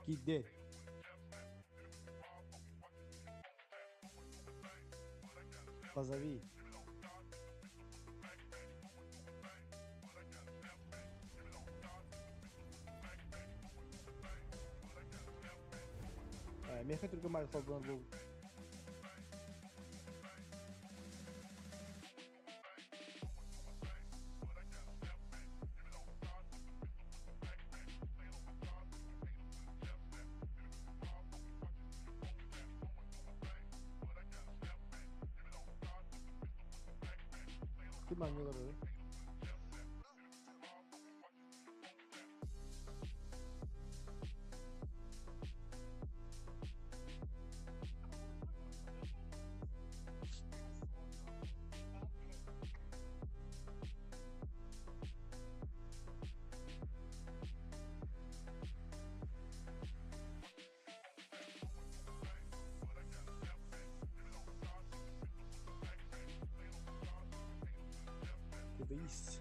Киирдэ. Позови. Миэхэ түргэн баҕайы холбонор буолбут. Ким анньылар Кудись.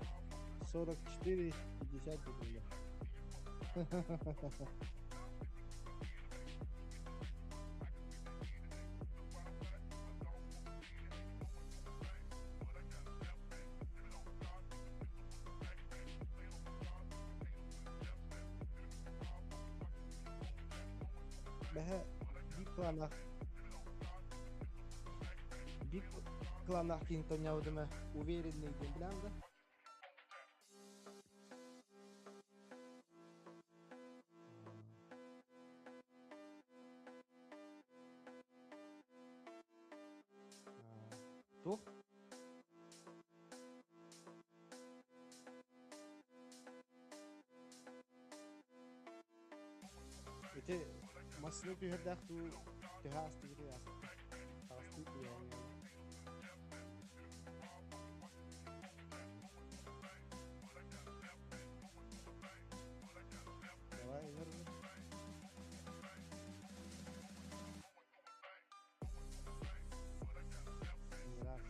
44, 50 рублей. Бэһэ биир кылааннаах биир кылааннаах киһини тонньообутума уверенный диэн билэҕин да? Туох? Ити массыына түһэрдээх дуу, төһө аастыгытый ааспыта? Таҕыстыы түһээҥҥэ. Давай, ыҥыр. Ыҥыраар.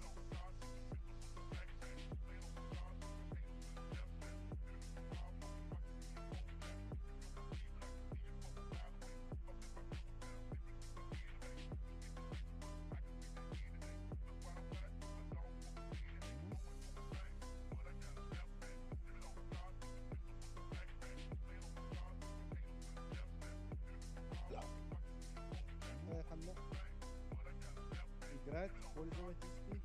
Ханна играть пользовательский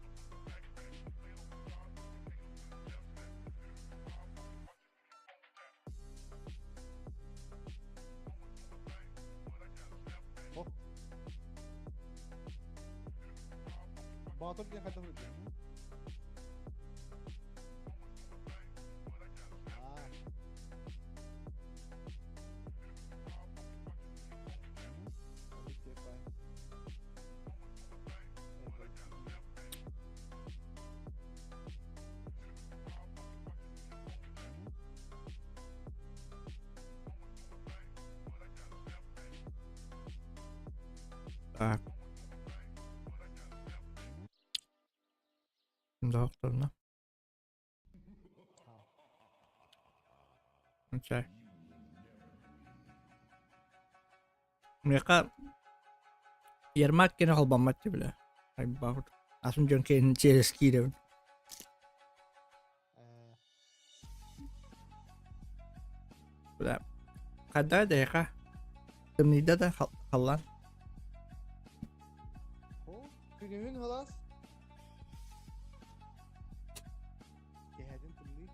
О. Баатыр диэн хайдах үрдү? Аа. Так. Доктор, Окей. Миэхэ Ермак кини холбоммот дии бile. Айбаҕыт. Атын дьон киһини через киирэбин. Бля. Хайдах дэйха? Тымныйда да халлаан. Күнүһүн халаас. Кэһэтин тымныы.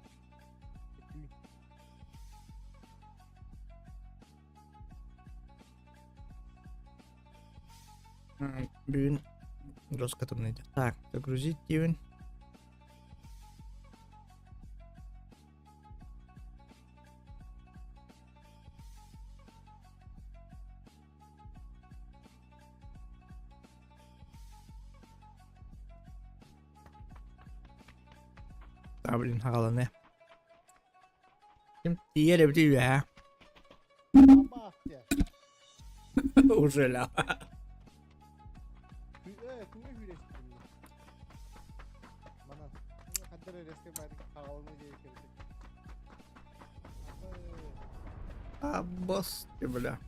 Түүн. Бүгүн жестко тымныйда. Так, загрузить диибин. А, блин, хаҕаланыа. Ким тиийэр эбитий үөһээ? Уже ля. А, босс, бля.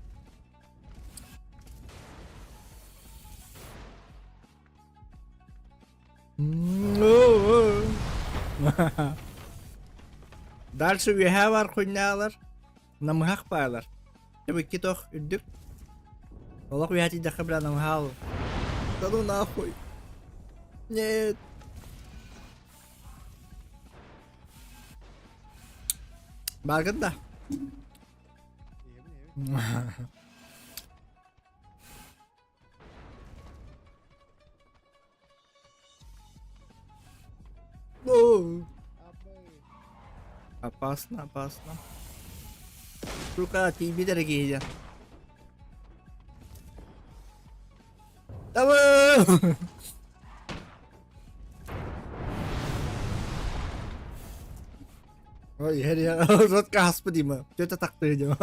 Дальше үөһээ бар хуйнаалар, намыһах баалар. Икки тох үрдүк. Олох үөһээ тиийдэххэ бля намыһаал. Да ну нахуй. Нет. Бааргын да? Опасно, опасно. Сука, тиийбит эрэ киһи диэн. Давай! Ой, иһэр иһэр ротка хаспыт дима. Тетя тахтыы дима.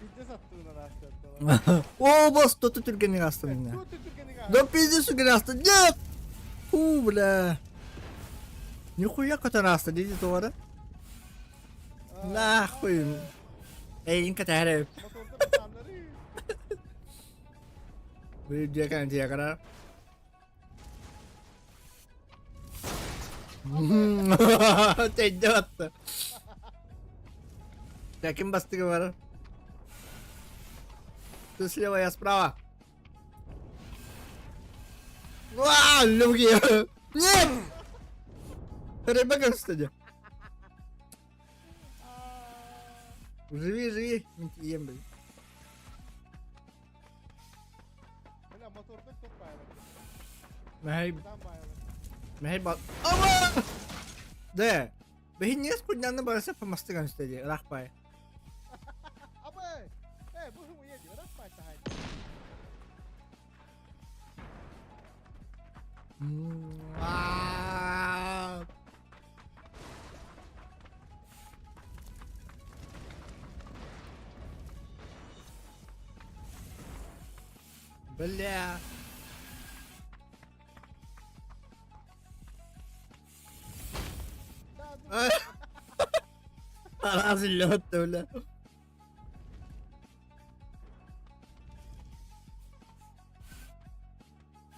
Пиздец аттыгынан аастыатталар. О, босс, то түргэнник астым инне. Да пиздец түргэнник астым. Нет! Фу, бля. Нихуя көтөн аста диди туора. Нахуй. Эйин кэтэһэр. Видео кэн диагара. Тэйдэ батта. Так, ким бастыгы бар? Ты слева, я справа. Уа, люги! Нет! Ребекка, кстати. Живи, живи, ем, блин. Мэһэй Мэһэй ба Ама! Дэ! Бэһин нес куннянны барыса памастыган үстеди, ыраах бай. Абай! Э, бу хым уеди, ыраах бай тахай. Бля. Араас үллэбэт да бля.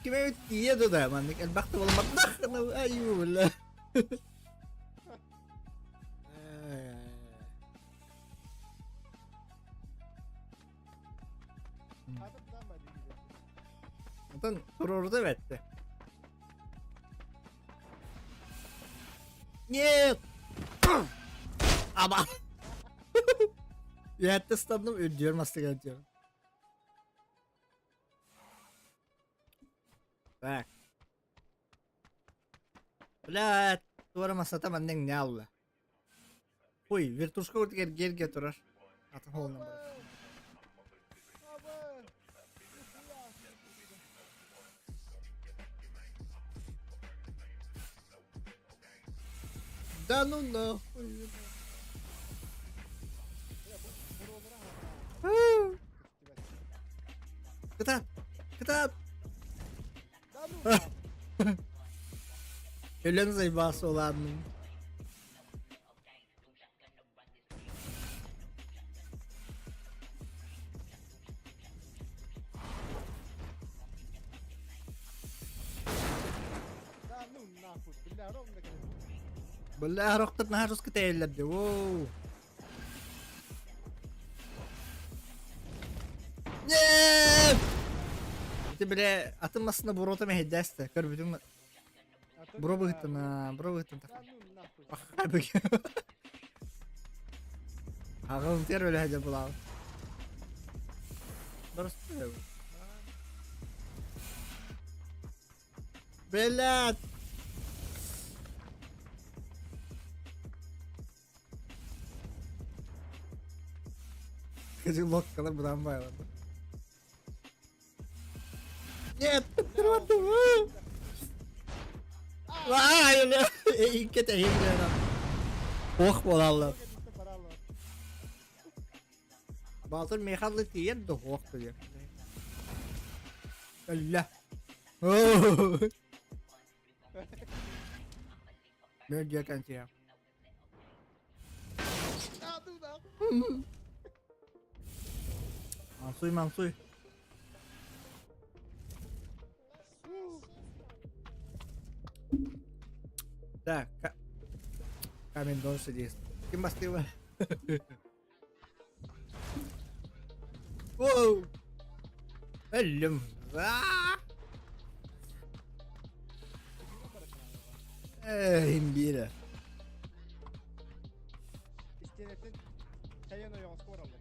Ким эбит тиийэ да да маннык элбэх да буолбатах айуу бля. Онтон туруорда бэтте. Нет! Аба! Үһәттэ ыстандым, үрдүөр мастыгар диyorum. Так. Блядь, туора масата маннык не алла. Ой, вертушка вот эргиэргэ турар. Атын холунан барар. Да ну нахуй. Кытаат! Кытаат! Өлөн заебался ладно. Бля, рохтор наһаа жестко тэйэллэр Воу. Нет! Ити бile атын массына буруота мэһэйдээстэ. Көрбүтүм буруо быһыттана, буруо быһыттан Аҕам тер өлө сылдьар булаабыт. Боростуой. Блядь! Скажи, лодкалар будан байларды. Нет, Икки Ох буолаллар. Баатыр Михайлы тиийэн да ох диye. Өллө. Мөлдьө кэнсиэ. Мансуй, мансуй. Так, камень должен действовать. Ким бастыыба? Воу! Өллүм. Ээ, имбиирэ. Истиэнэттэн тэйэн ойоҕоско бараллар.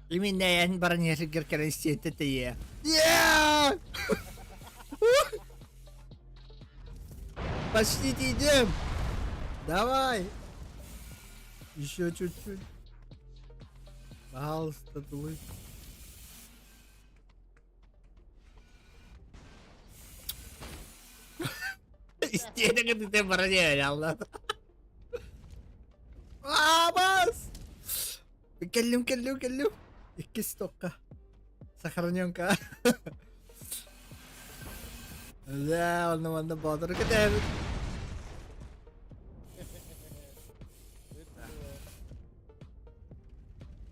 Именно эн баран иһэргэр кэлэн истиэнтэ тэйиэ. Yeah! Почти идем. Давай. Еще чуть-чуть. Пожалуйста, тулуй. Истиэнэ кытыта баран иһэр алла. Аабас! Кэллим, кэллим, кэллим. Иккис токка. Сохраненка. Да, онно манна боотуру кэтэһэбит.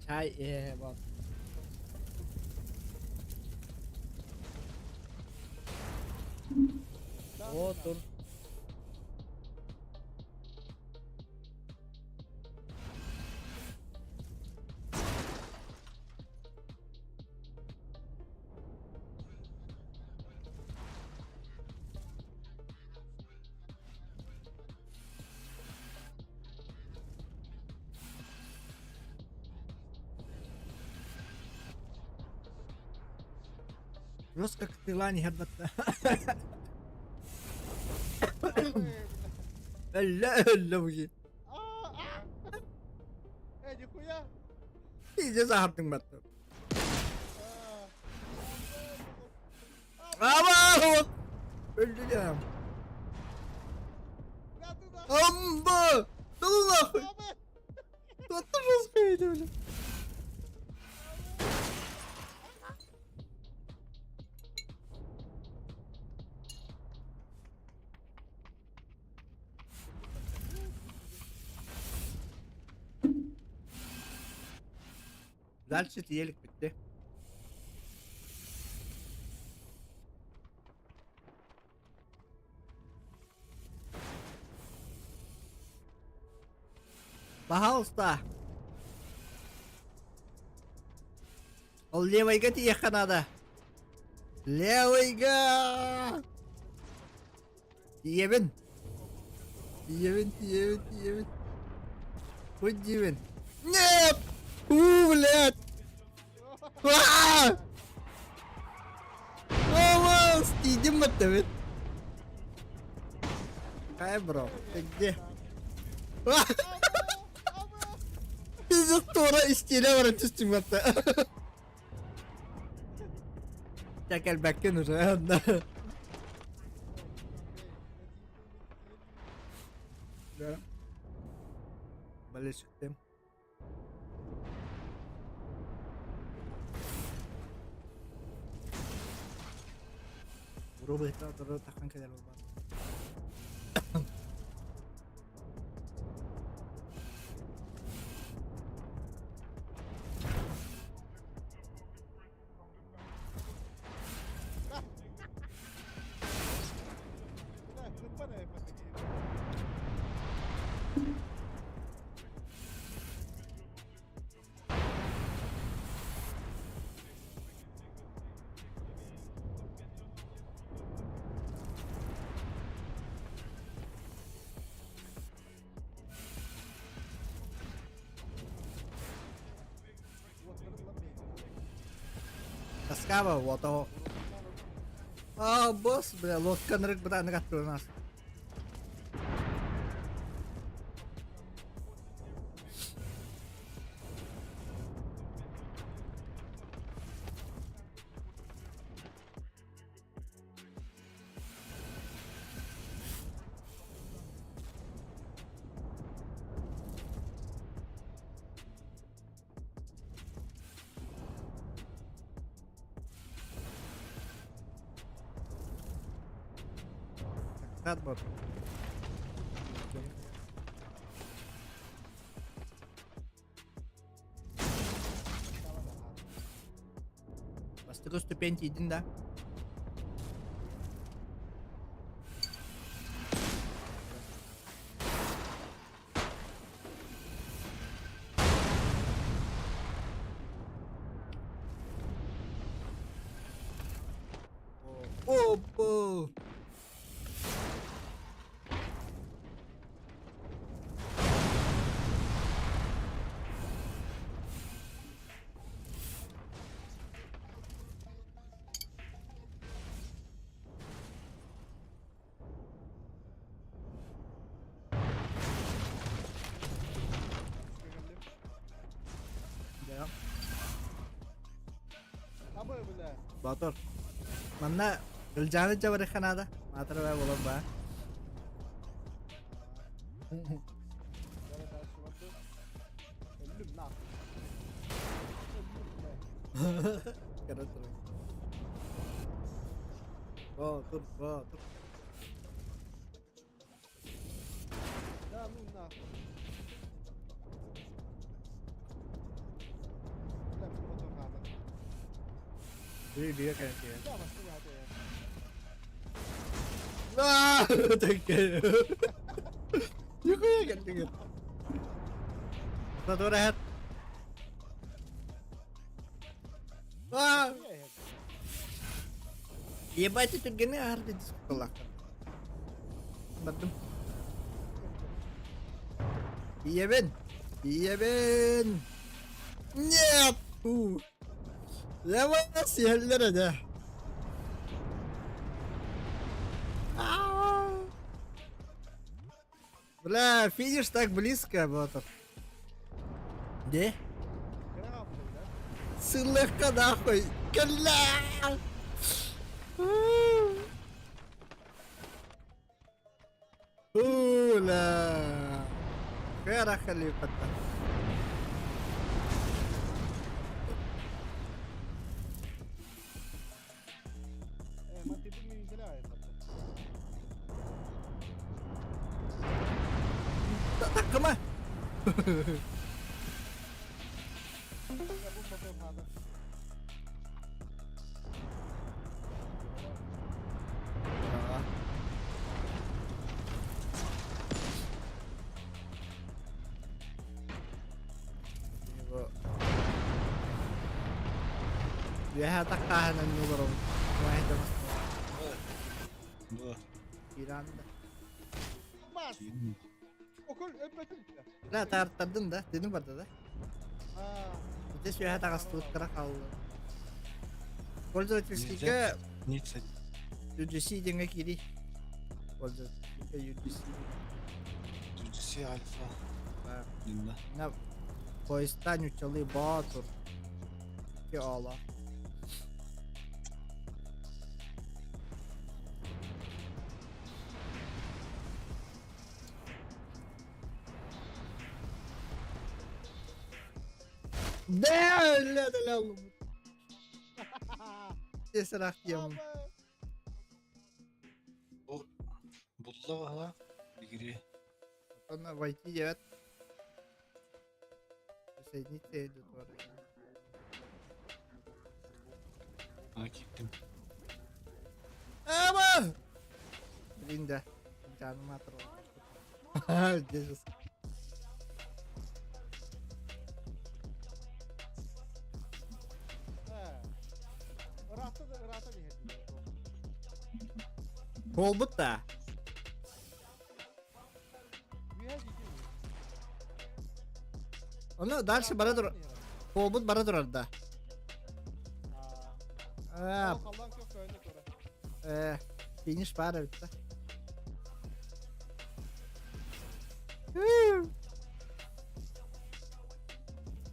Чай э вот. Отур. Жестко тыла не Өллө өллө буги. Э, нихуя! Пиздец аһардыҥ баттым. Ама! Өлдүлэм. Амба! Да ну нахуй! Вот ты жестко видел, бля. Дальше тиэлик бүттэ. Пожалуйста. Ол левойга тиийиэххэ наада. Левойга! Тиийэбин. Тиийэбин, тиийэбин, тиийэбин. Хоть диибин. Нет! У, блядь! Аа! Томас! Тиийдим баттабыт. Хай, бро, ты где? Пиздец, туора истиэнэ баран түстүм батта. Дьэ кэлбэккин уже онно. Да. Болельщиктем. Уруу быһыта туру таххан кэлэр буолбат. Тоскава вот о. А, босс, бля, лодка нырык бытааннык аттыланаас. Сад бот. Бастакы ступень тиийдин да? Опа! Батор. Манна Ылдьааны дьабарыхха наада. Маатыр баа буолан баа. Батыр, батыр. Да, ну нахуй. Бля, мотор хаата. Бии бие кэнтиэ. Да, массыына хаата. Аа, тэккэ. Нихуя кэллиҥит. Татура эһэт. Аа! Ебать, түргэни аар дискалаах. Бардым. Ийэбин! Ийэбин! Нет! Фу! Лева сиһэллэр этэ. Бля, финиш так близко, вот. Где? Сыллыхха нахуй! Кэллээ! Ула! Хера халипата. Таккыма! Үөһэ атахтааһынан олоробут. Иран да. Да, таартардым да, дедим барда да. Здесь үөһэ таҕыстыбыттара хаалла. Пользовательскийга UGC диэҥҥэ киирий. Пользовательскийга UGC. UGC Альфа. На поезда нуччалыы Боотур. Ики ооло. Да, ля, да, ля, Тесарахтиям. Булла игре. Он войти девять. Присоединиться идут. А, киттим. Аба! Блин, да. Жаным атырыл. Дежес. Буолбут да. Ону дальше бара тур. Буолбут бара турар да. Аа, э, финиш баар эбит да.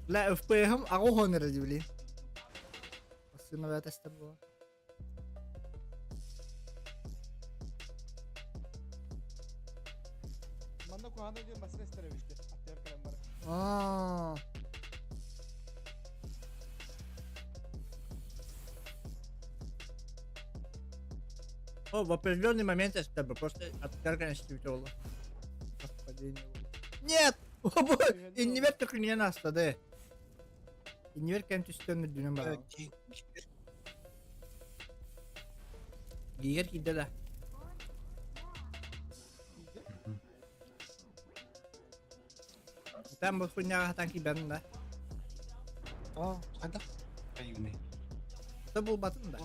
Бля, FPM аҕыс эрэ дии блин. Массыына бэйэтэ эстэр буолан. Манна куһаҕана диэн массыына эстэр эбит аттыгар кэлэн баран. Аа. О, в определенный момент эстэр просто аттыгар кэлэн буолла. Совпадение. Нет! Иннибэр төкүнүйэн ааста да. Иннибэр кэм түстэн үрдүнэн барабын. Гигер киирдэ да. Там бу хуйняҕа хатан киирбэтин да. О, хайда? Кайыгыный. Это булбатын да.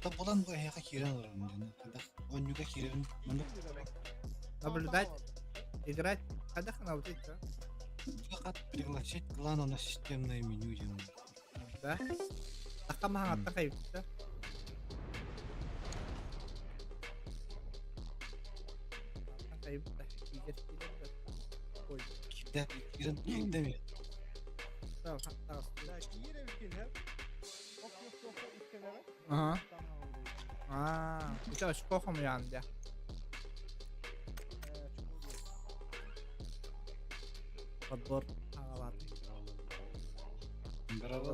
Тобулан бу эһиэхэ киирэн олоробун диэн. Хайдах оонньууга киирэбин маннык Наблюдать, играть. Хайдах гынабыт иччэ? хат пригласить клан на системное меню диэн. Да? Такка маһаҥатта хайыппыта. Хайыппыта. Киирэр киирэр. Ой. Киирдэ, киирэн киирдэ ми? Ага. Аа, ити очко хомуйаан дьэ. Подбор аҕалаат. Здорово.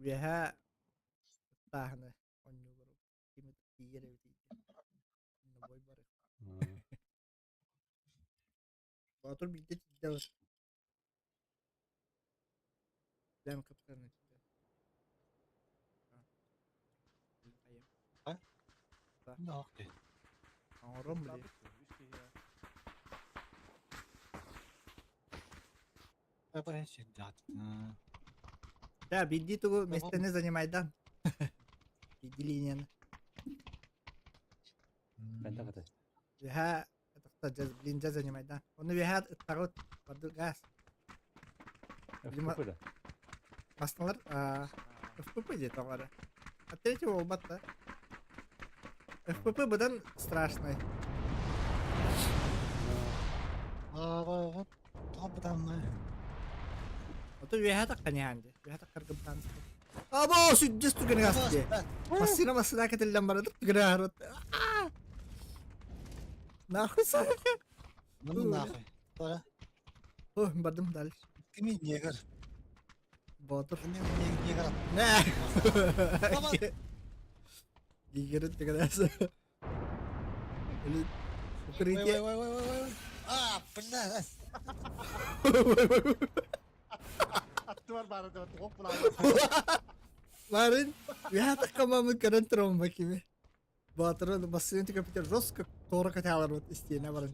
Үөһэ ыттааһыны онньууларым. Ким тиийэр эбитий диэн. Бой барыах. Боотур биирдэ тиийдэ ылар. Дэм кыптарына тиийдэ. Оҥорон били. Да, биирдии тугу миэстэни занимайдан. Биирдии линияны. Үөһээ блин дьэ занимайда. Ону үөһээ ыттаҕыт барды газ. ФПП да? Басталар ФПП диэ тоҕо эрэ. От третьего буолбат да. ФПП быдан страшный. Ото үөһээ таххан иһээн дии. Үөһээ таххарга бытаан Або сүддьэс түгэн газ дии. Массыына массыына кэтиллэн барадыр түгэн аарат. Нахуй саха. Ну нахуй. Пора. О, бардым дальше. Кими негр? Боотур. Негр. Нэ. Гигерит түгэн Или укрытие. Ой, ой, ой, ой, ой. А, бля. Аттыбар баара да туох Ларын, я такамамын көрөн турабын кими. Баатыры бассейн компьютер жестко туора каталар вот истиэнэ баран.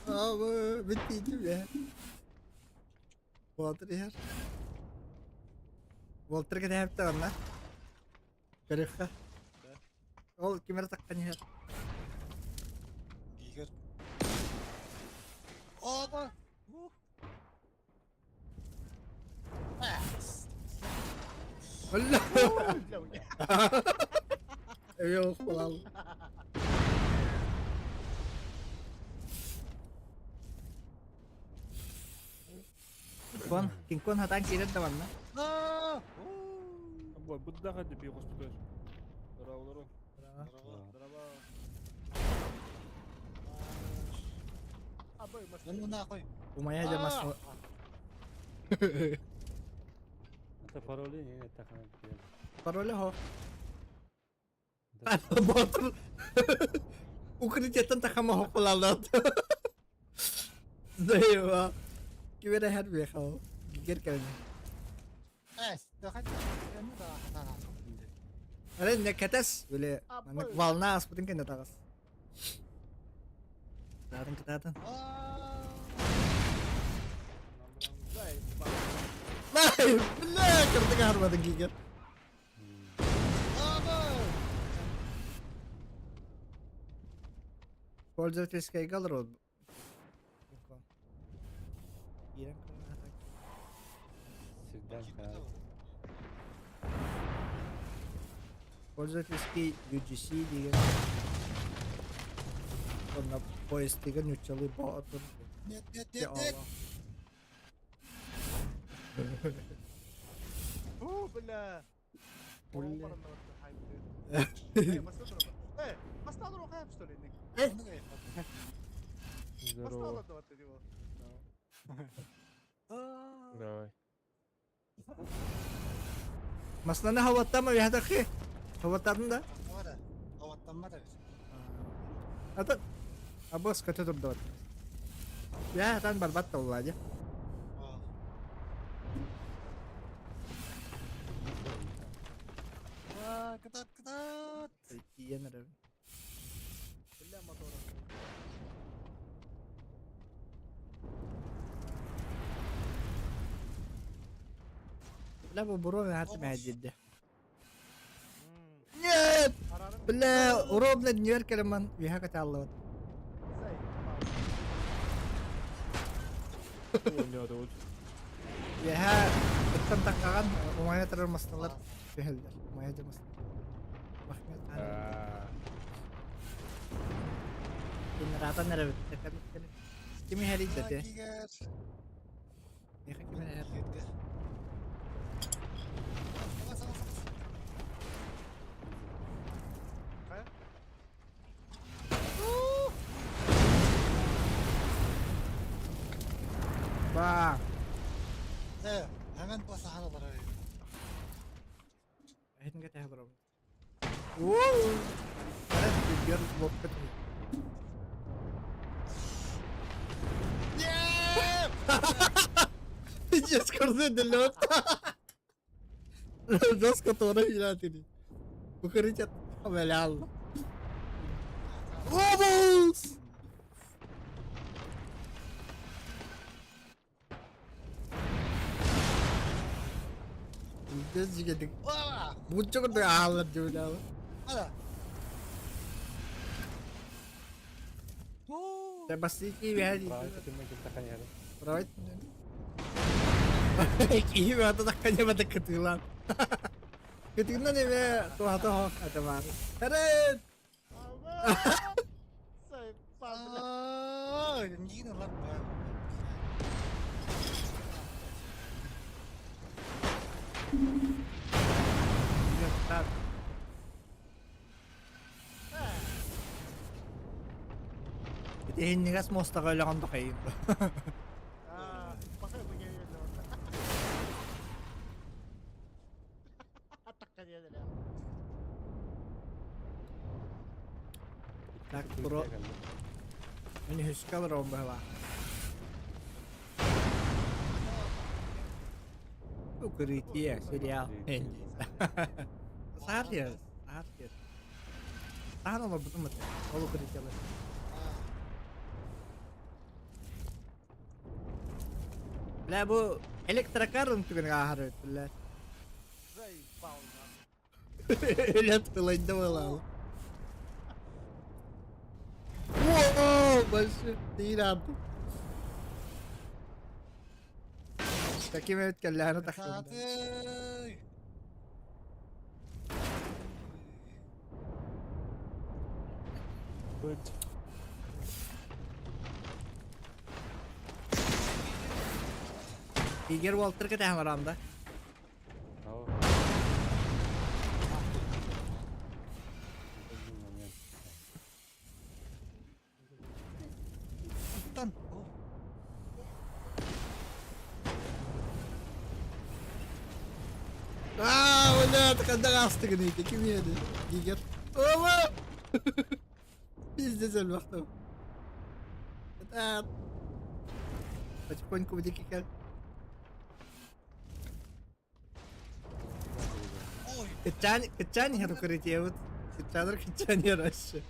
Абы, бүттиитим я. Баатыр иһэр. Уолтар кэтэһэптэ онна. Көрүөххэ. Ол ким эрэ таххан иһэр. Игорь. Оба! Өллө. Yok falan. Кон, кинкон хатан киирэр да манна. Бу да би хоспутар. Здорово, здорово. Ну нахуй. Умайа дьэ мас. Это пароли не это Пароля хо. Ботур. Укрытиеттан тахама хокулалат. Заеба. Кибер хэр бехау. Гигер кэлэн. Эс, Арай не кэтэс били маннык волна ааспытын кэннэ таҕыс. Кытаатын кытаатын. Най, бля, кырдык аһарбатын киигэр. Пользовательскайга олорор. Киирэн Всегда Пользовательский UGC деген онно поезд деген нуччалыы боотур. Нет, нет, нет, нет. О, бля. Здорово. Давай. Масланы хаваттама үһэтэххи? Хаваттаатын да? Хаваттаммата. Ата абыс көтө турдубат. Я атан барбат да улла дьэ. Кытат, кытат. Тиийэн эрэбин. Бля, мотора. Бля, бу буруо наһаа мэһэйдиирдэ. Нет! Бля, ровно днер кэлэммин үөһэ катааллыбыт. Үөһэ ыттан таххаҕан умайа турар масталар түһэллэр. Умайа да масталар. Махмет Генератор эрэбит. Ким иһэрий дэтэ? Миэхэ ким эрэ Баа. Hemen basahanalar arıyor. Эһитин кэтэһэ олоробун. Уоу! Бэр лоппет. Пиздец, көрдө Жестко туора билаатини. Укрытие валял. Обус! Пиздец дьигэдик. Бучча курдук ааллар дьүүлээл. Бастыки бэһэ Править. Киһи баата такканьа бата кытыылаан. Кытыынан эмэ туһата хоох ата баар. Тарет! Ити иһинньигэс муостаҕа өлөҕөн дохайын. Так, бро. Мин үһүскэ олоробун быһалаах. Укрытие, сериал. Саар саар Таһан олорбутум ол укрытиелар. Бля, бу электрокар түгэн ааһар эбит, бля. Өлөт кылайда буолаалы. Воу, большой тиир ааппыт. Таким эбит кэллэҕинэ тахсыбыта. Игорь Уолтер кэтэһэн бараам да? Аа, бля, ханна аастыгын ити ким еді? Игорь. Оба! Пиздец элбэхтэ. Это потихоньку дики кэл. Кытчаан, кытчаан иһэр укрытиебыт. Кытчаанар кытчаан иһэр вообще.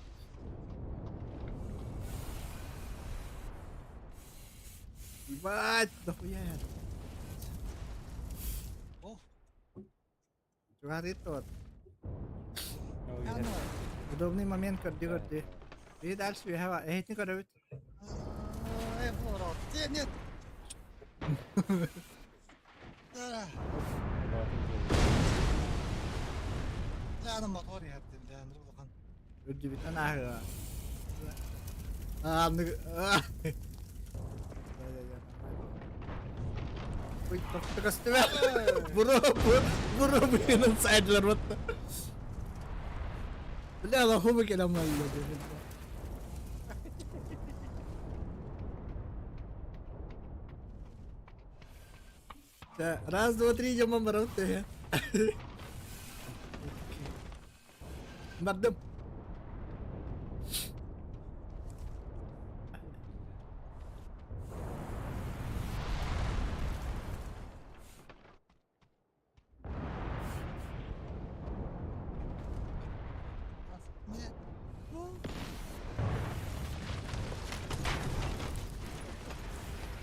Ебать, дохуя. Чугаһатыыр вот. Удобный момент көрдүү көрдүү. И дальше үһэ эһитин көрөбүт. Нет, нет. Үрдүбүтүнэн ааһыа. Аа, Ой, тохто көстүбэ. Буро, буро быһынан сайдылар батта. Бля, лохуба кэлэн малла. Раз, два, три, идем оборот. Бардым.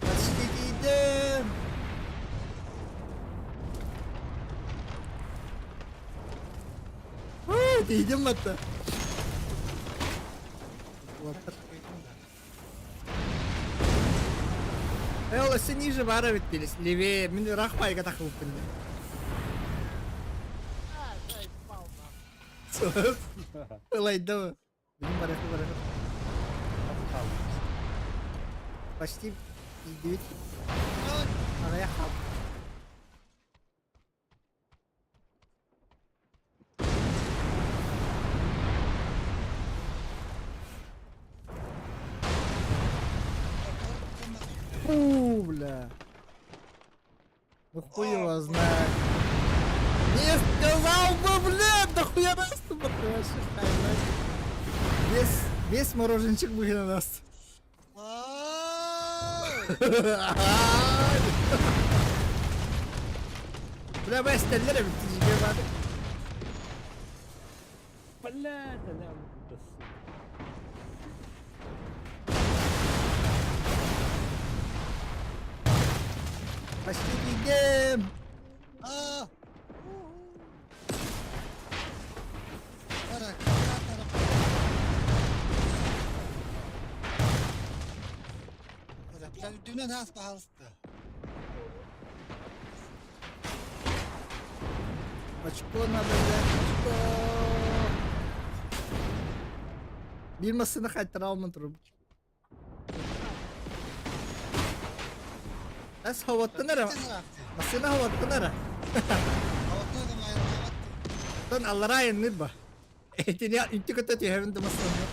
Почти тиийдим. Тиийдим батта. Э, ол өссө ниже баар эбит диилис. Левее. Мин ыраах пайга тахыбыппын дии. Ылайда Билим барыхы барыхы. Почти тиийдибит. Аҕыйах хаалбыт. Фу, бля. Ну хуй его знает. Не сказал бы, блядь, да хуя нас тут Весь, весь мороженчик выгнал нас. Бля, бэстэллэр эбит тиийгэ баады. Бля, да Почти тиийдим. Аа! Үрдүнэн аас баһалыста. Очко надо взять, очко. Биир массыына хайтара алман турбут. Эс хаваттан эрэ. Массыына хаваттан эрэ. Оттон аллараа айанныыр ба. Этини үнтү кытта түһэбин да массыына.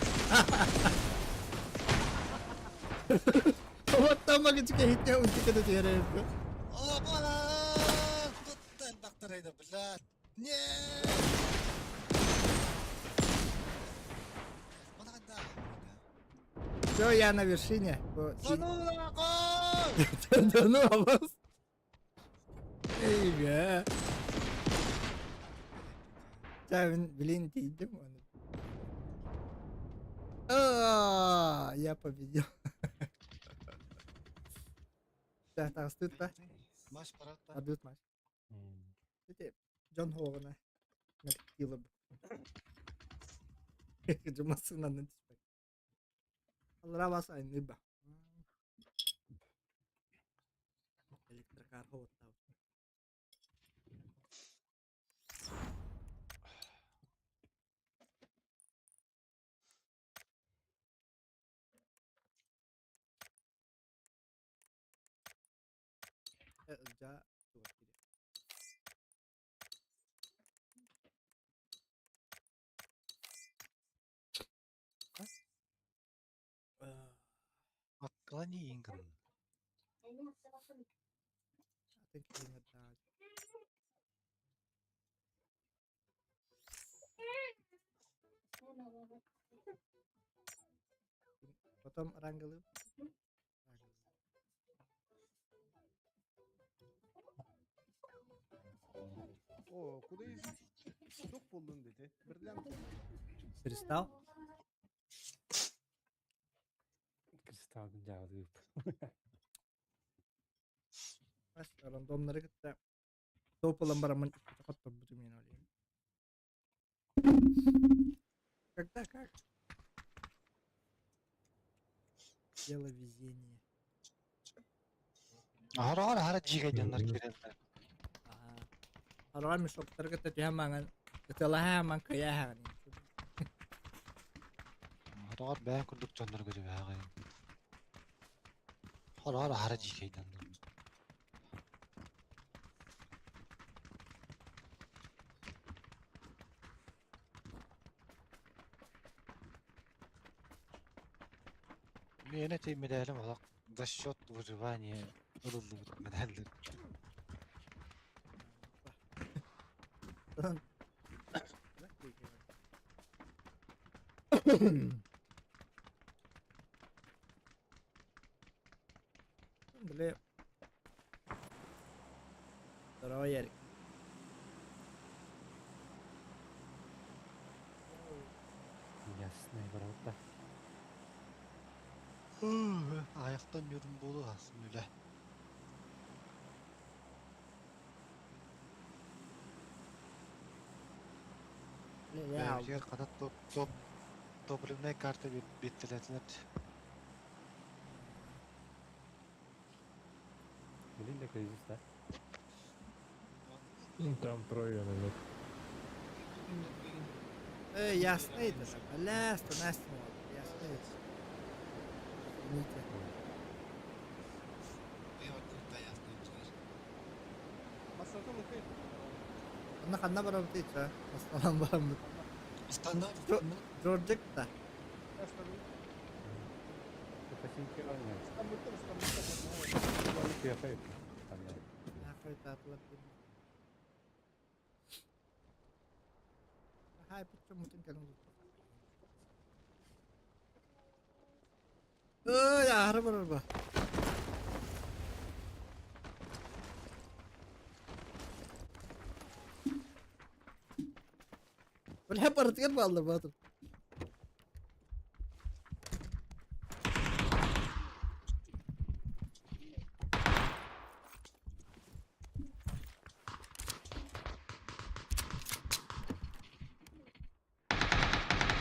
Хаваттан магычыка иһитте үнтү кытта түһэр эбиппин. О, бала! Тут элбэхтэрэй блядь. Нет! Все, я на вершине. Да ну нахуй! Да ну а вас. Эйгэ. Чэ, блин, тиийдим оны. А, я победил. Так, таҕыстыыт да? Маш паратта. Абьют маш. Ити дьон хуоҕуна мэлтиилэ бу. Дьумасынанын түспэт. Аллара бас айныба. Электрокар хоботтаабыт. Ылдьаа туох диир. Отклони ингын. Атын киһи Потом рангалым. О, куда из Тух булдун dedi. Бирлем. Кристалл? Кристаллын жаалыып. Рандомнары кытта топ ылан бараммын хотторбутум мен ойлойм. Когда как? Дело везения. Аһара аһара дьиэгэ дьоннор киирэллэр. Араҕа мешоктары кытта түһэн маҥан ыталаһааман кыйааһаҕын. Аһараҕар бэйэҥ курдук дьоннорго түбэһэҕин. Хороҕор аһара дьиикэй дьоннор. Миэнэ ити мэдээлим олох за счет выживания ылыллыбыт мэдээллэр. Били Здорово, Ярик. Ясный ворота. Аяқтан ньурун буолуо аасын үлэ. Бля, Бля, Бэйэбитигэр хата топ топ топливнай карта биэртэлээтилэр. Блин, да кризис, да? Ну, там трое на мид. Ясно это же. Бля, 112 ясно это. Извините. Онно ханна барабыт ича? Астанан бараммыт. Джорджик да. Ой, аһара барар ба. Бля, барытыгар бааллар баатыр.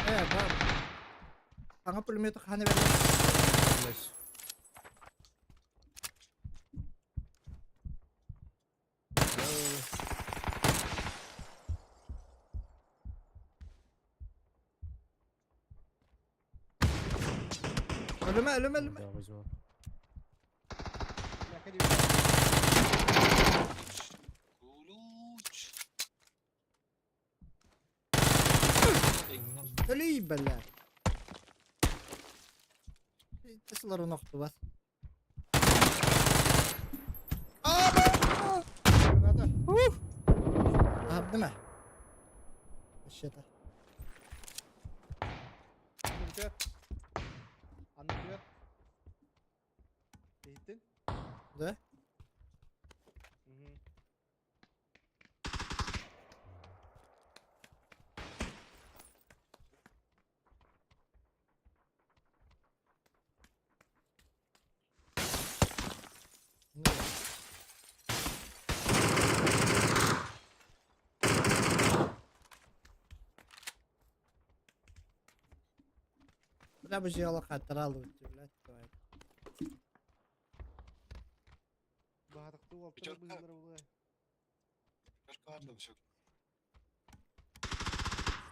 Ээ, баар. Саҥа пулеметы хаһан эбэллэр? Nice. Өлүмэ, өлүмэ, өлүмэ. Да, возьму. Өлүй, бля. Тесылар охтубат. Аһардым ээ. Вообще-то. Да? Бля, бу дьыала хаттараалыбыт блядь, давай.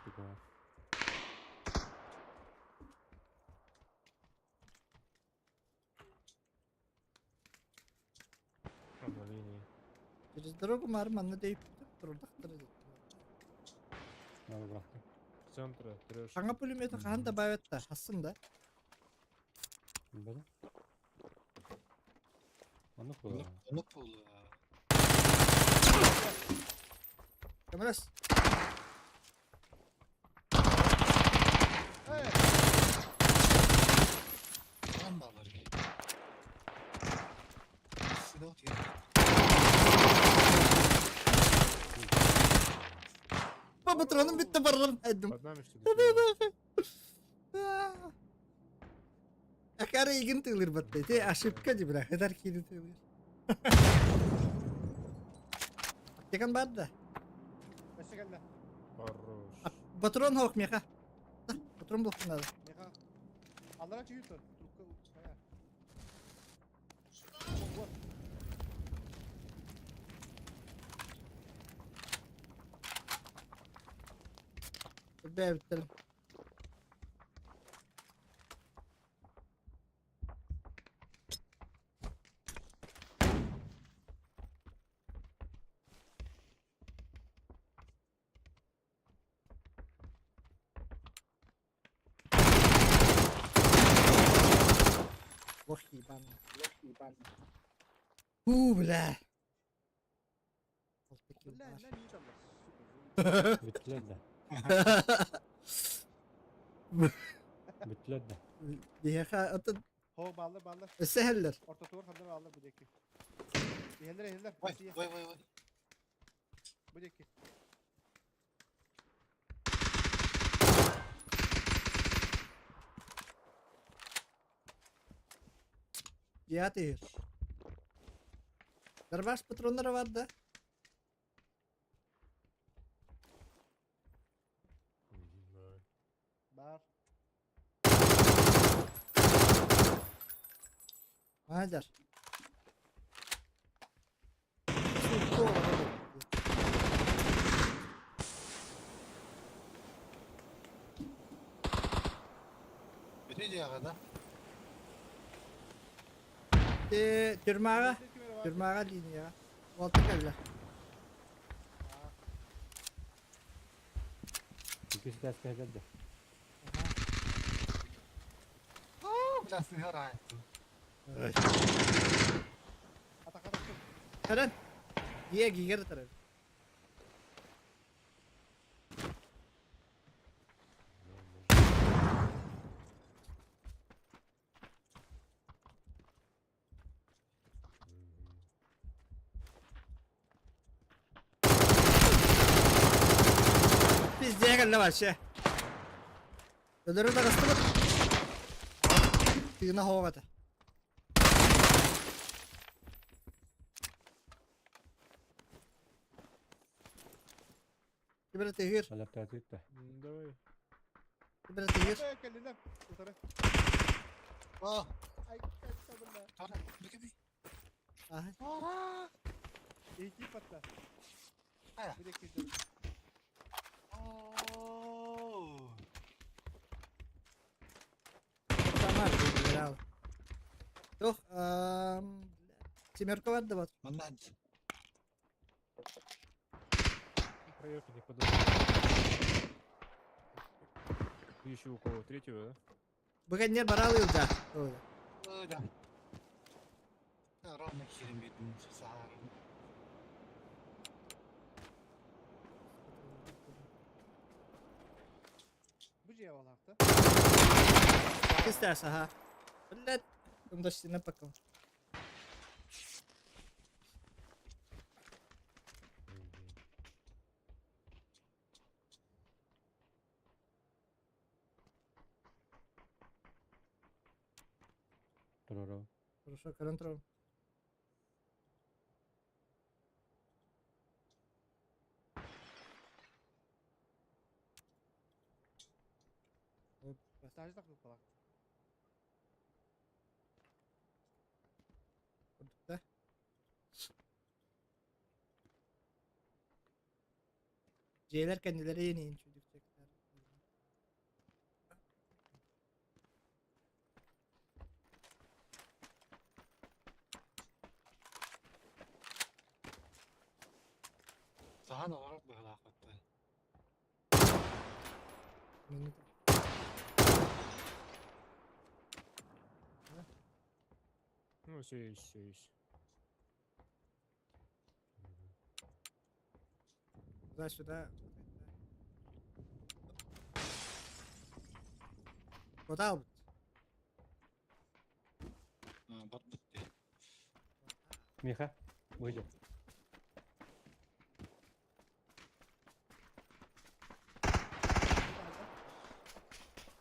Штука. Там на линии. Через дорогу маар манна дөйүппүтүм турдахтара Надо брать. В центре трешка. Саҥа пулеметы хаһан добавят-то? Хасын да? Да? Ону куда? Көмөлөс. Ба патроным бүттэ барарым айдым. Под нами что ли? Акары игин тыылыр батта. Те ошибка ди бля. Хедар кири тыылыр. Аптекан бар да. Хорош. Патрон хоқ меха. Патрон булуохха надо. Бэбиттэрим. Ох, ебаный. Фу, бля. Бүттүлэр да. Бүттүлэр да. Биһиэхэ оттон өссө иһэллэр. Дьиэҕэ иһэр. Дарбаш патроннара бар да? Маладьыас. Бүтэ дьиэҕэ да? Э, тюрьмаҕа, тюрьмаҕа линияҕа. Уолта кэллэ. Иккис этээскэ кэлдэ. Оо, бля, сыһар аайты. Көрөн. Гиэ гигер тарар. Пиздец кэллэ вообще. Өлөрү таҕыстыбыт. Тыына хоох этэ. Кибер тыһыыр. Алаптаатыыт да. Давай. Кибер тыһыыр. Кэллилэр. Утары. О, Ай, кай, бля. тора, бүкеби. Аха. Тора. Иити патта. Хайа. Bir dakika. Оо. Тамар, генерал. Тух, семерка бар да бар. Манна Проехали по дороге. Ты еще у кого? Третьего, да? Бүгеннер баралы да. Да. Ровно кирим битин сахар. Bu cevap alakta. Кистәс, ага. Блядь, умдастина пока. Турору. Хорошо, контрол. Mesajda kılkalak. Да. C'ler kendileri yeni introducecekler. Сахан олорор быһылаахпытта. Минут. Ну, все есть, все есть. Туда-сюда. Куда вот? Барбыт дии. Миха, выйди.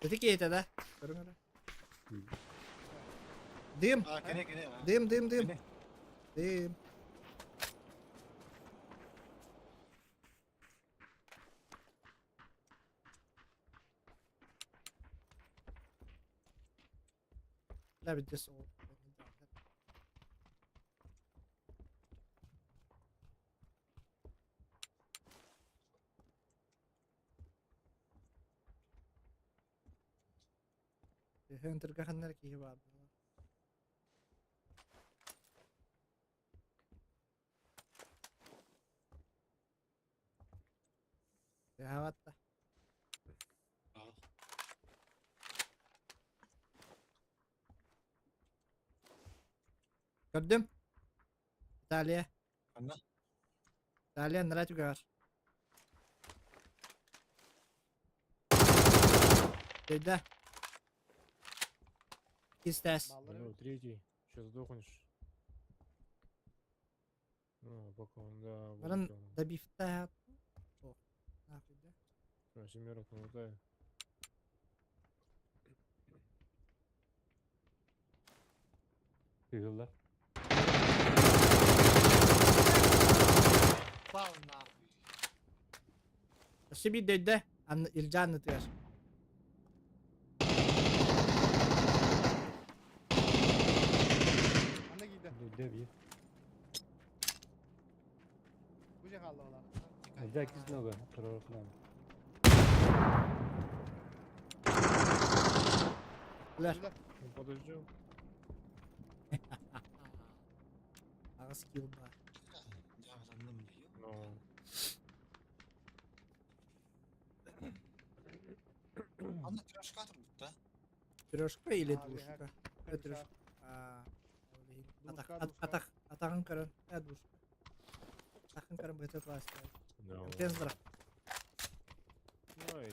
Это какие-то, да? Дым, А, кene кene. дым, дым, дым. Кene. Дым. لا بدي صور. ترقى خلنا لك هي بعض. يا هوتا. قدم. تعالي. Ханна. تعالي انا لا تقار. ده. Кистес. Balları Ну, третий. Сейчас сдохнешь. Ну, пока он, да, Баран вылетел. добивта. О, нахуй, да? А, семерок налутаю. Кыһыллар. Пал нахуй. Себе дөйдө, ан илжан тыгар. Биир, биир. Бу же хаалла олар. Элдэ иккис нога. Турар. Лер. Ну, подождем. Аҕыс kill баар. Дьаабыланным дии. Ну, Анна трешка турбут да? Трешка или А, двушка? Э, Трешка. А, ол иһин. Двушка, Атах, двушка. атах, атаҕын көрөн. Э, двушка. Атахын көрөн быһыта класс. ну. Тезра. Ну, и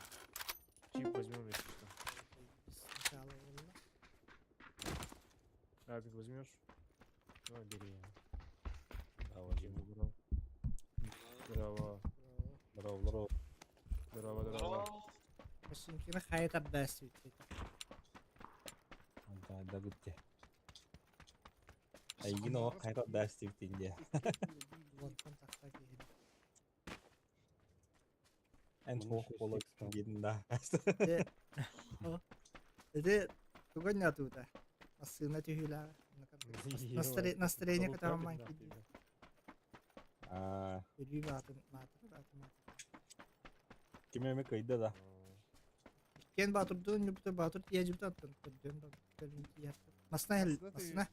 чип возьмем, если что. Сначала буолла. Авик возьмешь? Ну, бери. Да, Чип возьму. забрал. Здорово. Здорово, здорово. Здорово, здорово. Машинкины хайта бэс бүттэ. Да, да битте. Айгин о хайта дастик тинде. Уонтан тахса киһи. Эн Муну суох шесть боло икс там. гин да. Ити тугун нятуута. Массыына түһүүлээҕэ. Настроение Ё, көтөҕөн да, киирдии. да. А, Өлүү баатын маатыр баатын маатыр. ким эме кыйда да. Ну, Кен баатырдуун ньупта баатыр тиэжибит аттан көрдүөн ба көрүн тиэртэ. Масна хел Масна масна.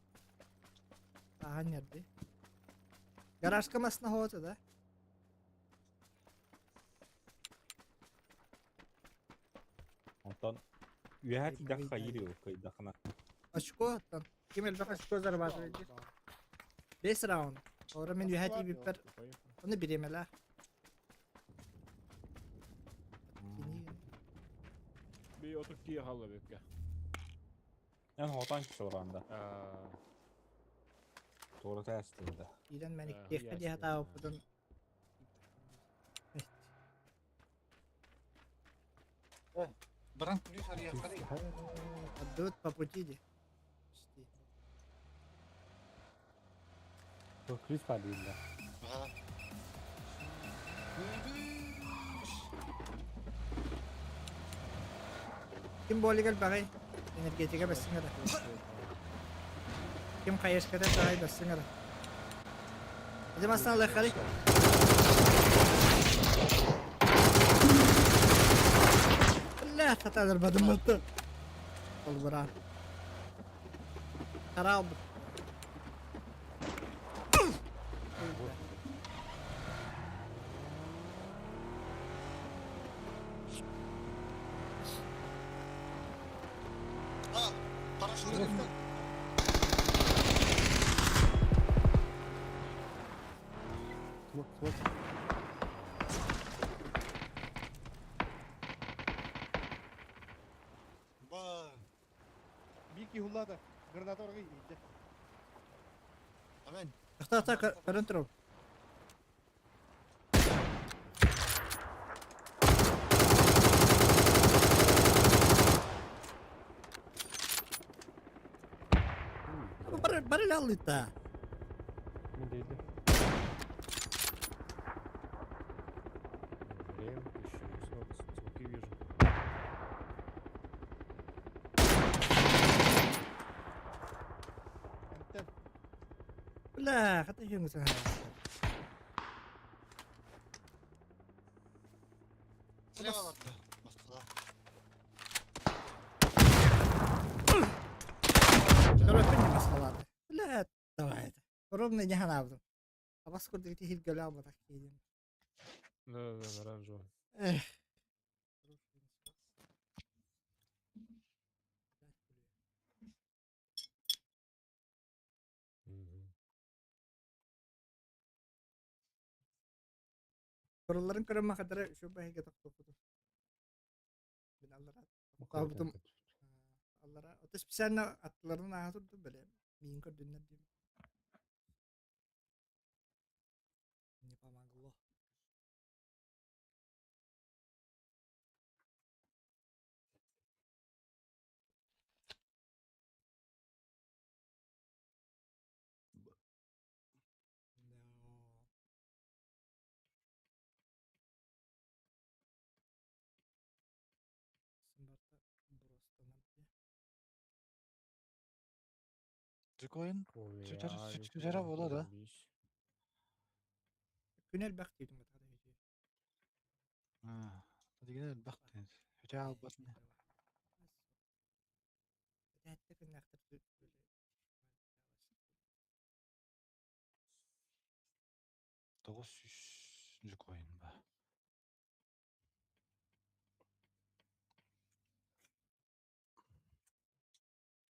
Аахан ярды. Гаражка масна хоото да. Онтон үһә Ай, кидах кыйда. хайыр кыйдахна. Очко аттан. Ким элбэх очко зарабатывает. Бес раунд. Ора мен үһә тиибиппер. поехали. Оны биремелэ. Би отук кие халла бекке. Эн хотан кисоранда. А, Тура тәстинде. Киирэн мен А, иккиэххэ диэхэ ясно. таабыппытын. Баран плюс арыйахтары. Отдают по пути ди. Почти. Ключ падает, да. Ага. Ким болигал багай? Энергетика бэссиҥэрэ. Ким хаешката багай бэссиҥэрэ. Ити масна лэхали. Ла хатадыр бадым бутты. Ол бара. Карал бут. А, парашют. Смок, смок. Ба. Бики хуллада. Граната оргы иде. Амен. Та та көрөн туруп. Бар бар алыта. Мен дейді. Рем, 1800, смоки вижу. Энтен. Бля, хата хюңсың. Слева барды. Москвада. Көрөппүн масалады. Бля, давай это. Ровно не ханабдым. Абас курдук тихил гөлө албатак кейдим. Да, да, оранжевый. Эх. Мгм. Королларын көрөн махадара şu баһыга токтоппутум. Бин аллара Табытым. Аллара. Ото специально аттыларын ааха турдум биле. Миин көрдүннер дим. Не помогло. Да. Сымбарта бростанар дии. Джекоин Ой, Сүтэр- авик, сүтэрэ буолуо да? заебись. Күн элбэх диэтим бата. Дигинэ элбэх диэн. Сүтэ албатын. 900 джекоин ба.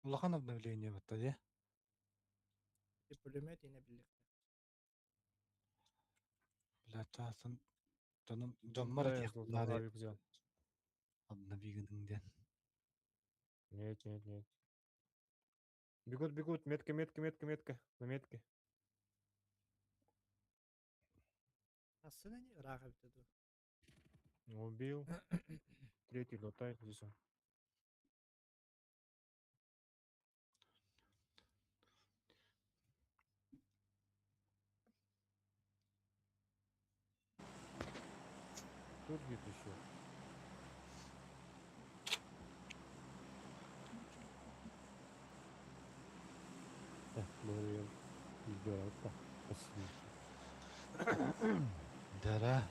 Улахан обновление батта дии. Пулемет ине биллик. Бля, таатын дьонум дьоммор Да, я этиэх золотой наада авик взял. обновигының диэн. Нет, нет, нет. Бегут, бегут, метка, метка, метка, метка. На метке. Aslında ne ыраах эбитэ дуу. Убил. Третий лутай здесь он. Тут где-то еще. Böyle video da. Спасибо. Дара.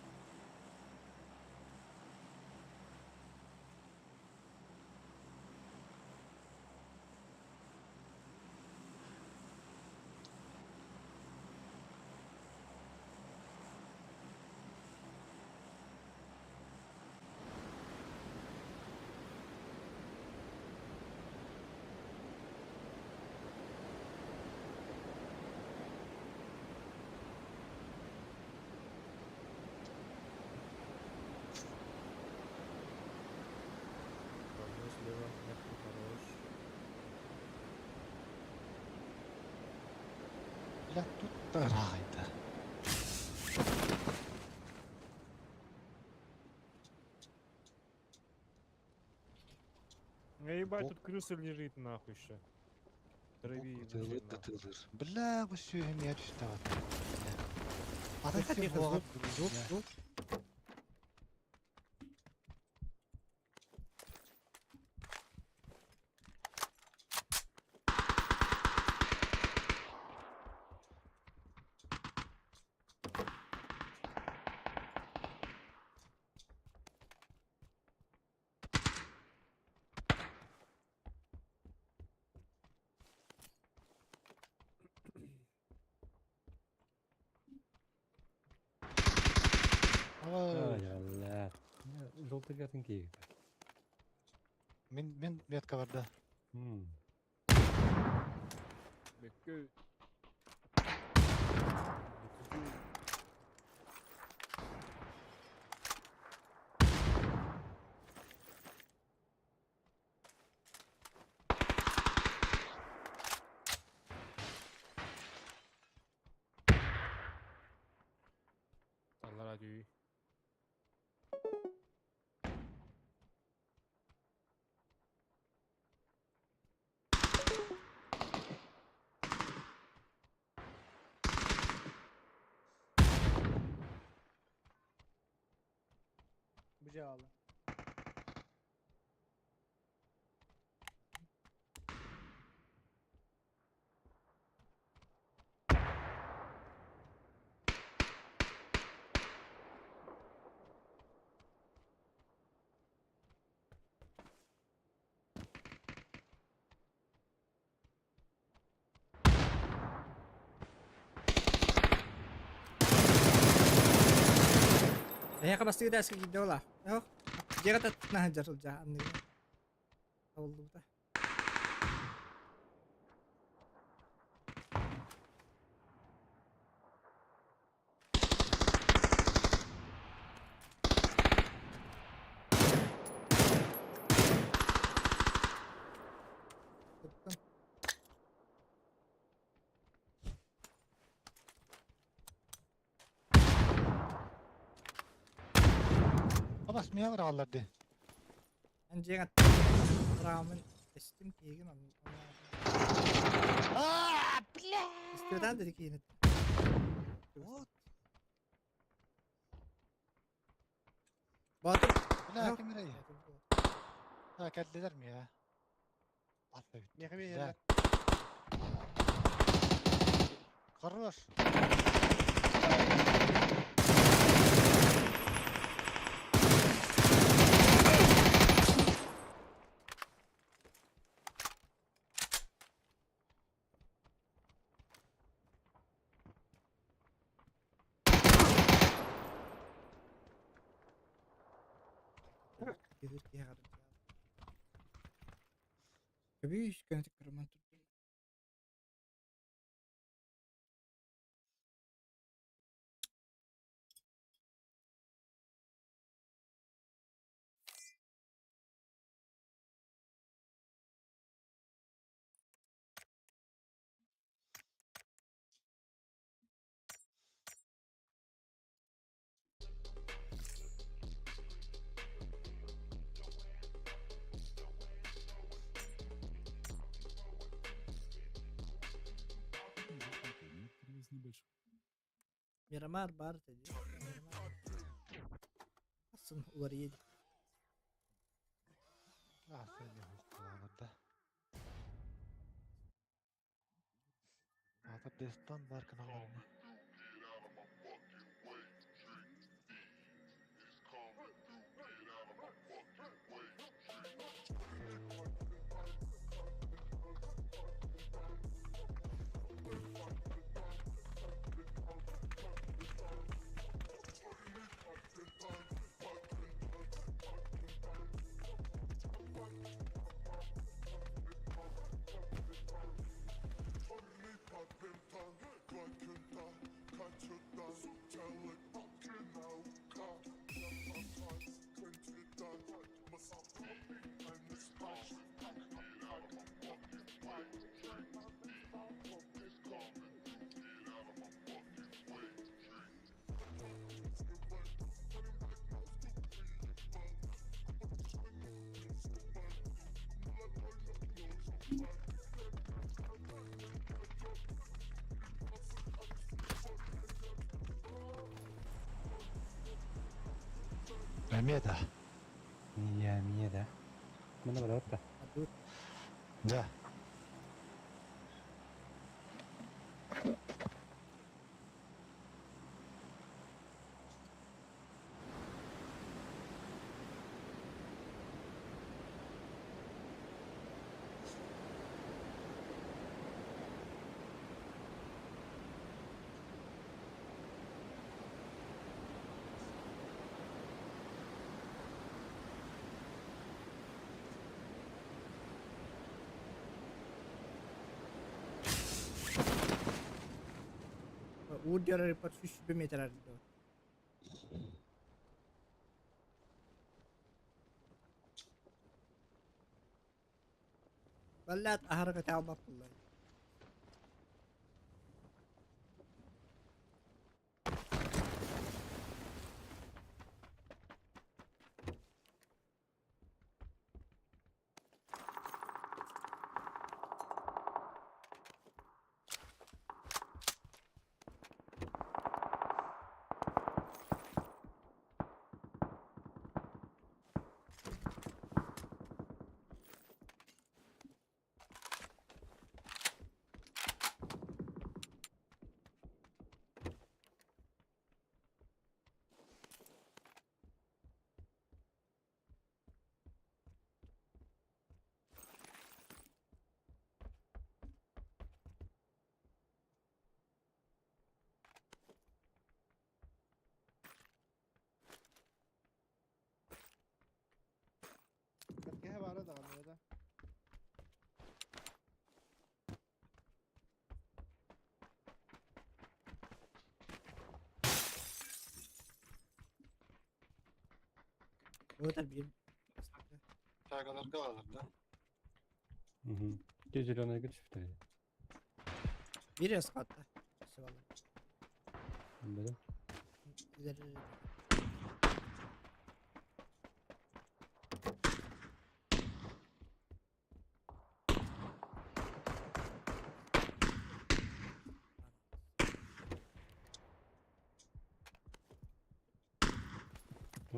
Равно слева, метка хорош. Бля, тут тарайда. Ебать, Бок. тут крыса лежит нахуй еще. Трави Тылыр вообще, да нахуй. тылыр. Бля, бу сүйүм я түстэ бат. Ата Тихо, сен тихо, буолан звук, звук, звук. Ай, Allah. Желтый картинки. Мин мин метка бар да. Бекке. Аллара дүй. Бежала. Эһэ бастыгы да скги дола. Yok. Дьиэҕэ татна сылдьар сылдьа анныгы. Оллубута. Туттум. Абас мия бар алларды. Эн дьиэҕэ Рамын эстим киигин онно. Аа, бля. Истибэтэн да киинет. Вот. Батыр. Бля, Yok. ким эрэй? Ha, кэллилэр мия. Атта бит. Миэхэ Бля. биэрэллэр. Хорош. Киһи киһи Кэбиис кэнэтик карман турдум. Мирамар баар этэ дии. Мирамар. Сын уларыйа дии. А, sen да. Аата Дестан бар каналларына. Эмиэ да. Я эмиэ да. Манна барабыт да. Да. Уу дьарарыппар 120 метр арыйдыбыт. Баллаат аһара көтө албаппыллар. Кэргэһэ баара даҕаны да. Өтөр биир Чагаларга алар да. Угу. Те зеленый түспүтэр. Биир эскатта. Да. О,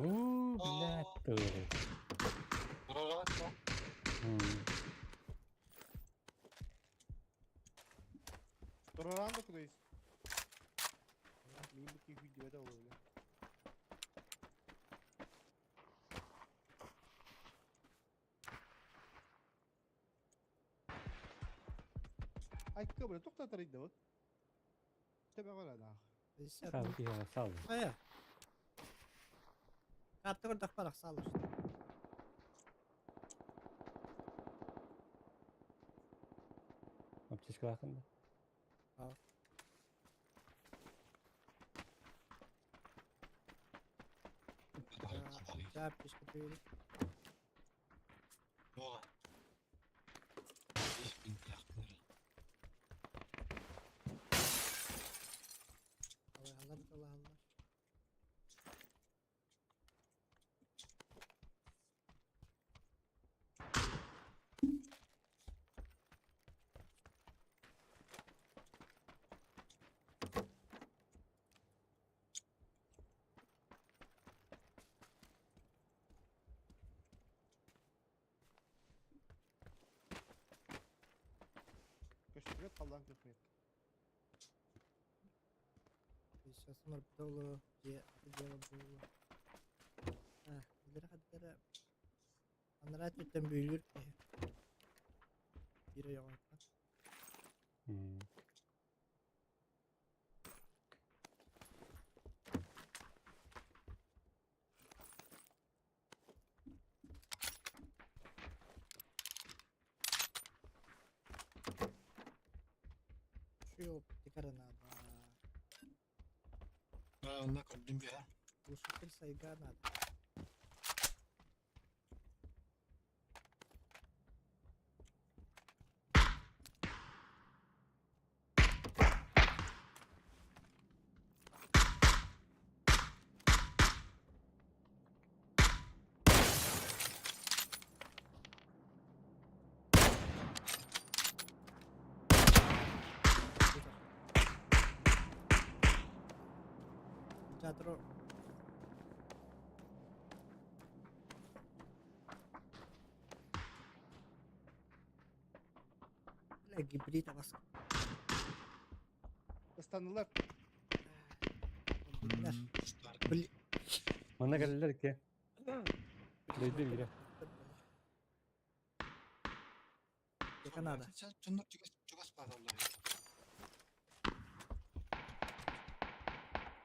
блядь, тоже. Durara Тураран да кудайс. Мин бу киһи күүрдүбэтэ ол öyle. Айка бля, тоқтатар еді вот. Тебе бар ана. 50. Сал киһи сал. Хайа. Карта көрдөх барах сал. Аптечкалаахын да. Аптечка түйелі. Оға. Алар алар алар. Көстүгөт қалдан көпмет. Сейчас мар долу же дело было. А, билер хаттара. Анара түттен бүйүлүр ки. Бире йогон. М. Şu тикарана да. Онна көрдүм бе. Глушитель сайга надо. Театро. Бля, гибрид вас. Ыстанылар. Бля. Манна кэллилэр икки. Дөйдү биирэ. Яка надо. Чоннор чугас баалар.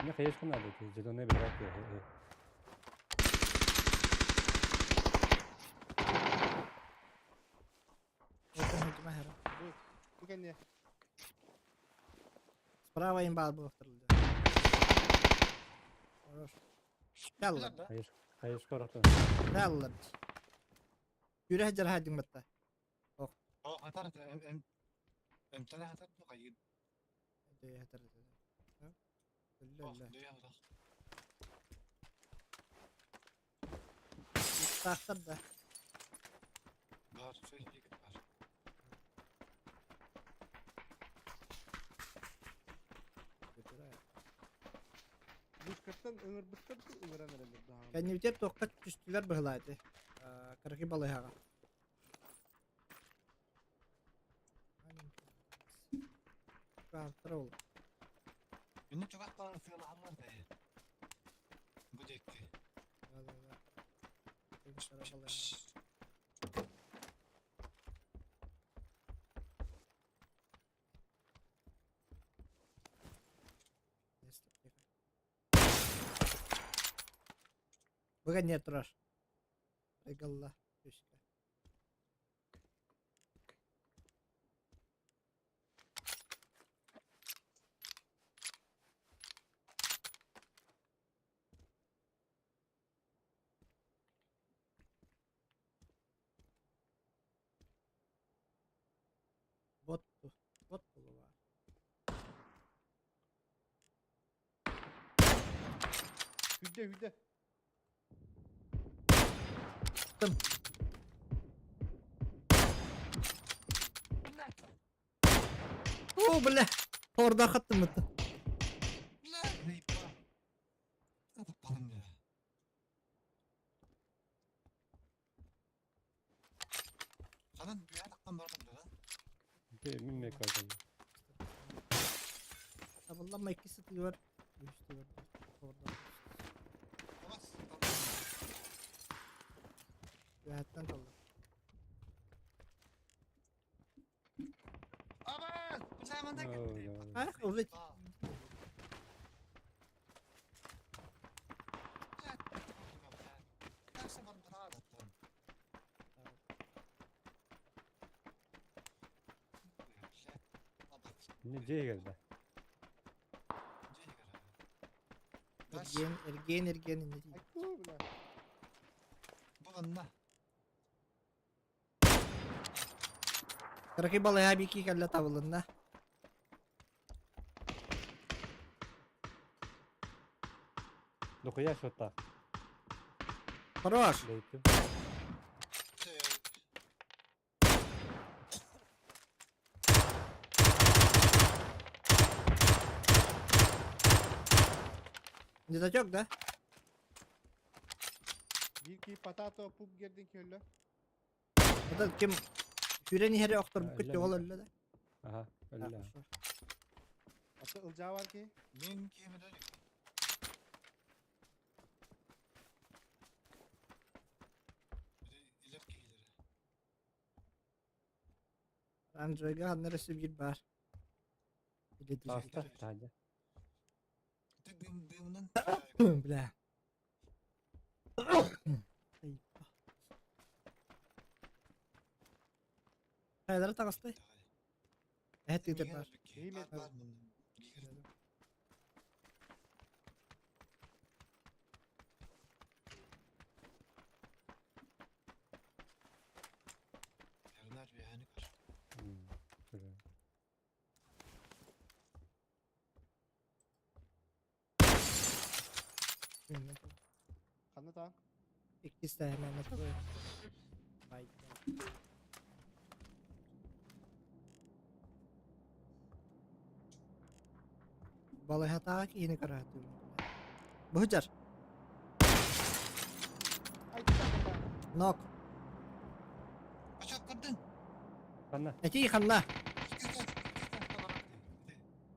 Мне хаешка надо, ты зеленый брат. Бу кэнне. Справа имба был второй. Хорош. Ялла, Хаешка, хаешка рахта. ялла. Yürü hacer hadi matta. О, хатар эм эмтана хатар бу кайын. Дөйө хатар. Ох, Үллә. дөйө хатар. Тахтар да. Бар, сөй бар. Бушкаттан ыңырбыттар ыңыран эрелер даҕаны. Кәннибитер тоққа түстүләр быһылааты. Кыргы балыһаҕа. Каартар ол. Үнү чугас баалар сыалахалар да. Бу декки. Бүгін не тұрар? Айгалла. Түшке. Бот, бот болуға. Хүдде хүдде. О, бля! Орда хаттым бітті. Бля, нейпа. Это палым я. Ханан бүйә тақтан бардым да. Мин мекалдым. Табыллама иккиси тыгар. Үөһэттэн талла. А, уже Не дьиэ кэллэ. Эргиэн, эргиэн, эргиэн инньэ дии. Айкуу, бля. Кыракый балайа бики кэллэ табылынна. Дохуя счета. Хорош! Лейтим. Не затек, да? Биир киһи патато пуп гердин көллө. Это ким сүүрэн иһэри охторбуккут Өллө дьоҕол өллө. өллө да. Аха, өллө. Аты ылдьаабар киһи. Анджойга ханна эрэ өссө биир баар. Или Таста, таһырдьа. Бля. Хайдара таҕыстай? Эһэ тыытар баар. М, Ханна таан? Иккис тэһэмээнэ тоҕой. Балыһатааҕа киһини караатыым. Быһыдьар. Нок. Ханна? Этии ханна?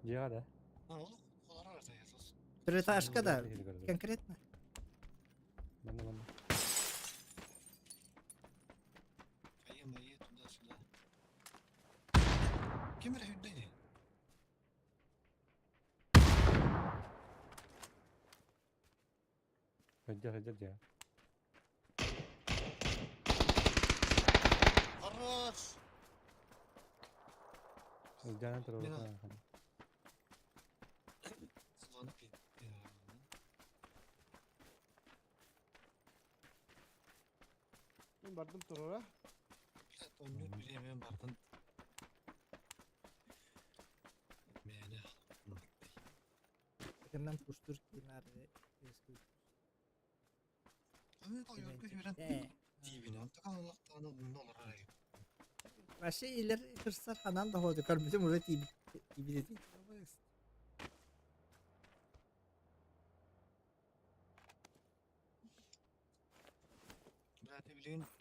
Дьиэҕэ да? Трёхэтажка да? Конкретно? Манна манна. Сылдьар сылдьар дьиэҕэ. Сылдьан турар. Мен бардым турара. Кэмнэн кустур киинаар Вообще илер кырсар ханан да ходу көрбүтүм уже тиийбит тиийбит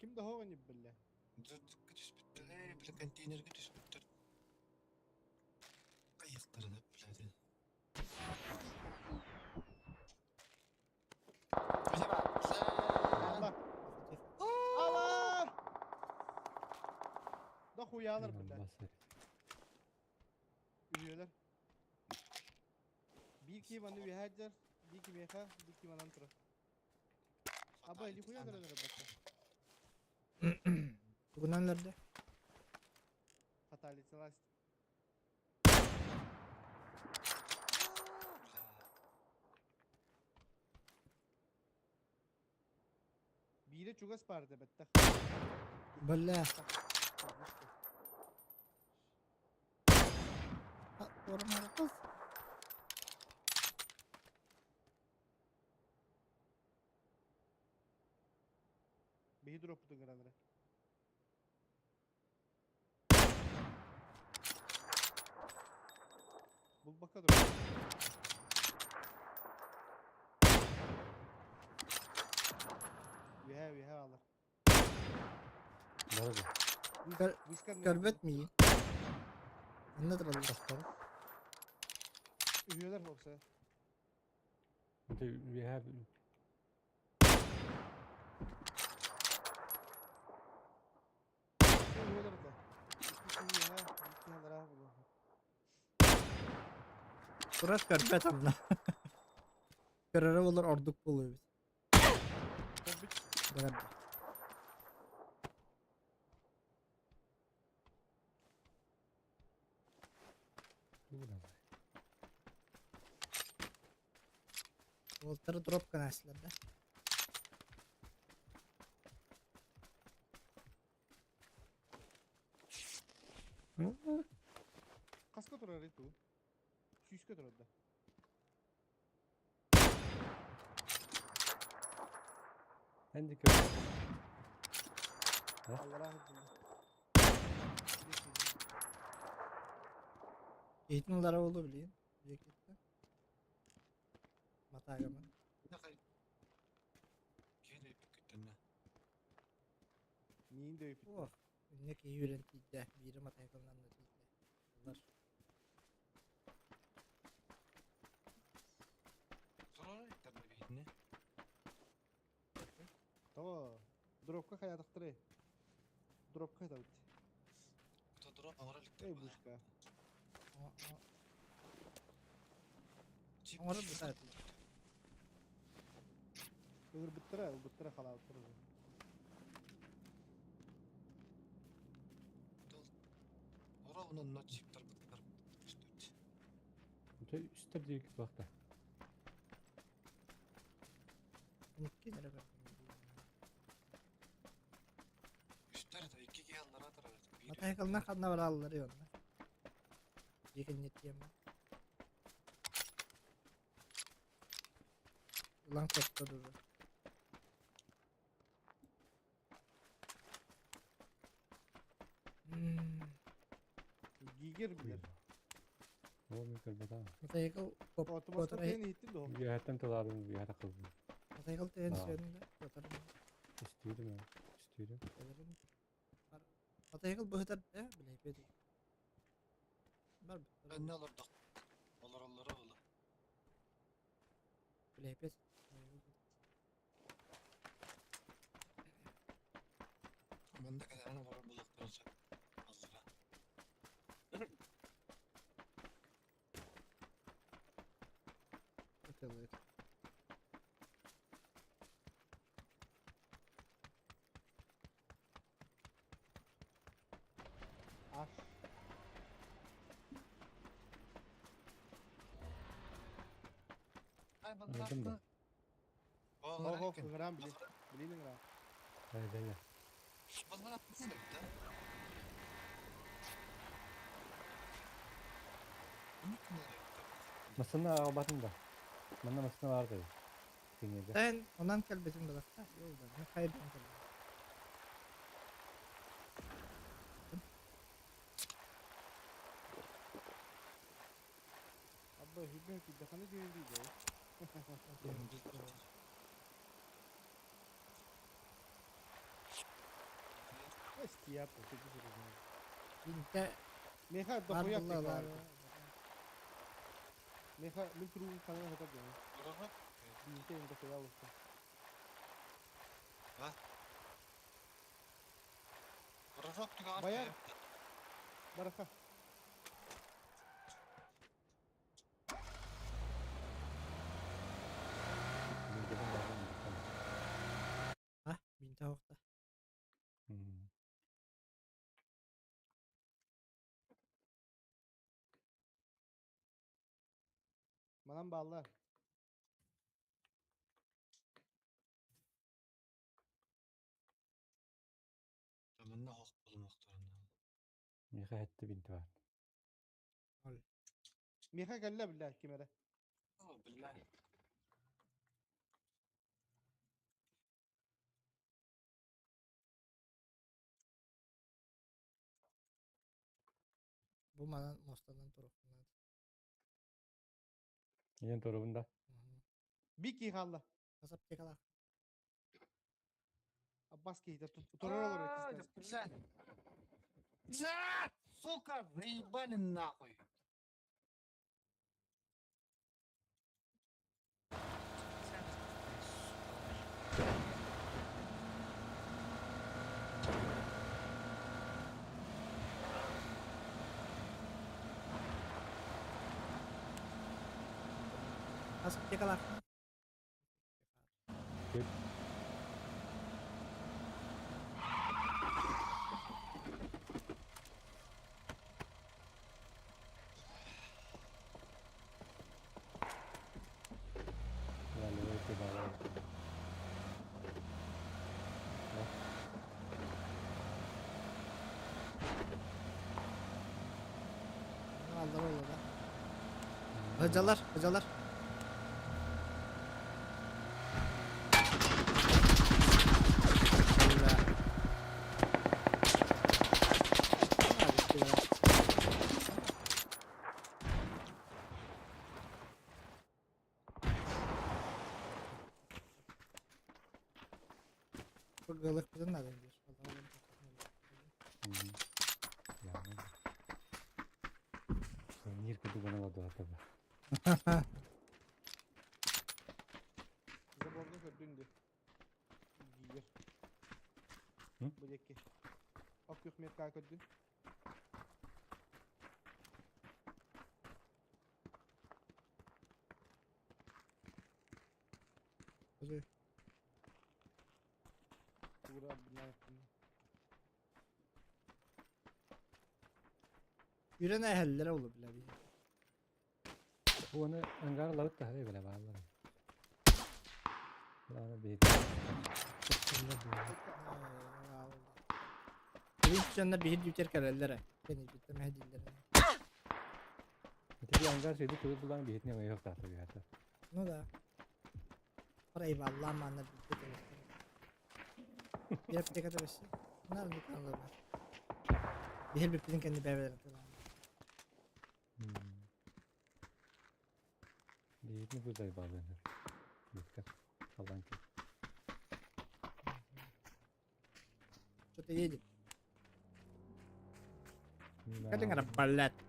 Ким да хоҕун биллэ. Алла. Алла! Да хуялар бля. Үйөлөр. Биир киһи манна үөһэ дьэр, биир кимиэхэ, биир киһи манан турар. Аба или хуя көрөлөр бакка. Тугунан өлөрдө? Фаталити ласт. Биирэ чугас баар да бэттэх. Бля. Орун Биһи дроппутун гынан эрэ. Булбакка дроп. Үөһэ үөһэ аалар. Бары да. Вышкар Көрбөт миигин. Онно тураллар. Үһүөлэр уопсайа. Это үөһээ Турар көрбөт онно. Көрөрө буоллар ордук буолуо эбит. Көрбүт. Уолтары дроп гынааччылар да. Хаска турар иту? Сүүскэ турар да. Эн диэки Аллараа сылдьыллар. Киһитин ылара буолуо билигин. Диэкиттэн. Матаагаман. Миин да өйпүт. Ох, инньэ киһи үөрэн тиийдэ. Биирэ матайкаланна тиийдэ. Ылар. Того, дропка хайатахтары. Дропка хатабыт. Эй, бушка. Оҥорор бытаатылар. Ылырбыттара, ылбыттара халаабыттара. Үстэр диэки туохта. Икки эрэ көрдүм. Матайкална ханна бараллар онно. Дьиэкиннет диэммин. Ылан көттө дуу. Гигер билэр. Ол мин көрбөтөм. Мотоцикл Отумаска тыын иһиттин дуо? Үөһэттэн тылаабын үөһэ тахылбын. Мотоцикл тыын сүөнүндэ котор. Истиирим истиирим. Мотоцикл быһытар да билэйбэт. Бар. Önüne olurduk. Олороллоро буолу. Билэйбэт. Манна кэлэн олорор буолуохтарын сөп. Аллара. Ытылыр. Аш. Ай Ылдым да. Оһо, ыҥыраан били. Билин ыҥыраан. Ай да. Массыына аҕалбатын да. Манна массыына баар дии. Киниэхэ. Sen онон кэлбитин балахта. Йолда. Мен хайдан кэлбитим. Абба хүбэ киддаханы дүйүн дии. Эстият Бинте Меха бар дохуя буллалар. Меха мин кругун канал хатар дьон. Бинте ин дохуя луста. Баяр. Бараха. А, бинте оqta. Манан бааллар. Манна хоқ булмақтарына. Миэхэ этте бинти бар. Меха кэллэ биллэ кимэрэ. Биллэ. Бу манан мостанан туруктунат. Ийэн турубун да. Бики хаалла. Хас аптекалаах. Аббас киһитэ турар олорор кистэн. Блядь! Сука, заебали нахуй! Хас аптекалаахпын? Аллар олла. Hocalar, hocalar. Быгылыкпытын надо диир. Нир курдук гына олордо ба. Заборга көрдүн дии. Гиер. Бу диэки. Ок күөх метка көрдүн. Үрэн эһэллэрэ олу билэбин. Уону ангар лабыт таһы билэ бааллар. Лана бит. Билин биһир бүтэр кэлэллэрэ. Кени бүтэ мэһдиллэрэ. Ити ангар сөйдү тугу булан биһитне ойох таата биһата. Ну да. Eyvallah manna bitti. Bir аптекада бэсси. Нар бит алла. Биһир бүппүтүн кэнни бэбэлэр Биһитне бузай бааллар. Битке. Аллан ки. Что-то едет. Кэлин блядь.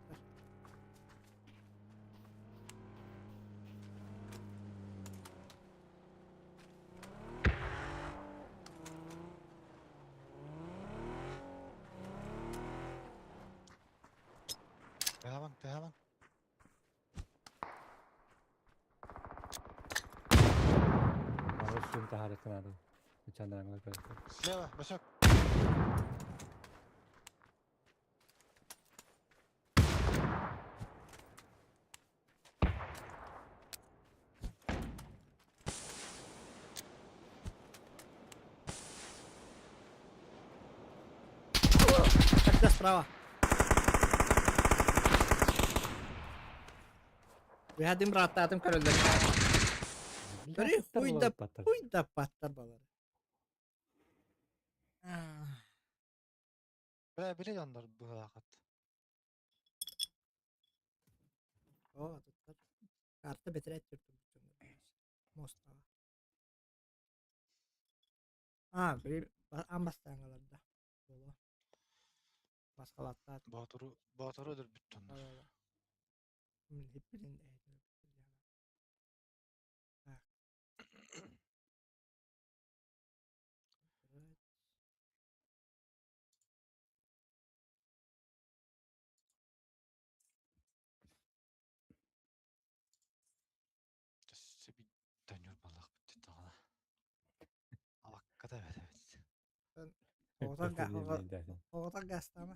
Тыһабан, тыһабан. Ары шум тахарыкын ары. Чандраңлар көрөттөр. Слева, башок. Когда справа. Выходим браттатым көрөллөр. Бери хуй да хуй да паттар балар. Бля, биле дьоннор быһаахат. О, тут карта бетерет түртүм. Моста. А, бир амбастаңаларда. Боло. Баскалаттар. Боотуру, боотуру өдөр бүттөннөр. Мен хеппилин Так. Төссө би төнүр балах бүттү тағана. Алакката бәдә бит. Оғотан гастама.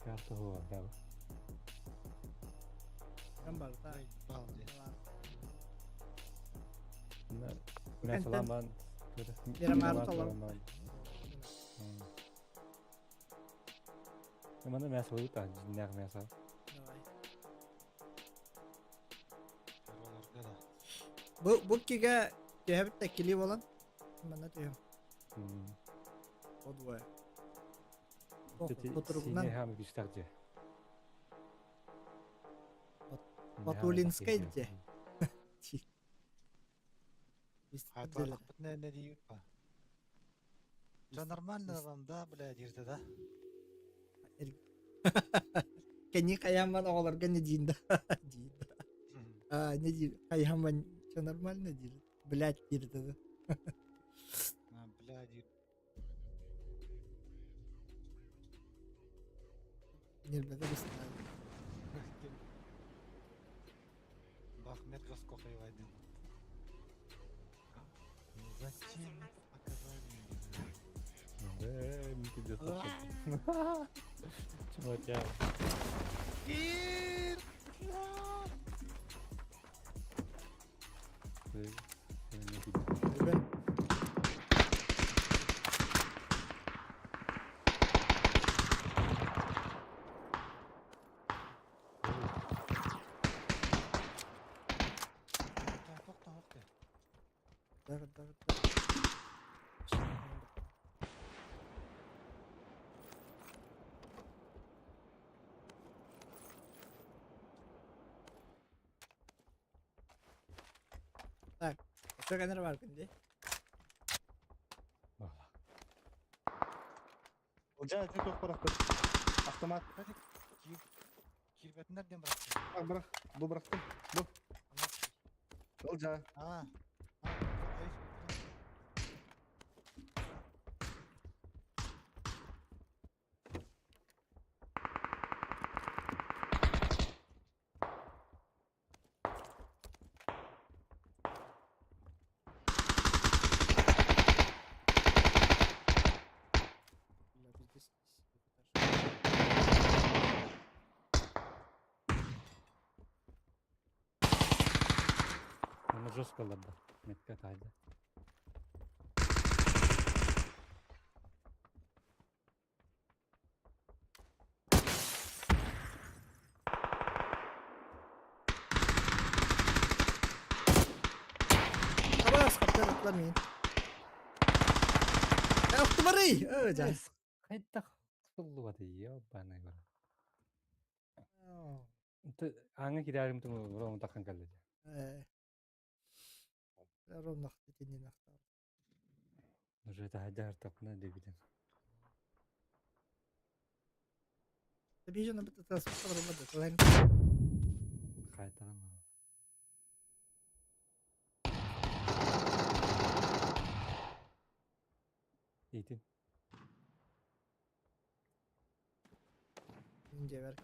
Карта хуа, да. Кам барта. Бал дии. Мен салам бан. Мирамары толору. Маны мен салып та дьиҥнээх мясо. Давай. Олорго да. Бу бу кигэ түһэбит да кили болан. Манна түһэм. О двое. Кутуругунан Сине күүстээх дьэ. Батулинскай дьэ. Хайталахпыт нэ диир па. Все нормально вам, да, бля, диирдэ да? Кэнни хайаамман оҕолорго не диин да диир да. А, не диир. Хайаамман все нормально диир. Блять диир да. Бля, диир. Нербэдэ быстаа. Бахмет Госкохаевайдын. Ну зачем это показали? Э, Мики где-то. Чувак, я... Бүгүн Да, да, да. Так, что камера бар күнде? Ылдьаа ити туох бырахпыт? Автомат. Киирбэтиннэр диэн бырахтым. А, бырах. Бу бырахтым. Бу. Ылдьаа. А, Бля, здесь Оны жестко ларда. Метка тайды. Абас, қаптар атлар мен. Охтубарый! Ө, жа. Хайдах туллубаты ёбаный бар. Аңа кирәрим тум ром тахан калды. Ром нахты тенен нахтар. Уже это хаджар тапна дебиден. Бижон бит тасып ромады. Лайн. Хайтан. Итин. Инде бер.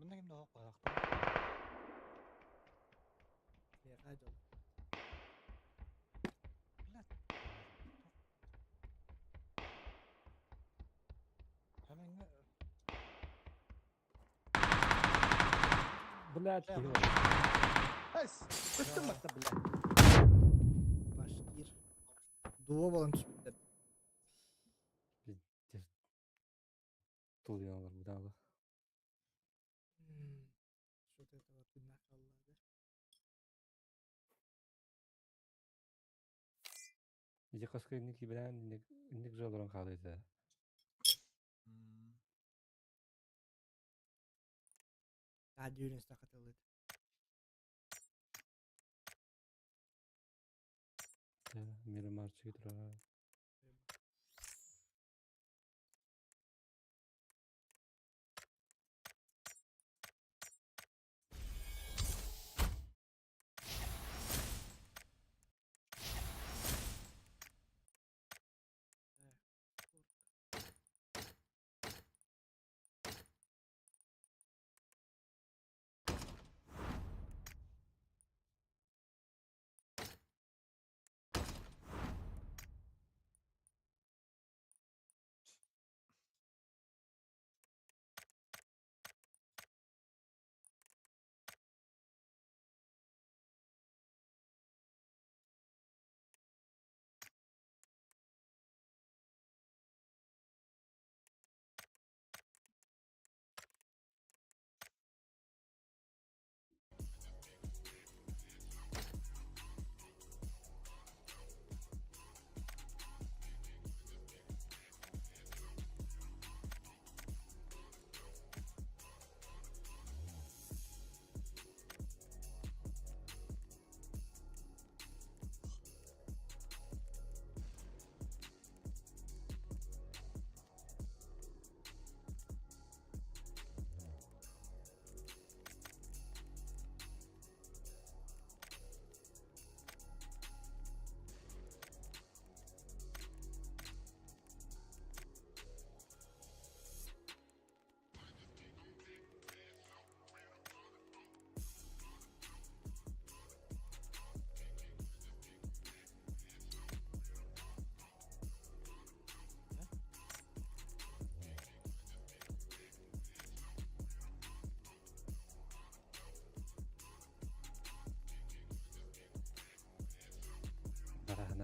Мында кимде хоқ бырахтым. Блядь. Hemen Блядь. Айс! Көстөн батта, бля. Башкир. Дуо болан түспүттер. Тулуялар будалы. Что-то это вот нахаллады. Иди қасқа инник киберен инник инник жолорон қалайды. А, дүйрен стақатылды. Мирамарчы тұра.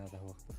Надо хуохтур.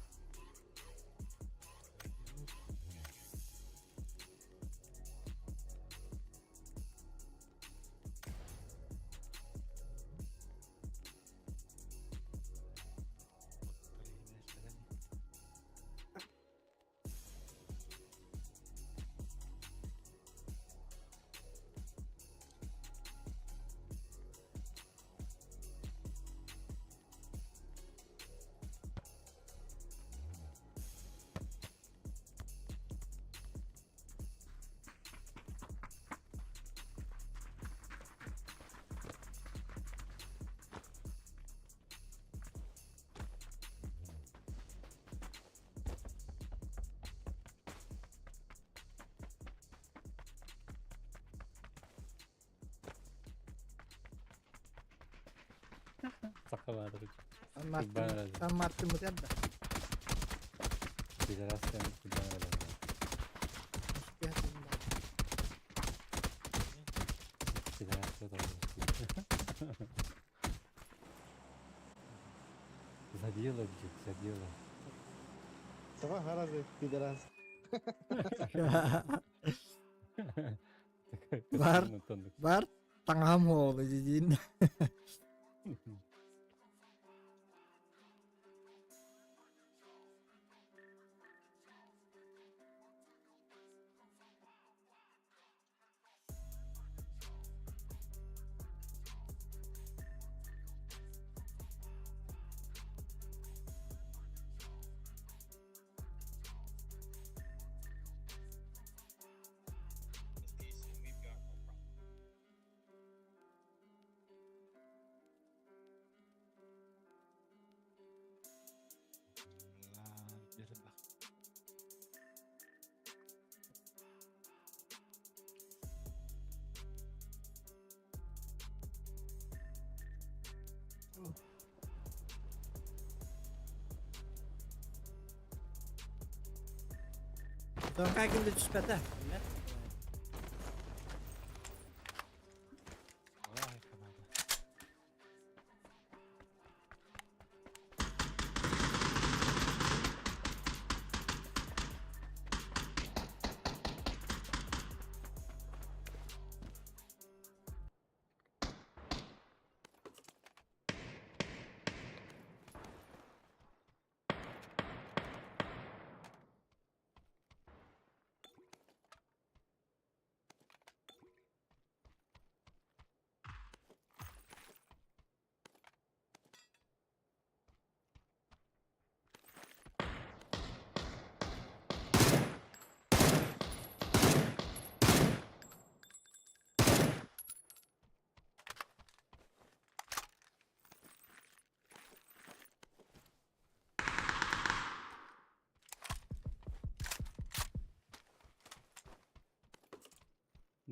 Сахалаатыр. Сан Мартин мутер да. Пидорастан курбан Пидорастан За дело, блядь, за дело. Саха харазы пидорас. Бар. Бар таҥаһым уолу дидиин. Тоҥхай ким да түспэтэ.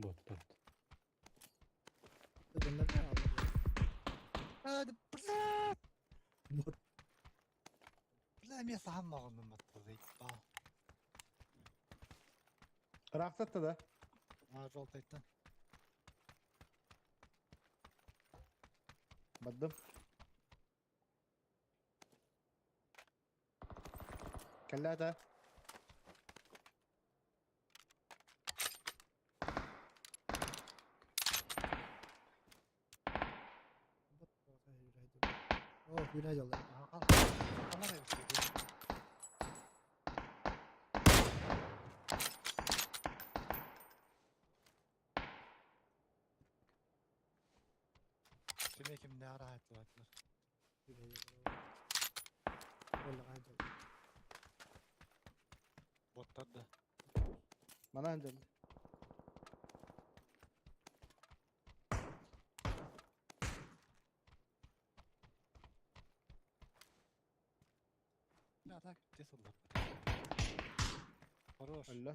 Бот, бот. Бля! Бот. Бля, мен саһан моҕоннум баттазайпа. Ыраахтатта да. Аа, жолтайтан. Бардым. Кэллээтэ. О, күнә дьоллор. Ханар эбит. Ким кимне араайтылар. Боттар да. Манан дьоллор. Бля, так тес олар. Хорош. Өллө.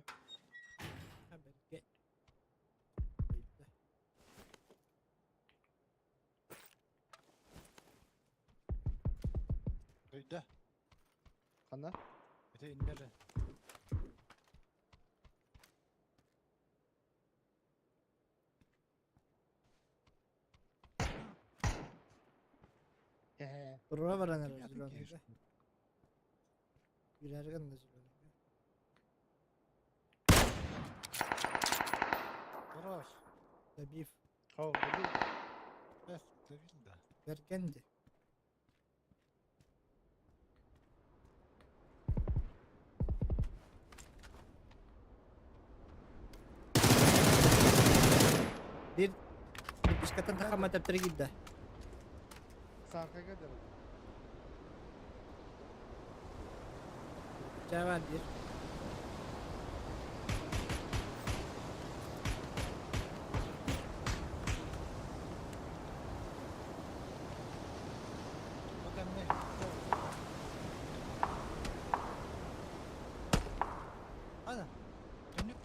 Өйдө. Ханна? Эте иннере. Хе-хе. Турура баран Ким эрэ. Киирээри гынна зеленыйга. Хорош. Добив. Хоо, добил. Бэс, добил да. Бэргэн дии. Биир выпискаттан тахамма тэптэрэ киирдэ. Сааркага дары. Чаа баар диир. Бу кэмҥэ Ана, түннүк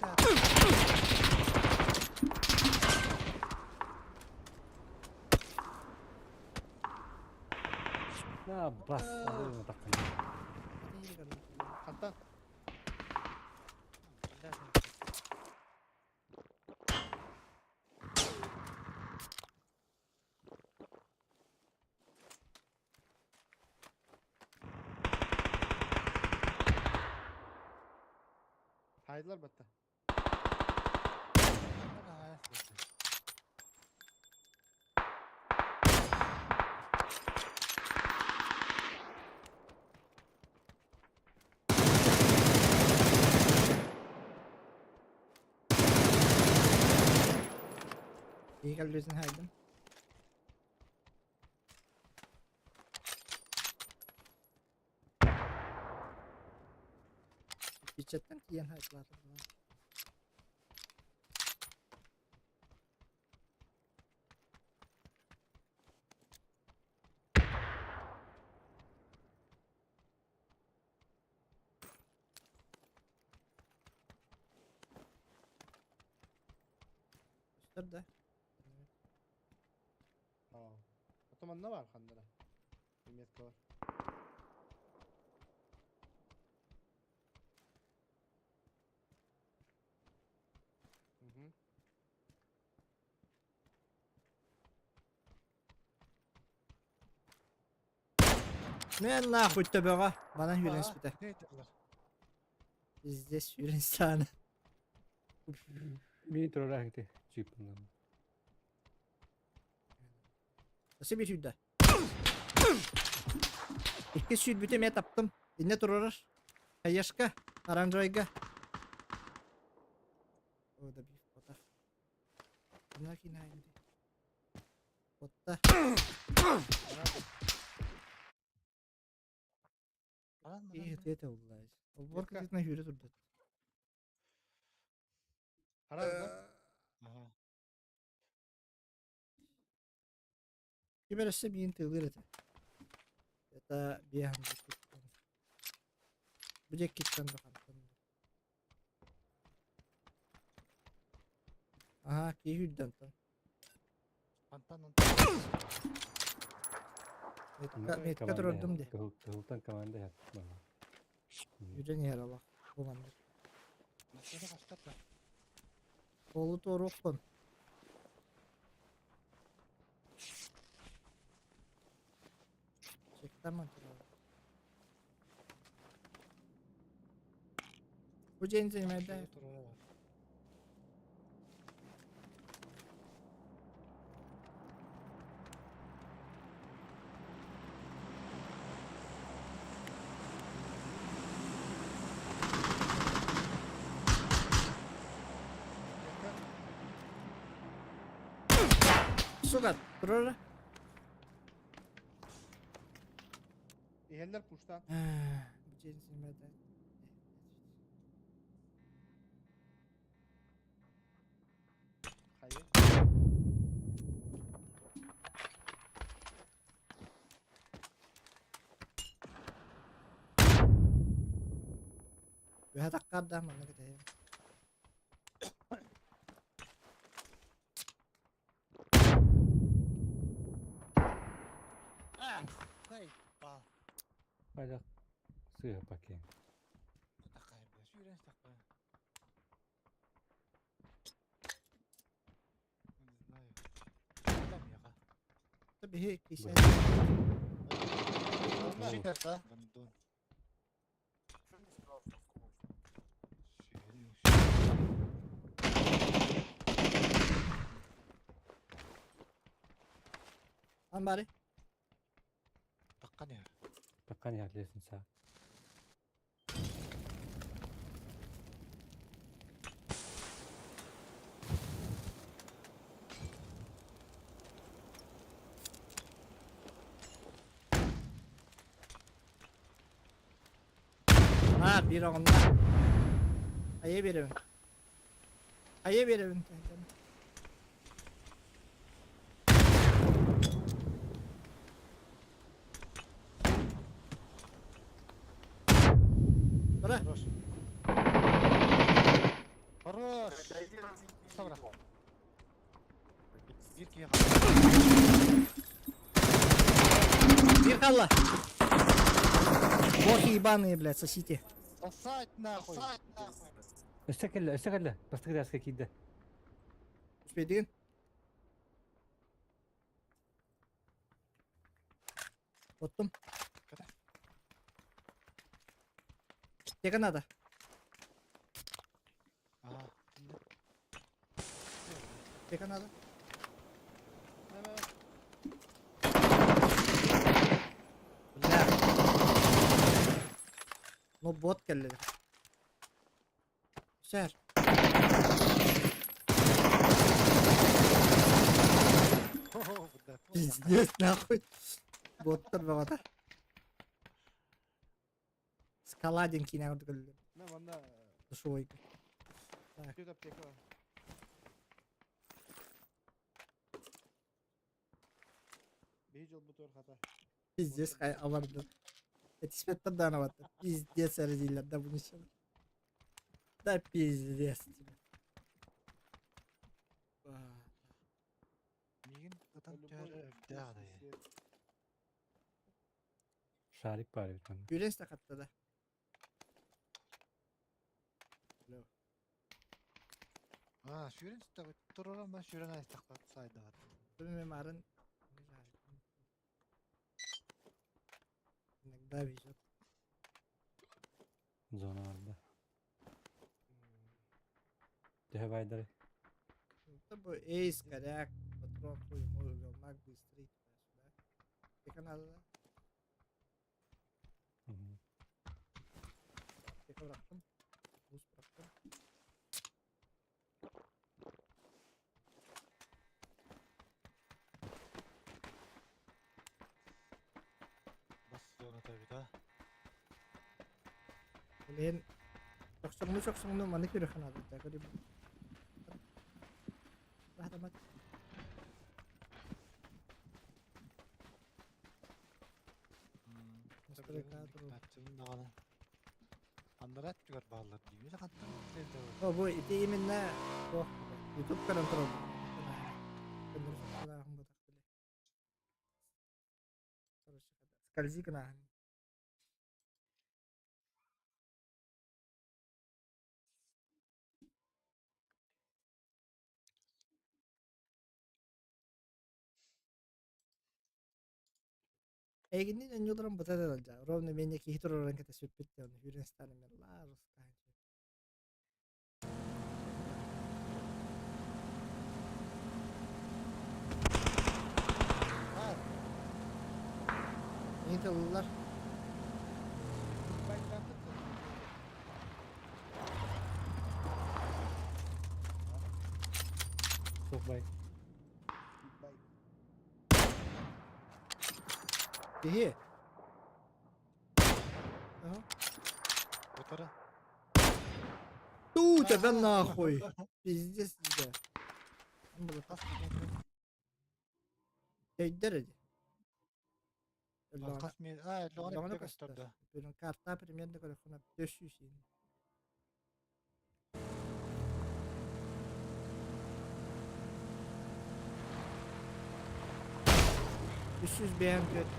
На, бас, алын таққан. Хантан? Хайдылар батта. Киһи кэллиитин хаайдым. Иччэттэн тиийэн хаайдылаатым. Көстөр да? Аа. Ото манна бар ханнара. Метка бар. Мгм. Мен нахуй төбөҕө манан сүүрэн испитэ. Пиздец сүүрэн саана. Мин турар ити чипынан. Өссө биир сүүрдэ. Икки сүүрбүтү эмиэ таптым. Иннэ турарар. Хаешка, оранжевайга. О, да биф потах. Мына кинайын. Отта. Киһи тиэтэ буллаайс. Олбуор кытыытынан сүүрэ турдат. Ага. Ким эрэ өссө миигин тыылыыр этэ. Это биэһэн Бу диэккиттэн да хантан да. Аһаа, киһи үрдэ онтон. Антан онтон. Метка, метка турардым дии. Кыһылтан команда иһэр. Үрэн иһэр олох. Бу маннык. Машина хастар да. Суолу туоруохпун. Чектаман турар. Бу дьиэни занимайда. Сука, турара. Иһэллэр пуштаан. Бу дьиэни занимайда. Хайа. Үһэ таккардаах манна кэтэһиэм. Хайдах сыыһа пакет. Биһи кисэ. Амбары. Таххан иһэр. Таххан иһэр лестница. А, биир оҕонно. Хайа биэрэбин? Хайа биэрэбин? Бара. Хорош. Хорош. Собра. Биир киһи Биир хаалла. Бохи ебаные, блядь, сосите. Сосать нахуй. Өссө кэллэ, өссө кэллэ. Бастакы этээскэ киирдэ. Успейдигин? Оттум. Тека надо. Ага. Тека надо. Бля. Ну бот кэллэ. Сэр. Хо-хо, бля. Пиздец, нахуй. Боттар баҕата. Скала диэн киинэ курдук өллүм. На, манна Душевойка. түөрт аптека бар. Биһи дьолбутугар хата. Пиздец, хай абарды. Этиспеттер даҕаны абатта. Пиздец эрэ дииллэр да буну сиэн. Да пиздец тебе. Миигин ытан Любой түһэр өрдөөх да. свет. Шарик баар эбит манна. Күрэс да хатта да. А, сүүрэн сытта турарам ба сүүрэн айстахпат сайдабат. Bilmiyorum арын. Иногда везет. Зона барда. Төһө баайдары? Это бу эйс, коряк, патрон, хуй, мой, велмак, быстрый, туда-сюда. Тека надо, да? Мгм. Тека бырахтым. Бус бырахтым. Бас зона табит а. Блин. Чохсоҥну чохсоҥну маны көрүөххэ наада да көрү. Раһатамат. Настройка туру. Тачын даҕаны. Андарат түгэр бааллар дии. Хаттан О, бу ити именно о, YouTube көрөн турабын. Скользи гына. Эйигинниин онньууларым быта да ыалдьа. Ровно миэнэ киһи туруоран кэтэспиппит диэн үүрэн сытан эмиэ лаарыстаан. Миигин тыллылар. Суох бай. Киһи. Ага. Утары. Ту тебя нахуй. Пиздец тебе. Хас метр? Өйдөр эди. Хас метр? А, лоҕун Лоҕуна эппитэ көстөр. көстөр да. Бүтүн карта примерно көрөххүнэ 500 иин. 300 бэйэм түөрт.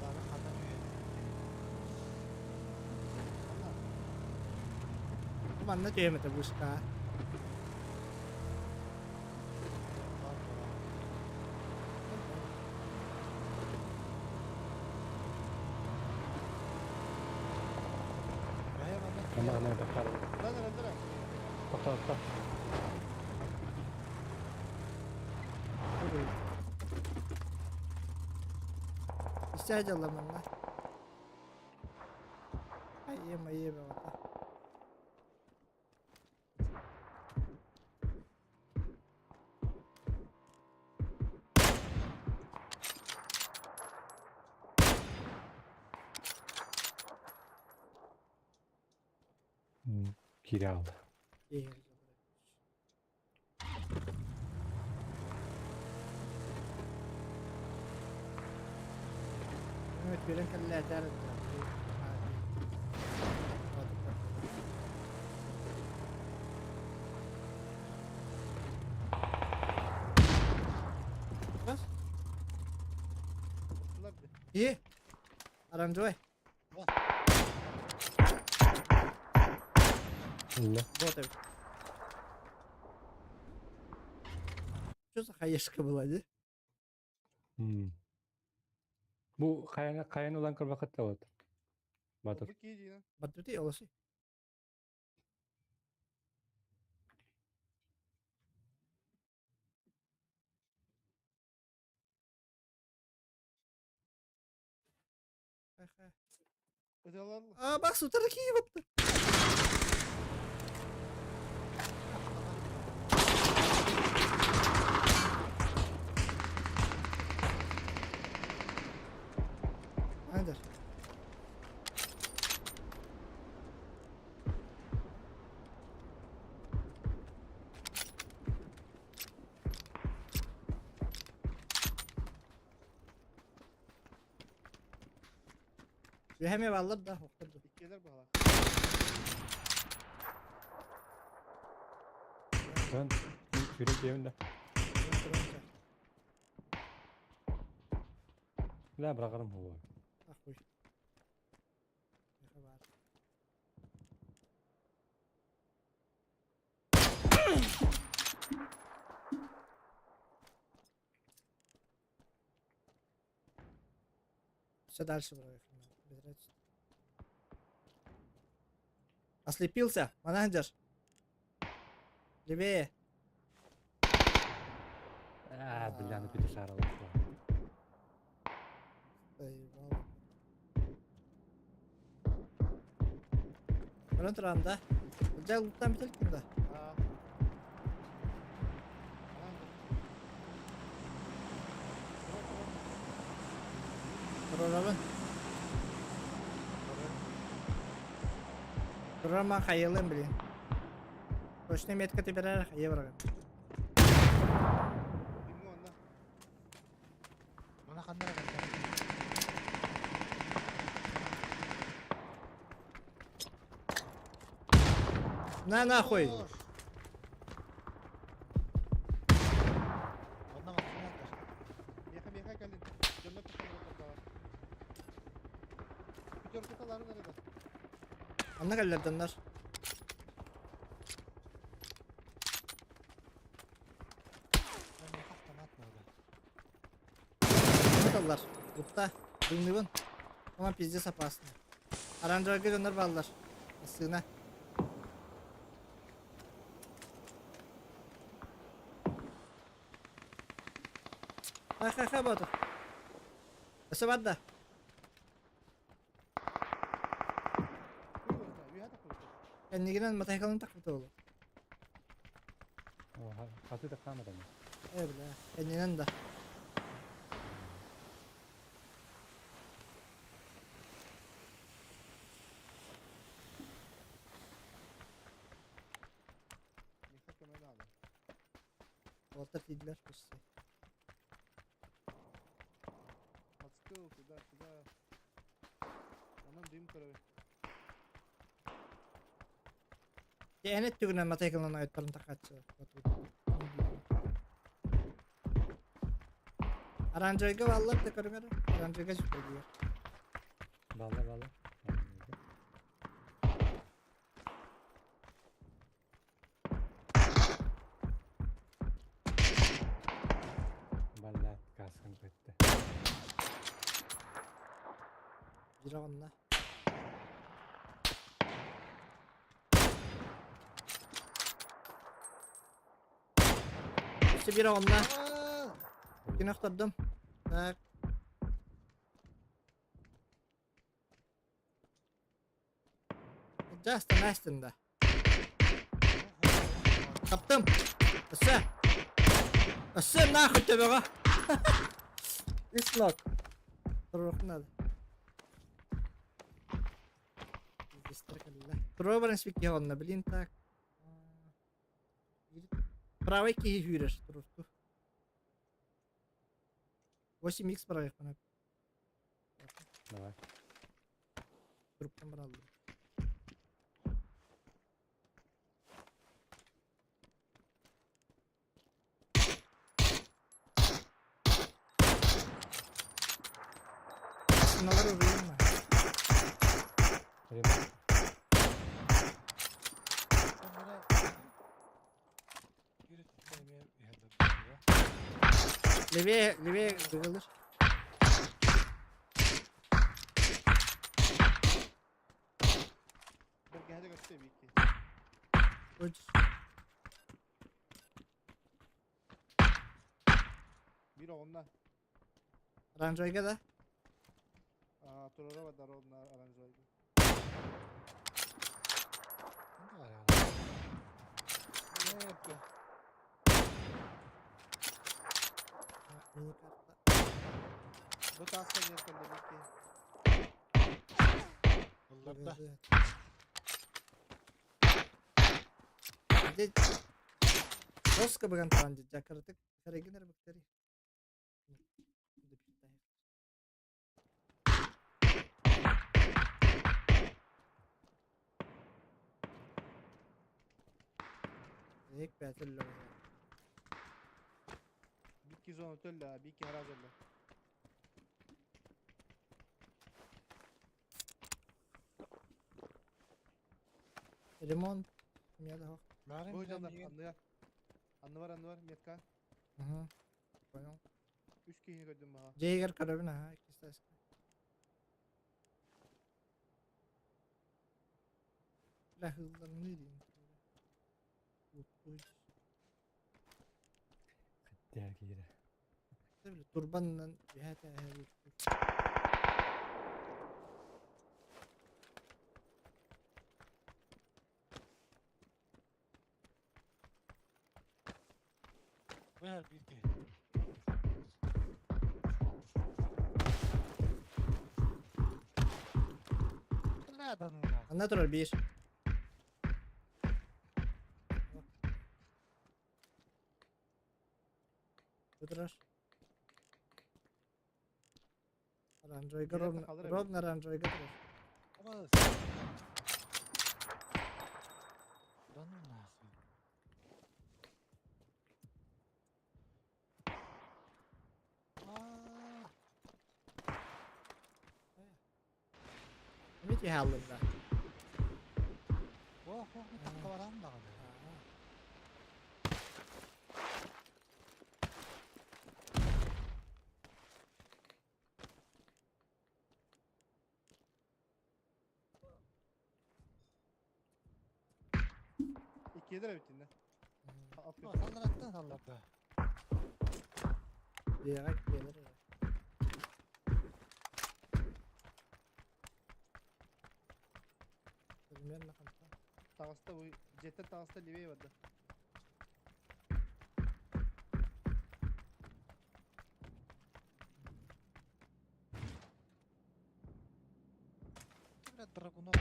Бары хата түһэ. Манна түһэм этэ бушка. Бар буолар. Бэйэ манна Манна киирэ. манна тохтоо. Андара, андара. Тохтоо, тохтоо. Сядела манна. Айым, айым бөҕөтө. Киирэ хаалла. Үөрэн кэллээтээр Бас. И? Оранжевый. Вот это. Что за хаешка была, да? Бу хайаны хайаны улан көрбөкөттө вот. Батыр. Батыр олосы. А, Макс, утары кийип Айдар. Үһэме баллар да, охторду. Иккилэр баҕалар. Ön yürek yemin de. La bırakalım bu. Ахуй. Все дальше вроде. Ослепился. Манандер. Левее. А, бля, ну петушара ушла. Заебало. Көрөн туран да. Дьэ луттан бүтэлкин да. Турарабын. Турарма хайылым, блин. Точно метка теберер хайы барагын. Мана ханнара На нахуй! Меха меха кэлин. Дьонно Пятерка nerede? Анна кэллэрдэннэр. Меха автомат надо. Аллар. Лутта. Дымныбын. Ама пиздец опасно. Оранжевый дьоннор баллар. Сына. Ха-ха-ха, боту. Өсө барда. Кэннигинэн матайкалын такпыта болу. Хаты да камера. Э, бля. Кэннинэн да. Меха көмө надо. Уолтар тиийдилэр почти. Подскыл туда сюда. Онон дым көрөбү. Кээнет түгүнэн матайкалын ойоттарын такааччы. Оранжевыйга баллар да көрүҥэр. Оранжевыйга сүппэдиэр. Бала бала. Бала каскын бітті. Бир онна. Өссө бир онна. Кинохтордум. Так. Часто Настин да. Таптым. Өссө. Өссө нахуй төбөҕө. Үс ног. Туруох надо. Туруо баран спикки онно, блин, так. Правый киһи сүүрэр туруорту. 8x быраҕыахпын Давай. Туруктан бараллар. Массыыналар уруйун Ремонт. Левее, левее дыгылыр. Бэргэһэ көстө эбикки. Биир оҕунна. Оранжевайга да? Туруора бардар онно оранжевайга. Бу тааска диэн кэллэбикки. Булларда. Жестко быган туран дьакырытык Харайгын эрэ быктари. Эк бәтелле. Бикки зона төллө, бикки гараж өллө. Ремонт. Миэхэ Бу дьоннор анныгар. Анныбар анныбар метка. Угу. Понял. Үс киһини көрдүм баҕа. Дьиэгэр көрөбүн аха иккис Бля хылларны диин. Хаттыа киирэ. Турбаннан үһэ тээһэ Быһар биир киһи. Бля, да ну нахуй. Анна турар биир. Бу турар. Оранжевыйга Билет ровно, халыр эбит. ровно оранжевыйга турар. Абас. Да ну нахуй. Аа, Эмиэ түһэ алларда. Ох, ох, тахха баран даҕаны. Иккиэдэр эбиттин да. Саллараттан салларда. Дьиэҕэ киэлэр эрэ. Примерно ханта. Таҕыста бу дьиэттэн таҕыста левее барда. Бля, Драгунов.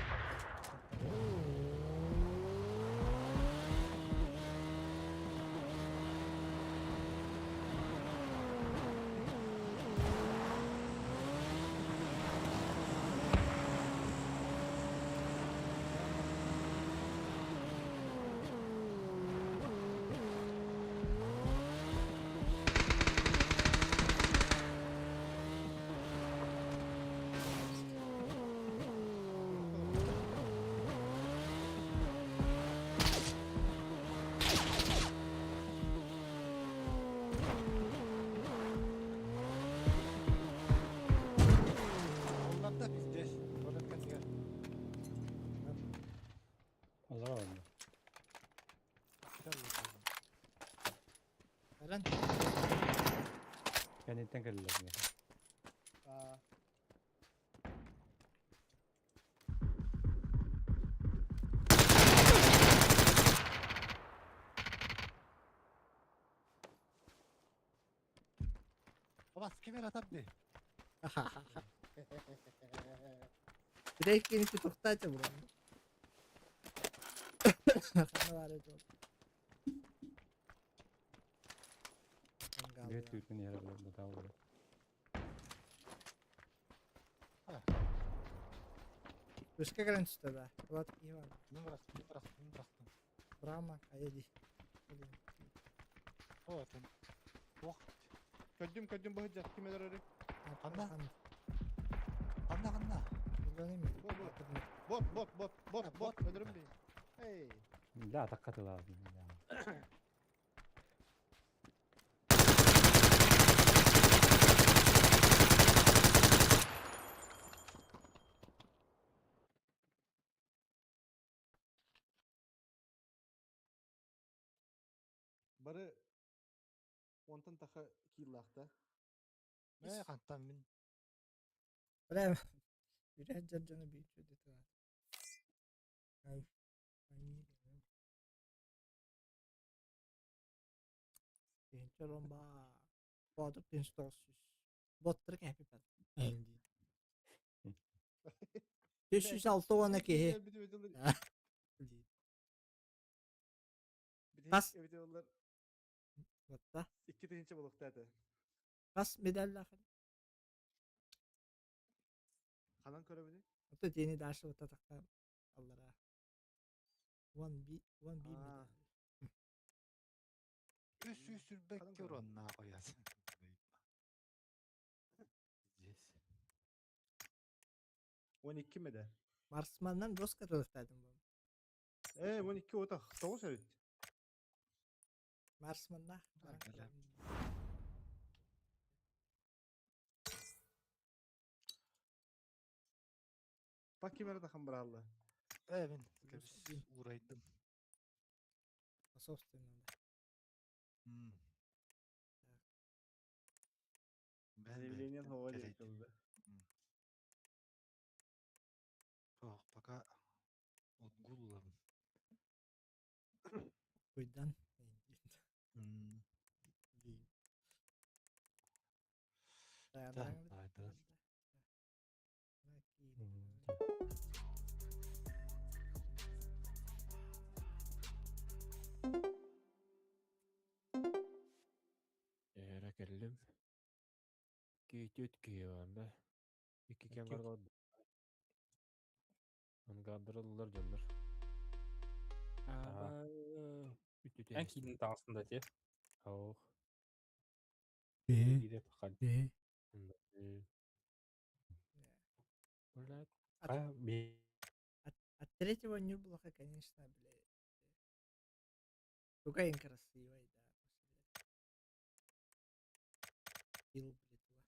Олларда пиздец. Вот это кэннигэр. Олорор онно. Баран. Кэнниттэн кэллилэр миэхэ. Аа. Бас ким эрэ атар дии. Direkt кини тохтаачы булан. Ханна баар этэ ол? Биир түүтүн иһэр бытаа буолар. Үскэ кэлэн түстэ да. Влад киһи бар. Мин бырахтым, мин бырахтым, мин бырахтым. Брама, хайа дии. О, атын. Ох, Көрдүм, көрдүм быһыдьа. Ким өлөрөрүй? Ханна? Ханна, ханна? Бу, бу. Бот, бот, бот, бот, бот. Өлөрүм дии. Эй. Да, атахха тылаабын. Бары онтон таха кииллаахта. Ээ, хантан мин Бля, үрэх дьон биир чудо Ай, фамилия. Тыһыынча ромба. Боотур 1900. Боттар кэпи пат. 306 уонна киһи. Хас? Батта. 2 тыһыынча буолуохта этэ. Хас медаллаах? Ханан көрөбүнүй? Ото тиэни дальше вот такта аллара. One B, one B Аа. медаль. 3 сүүс сүүрбэ Ханан көрөбүн? уроннаа қоясың. Здесь. 12 медаль. Марсманнан доска тылыктадым бу. Ээ, 12 ота тоҕус эбит. Марсманна. бля. Пак ким эрэ тахан быраалла. Ээ, мин Плюс кэбис один. уурайдым. По собственному. М. Бэн Заявление бэйттэн хоҕо кэлэйдим. диэки Ох, пока отгул ылабын. Куйдан. М. Да, да. Эрэ кэллим. Киитүт киһи да. Икки кэм Икки. барбат. Ангардырыллар дьоннор. Аа. Үтүтэ. Эн киинин таҕыстында те. Ох. Бе. Бире пахал. Бе. Блядь. А, би От третьего Нюблаха, конечно, блядь. Тугай красивый, да. Пил, блядь.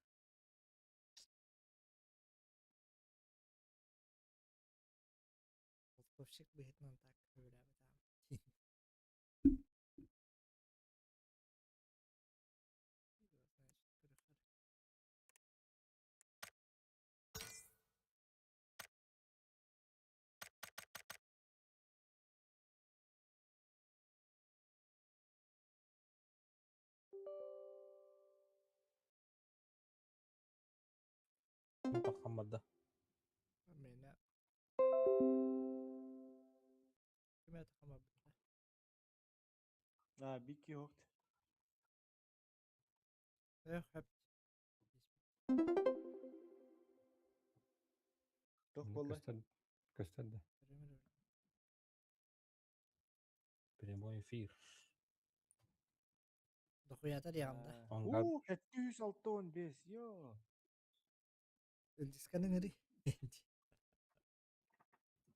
Полковщик быһытынан так сөбүлээбэтэ. Таххан барда. Миэнэ. Ким это хамабыта? Аа, бикки хокт. Эх, хэп. Тох болла. Көстөр көстөр да. Прямой эфир. Дохуятар яғымда. Ангар Уу, 765, йоо. Ылдьысканы ыҥырый.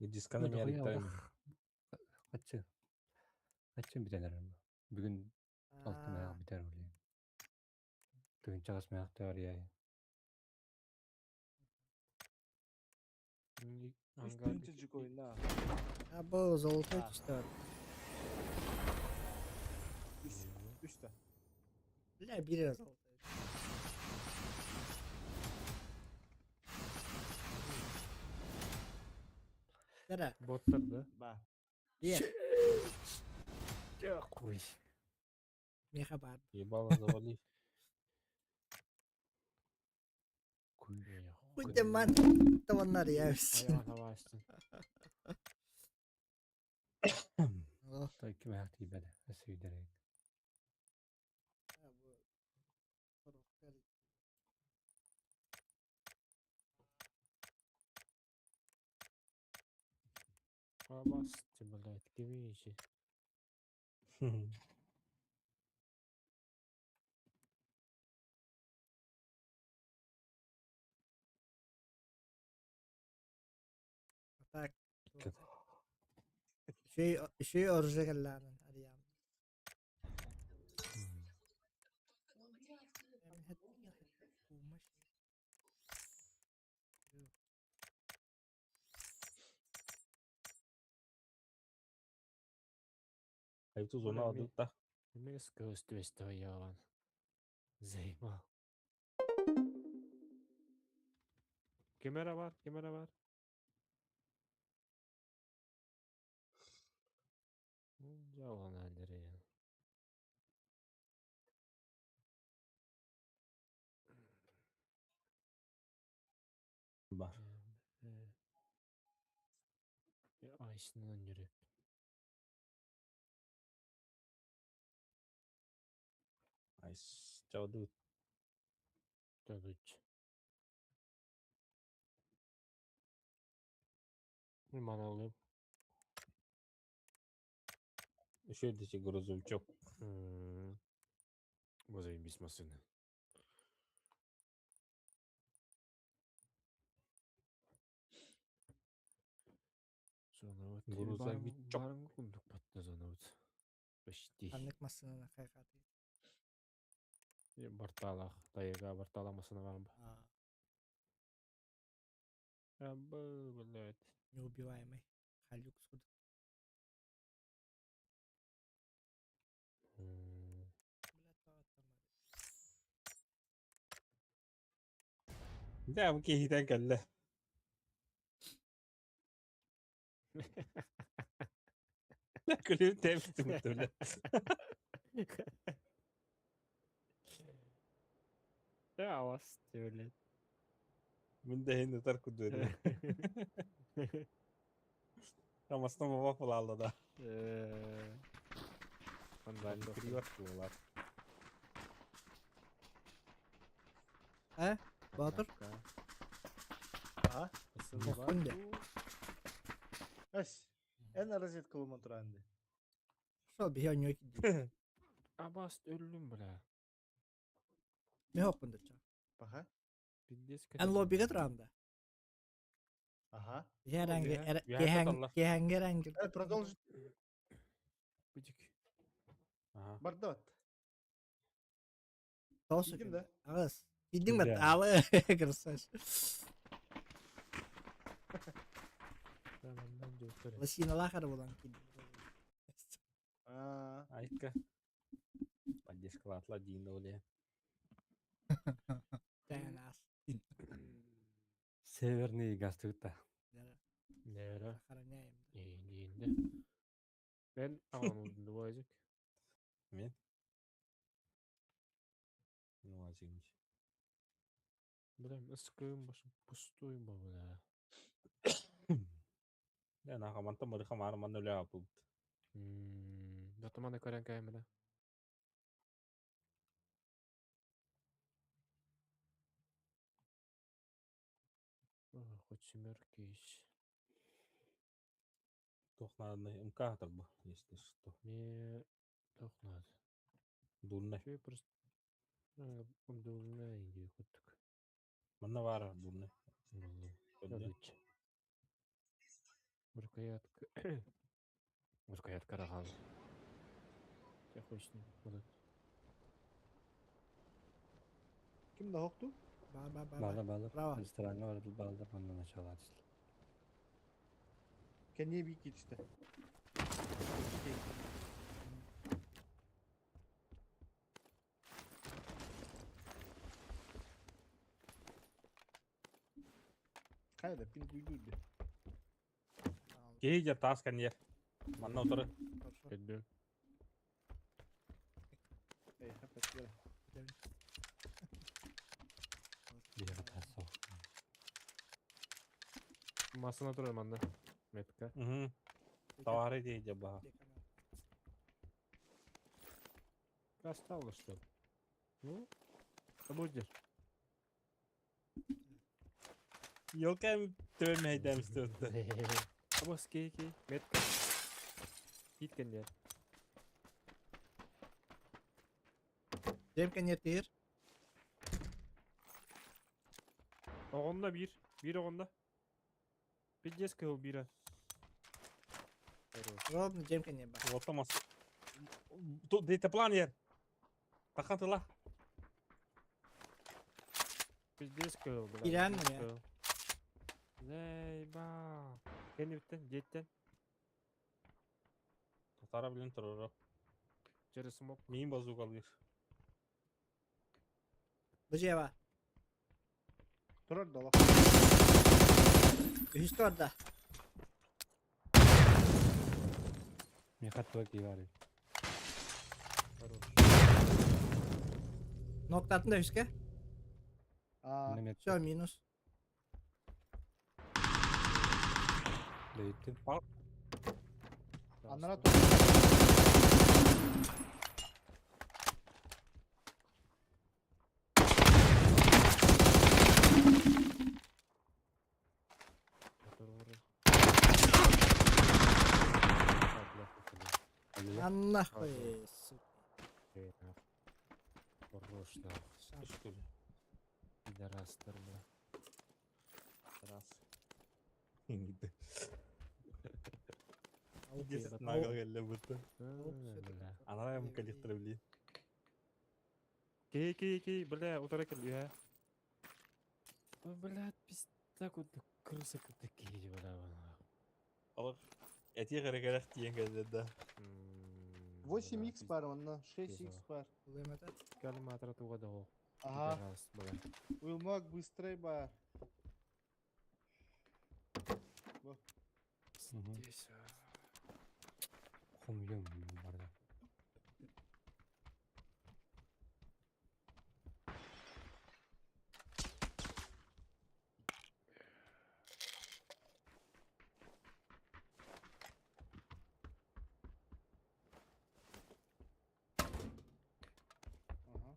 Дисканы миарыктайм. Хаччы. Хаччы бүтэн эрэр. Бүгүн алты маяк бүтэр үле. Бүгүн чагас маяк теория. Ангар 3 жикойна. А бұл золотой А. түсті бар. 3 3 та. Бля, бир золотой. Дара, Боттар да. Ба. бер. Куй. Меха бар. Ебало завали. Хуй ты мать, того нарьявся. Той кимээх тиийбэтэ, өссө өйдөрөйүн. Абасты, блядь, кимиичи. Так. Үчүгэй оружие кэллэҕинэн арыйаам. Айбыты зона адылта. Эмес көстүбэстэ ыйаан. Заебал. Кемера бар, кемера бар. Жалған әлдері. Бар. Айсынан жүріп. Айс. Чаудут. Дадыч. Мана алып. Еще десе грузовичок. Боза машина. Зона вот. Грузовичок. Барың кундук батты зона вот. Почти. Ханнык массынаны хайхаты. Барталах, тайга бартала машина бар. Абы, блядь. Неубиваемый. Халюк суд. Да, бу киһитен кэллэ. Күлүм тэптим бля. Да, вас, блядь. Мин да хин тар кудури. Амастан баба фалалда да. Криват буолар. Э? Батыр? Ага. Мохунде. Эс. Эн розетка луматуранды. Шо биһи онньуо киирдим. Абас өллүм, бля. Мен хоппун дача. Паха. Пиздец. Эн лоббига турам да. Ага. Киһи киһэҥҥэ эрэҥги. Продолжить. Бутик. Ага. Бардот. Тоос Киирдим да? Аҕыс. Киирдиҥ бат Да. аалы красавчик. Лосиналаах эрэ буолан киирдим. А, Айка. Поддержка Дин оле. Тэнаас. Северный гастыта. Нера. Сохраняем. Иинде. Мен ағанудын дуайзык. Мен. Ну, азимч. Бля, ыскым башым пустой ба, бля. Да, на хаманта мары хамар ман өлө апылт. Датаманы көрен кәймені. Хоть семерки ищ. Тохнадны МК бы, если что. Мне тохнад. Дурны. Чё я просто... Дурная идея куттук. Манна вара дурны. Дадыч. Рукоятка. Рукоятка рогал. Я хуй с ним. Вот. Ким да хокту? Ба ба ба. Баалар баалар. Браво. Ресторанга барып баалар манна начала атысыл. Кенни би кичте. Кайда пин куйдуйду. Кейджер тас каньер. Манна отыры. Хорошо. Кәдбем. Эй, хапас бер. Биһиэхэ таас суох. Массына турар манна. Метка. Угу. Товары дейди баха. Осталось что ли? Ну, а будешь? Елка төмәйдәм стөтті. Абос кей кей. Метка. Титкен дер. Демка не тир. Оғында bir. Bir оғында. Пиздец кыл бира. Хорош. Ровно демка не бар. Отамас. Тут дейті план ер. Тахан тыла. Пиздец кыл, бля. Иран пиздец не? кыл. Зайба. Кені біттен, жеттен. Татара білін тұрыры. Через смок. Мейін базук алыр. Быжева. Турар долох. Үһүс турда. Мен хаттыга кии бар. Хорош. Ноктатын да үһүскэ. А, Мына Все, минус. Дөйттүм. аннара тур. А нахуй, сука. Хорош, нахуй. Үскүл. Пидорастар, бля. Раз. Нагал келле бұтты. Бля. Анара ям коллектор били. Кей, кей, кей, бля, утара кел, я. Бля, пизда, куда крыса куда кей, бля, бля. Алыр. Эти керек тиен келді да. 8х бар онна, 6х бар. Калиматора туга да ол. Ага, Пидорас, бля. уйлмак быстрый бар. Здесь, а. Хомьем бар да. Ага.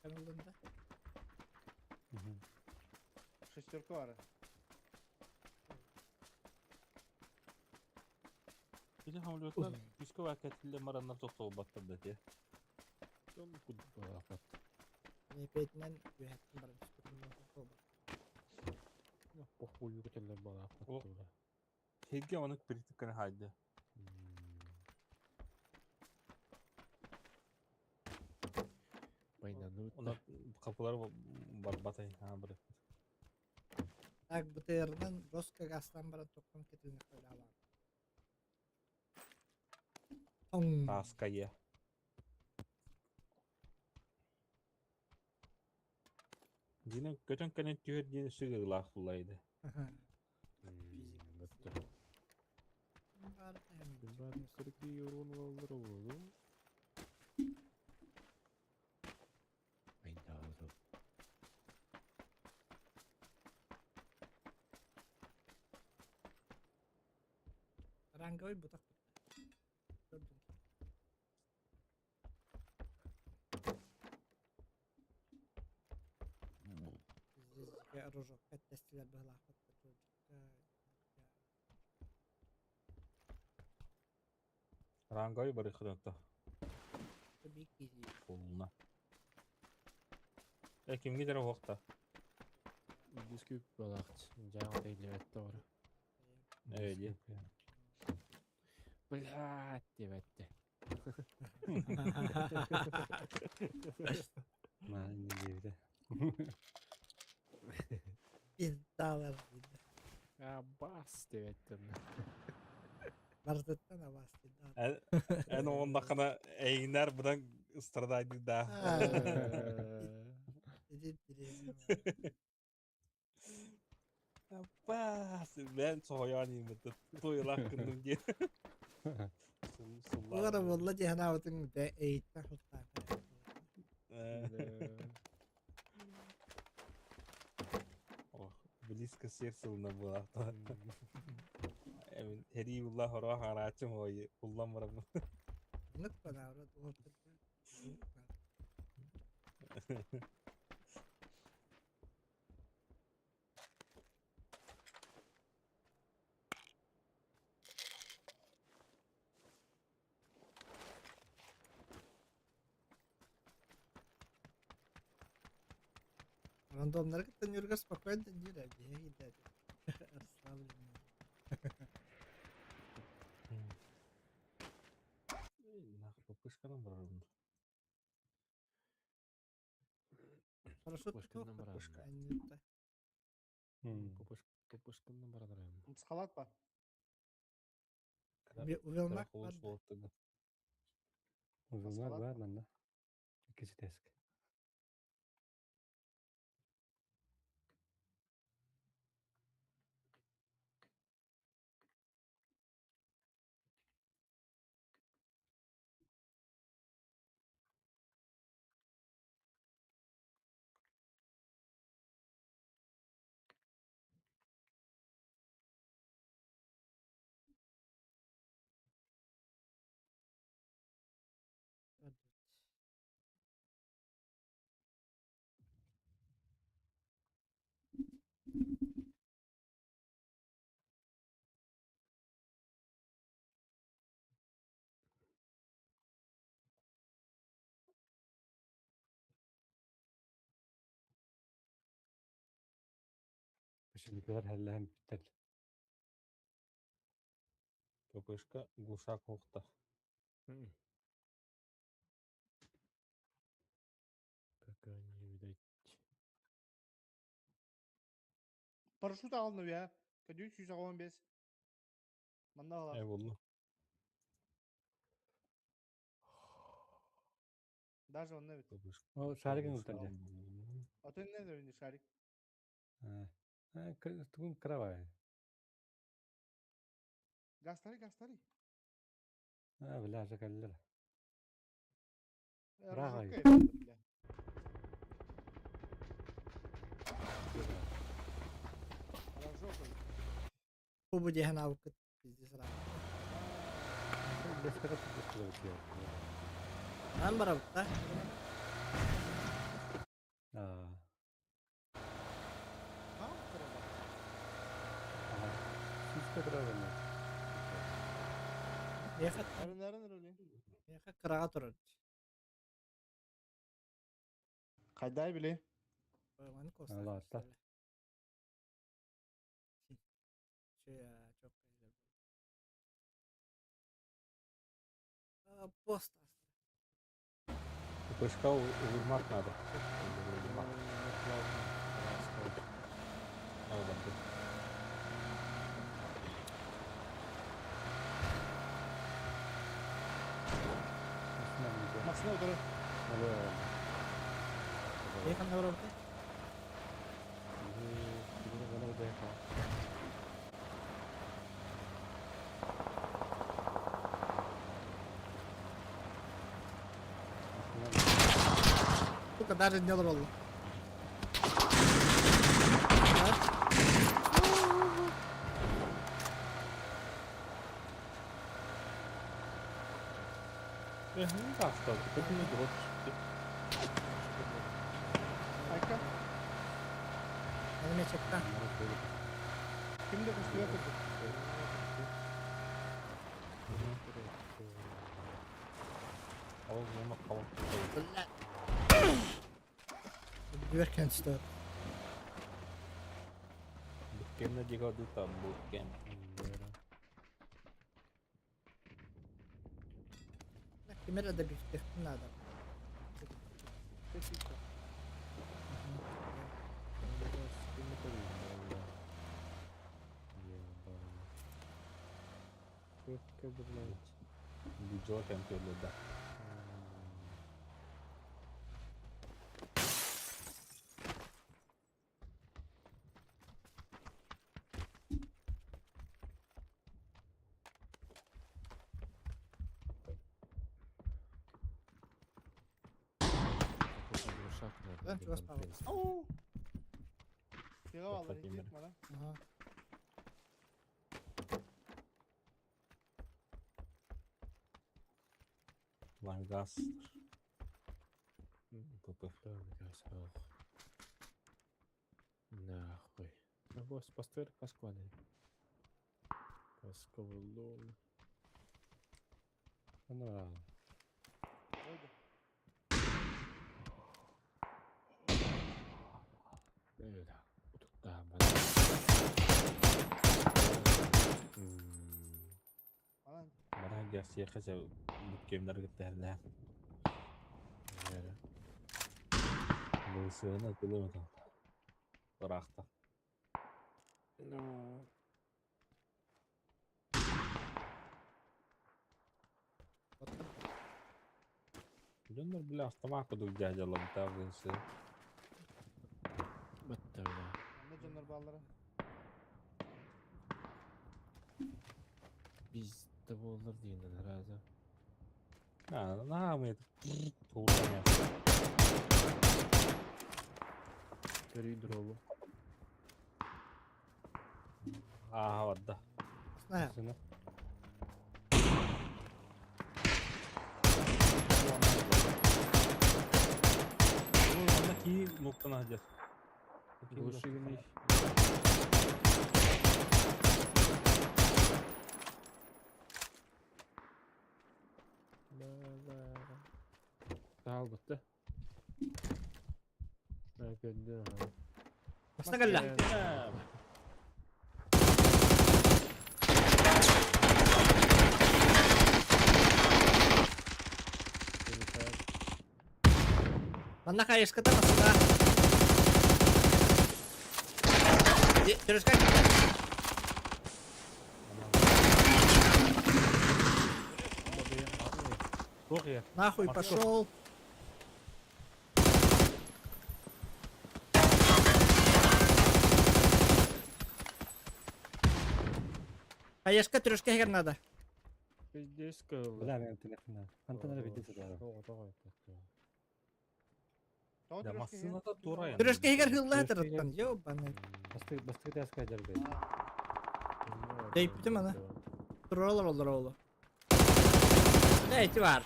Смерть да? Шестерка бар. Или хамлеттан күскө вакытында мараннар тоқтол баттыр да те. Петинен үһәттин баран түспүт. Похуй көтеллер бала. О. Хеге оны притиккene хайды. Байнаны Оны капылар бар батай. Ha бір. Так, БТРдан жестко газтан баран токтон кетилне койлалар. Тоң. Таская. Динен көтөн кенен түйөр дин сыгырлах булайды. Бітті. Бар 42 евроны алдырып oldu. Айда. Ранговый бутак. Көрдүм. Здесь рожок тестилер была. Рангой бар хыдатта. Полна. Э кимге дere вакта? Дискүп балакт. Жаңа дейлебетті бар. Э ди. Блядь, деп айтты. Ма не дейбит. Пиздалар. Абас деп айтты. Барзыттан абас дейді. Эн ондакына эйнер будан страдайды да. Абас мен соян имит. Тойлак күндүм ди. Угара болла жehana отын бе эйттен хуттан. Близко сердце ылына буолаахтаах. Эрии булла хороох арааччым ой уллан барабын. Оннук банаара Рандомнары кытта Нюрга спокойно диир биһиги да расслабленный. Нах попышканан барабын. Хорошо Попышканан барабын. Анюта. Попышканан барабын. Мцхалат па. Увелмак Увелмак бар манна. Иккиси теск. Şimdi hellehen bitter. ППшка глушак охта. Пока не видать. Парашют алынып я. Кадю 115. Манна алар. Э, болду. Даже онна бит. ППшка. О, шаригин утар же. А то не да шарик. Тугун кравай. Гастари, гастари. А, бля, жакаллар. Рагай. Бу диэн аукыт пиздец раа. Беската тугун Ан барабыт А. Сиска кравай. Меха Нарын öyle. меха кыраға турар. Кайдай биле. Маны коста. Алла, Чө чок. Пост. ППшка уймак надо. Надо б. Машина удары. Меха не барабыт. Сука, даже не ролл. Э, ну да, что, тут не год. Айка. Аны мечекта. Кимде көстүгө кырды? Ал жема калып. Бля. Дверкен стоит. Буккемне дигоду там буккем. Кемера да бифтех надо. Бюджет кем да. Lan чугас павыл. Ау. Тыаҕа бааллар ити мана. Ага. Лангас. ПП. Нахуй. А босс, постер Пасквале. Пасквалон. Ана. Ойда. Бля, утуктаан бара. Манан Мана герсиэхэ сэ бүккемнер кытта Бу тылы Ыраахта. Ну, Дьоннор бля автомат кудук дьаһдьалабыта быысы. бытта бля. Манна дьоннор бааллара. Биз да буоллар диэннэн арааза. На, на, мы туурдан Көрүй дробу. Ааха барда. Знаю. Сына. Манна кии нуктан аһдьар. Глуши Таал бытта. Көрдү. Баста кэллэ. Манна хайыската баста. Терескай. Туох я? Нахуй пошел. Хаешка трёшка хер надо. Пиздец кылла. Бля, мен телефонна. Антон эрэ видео сытар. Тоҕо Да трёшка массыыната тура я. Трёшка хер хылла тараттан. Ёбаный. Бастык бастык таска дьарбай. Дейптим ана. Туралар олар олу. Да эти бар.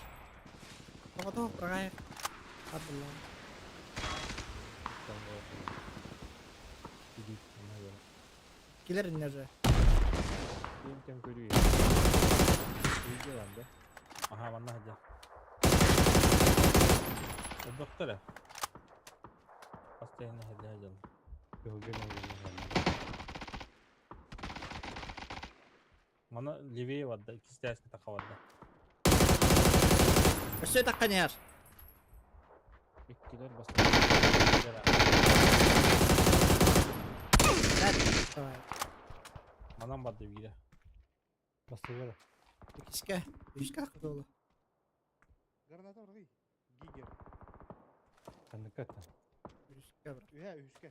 Тоҕо прагай. Абылла. Килер инне же. Ким көрүй. Видео да. Аха, манна аһдьар. Доктор. Постоянно аһдьар. Мана левее барда, кистээскэ таха барда. Өссө такканер. Иккилер баста. Давай. Манан барда биирэ. Бастыгар. Иккискэ. Үскэ таккы Граната баргый. Гигер. Канныката. Үскэ бар. Үһэ үһүскэ.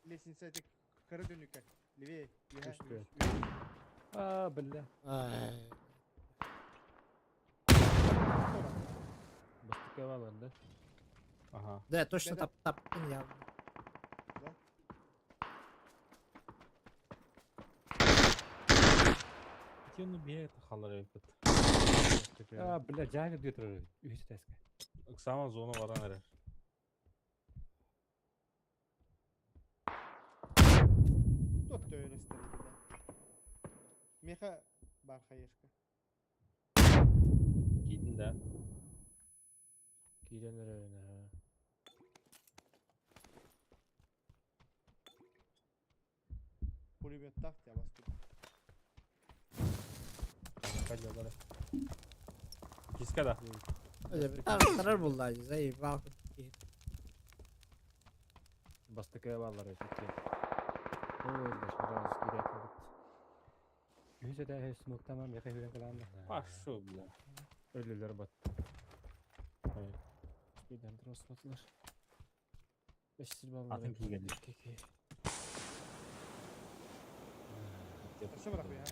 Лестница эти кыры дүнүккэ. Левее. Үһэ. Үһүскэ. А, бля. Ай. Бастыка балар да. Аха. Да, точно Да-да. тап таптын явно. Ити ону бие тахалар эбит. А, бля, жаагы дүйэ турар. Үһүс таска. Ыксама зона баран эрэр. Тот төйрестер бля. Меха бар хаешка. Киидин да. Киирен эрэ. Пулемет так тебя бастык. Кадьялары. Киска да. Тарар булла, заебал. Бастыка балар эти. Ой, раз кирек. Үһүс этэ смоктама меха хүрэн калаан. Пашу, бля. Өлүлөр бат. Спиден росмотлар. Беш баллар. Атын кийгенди. Кеке. Өссө барах я.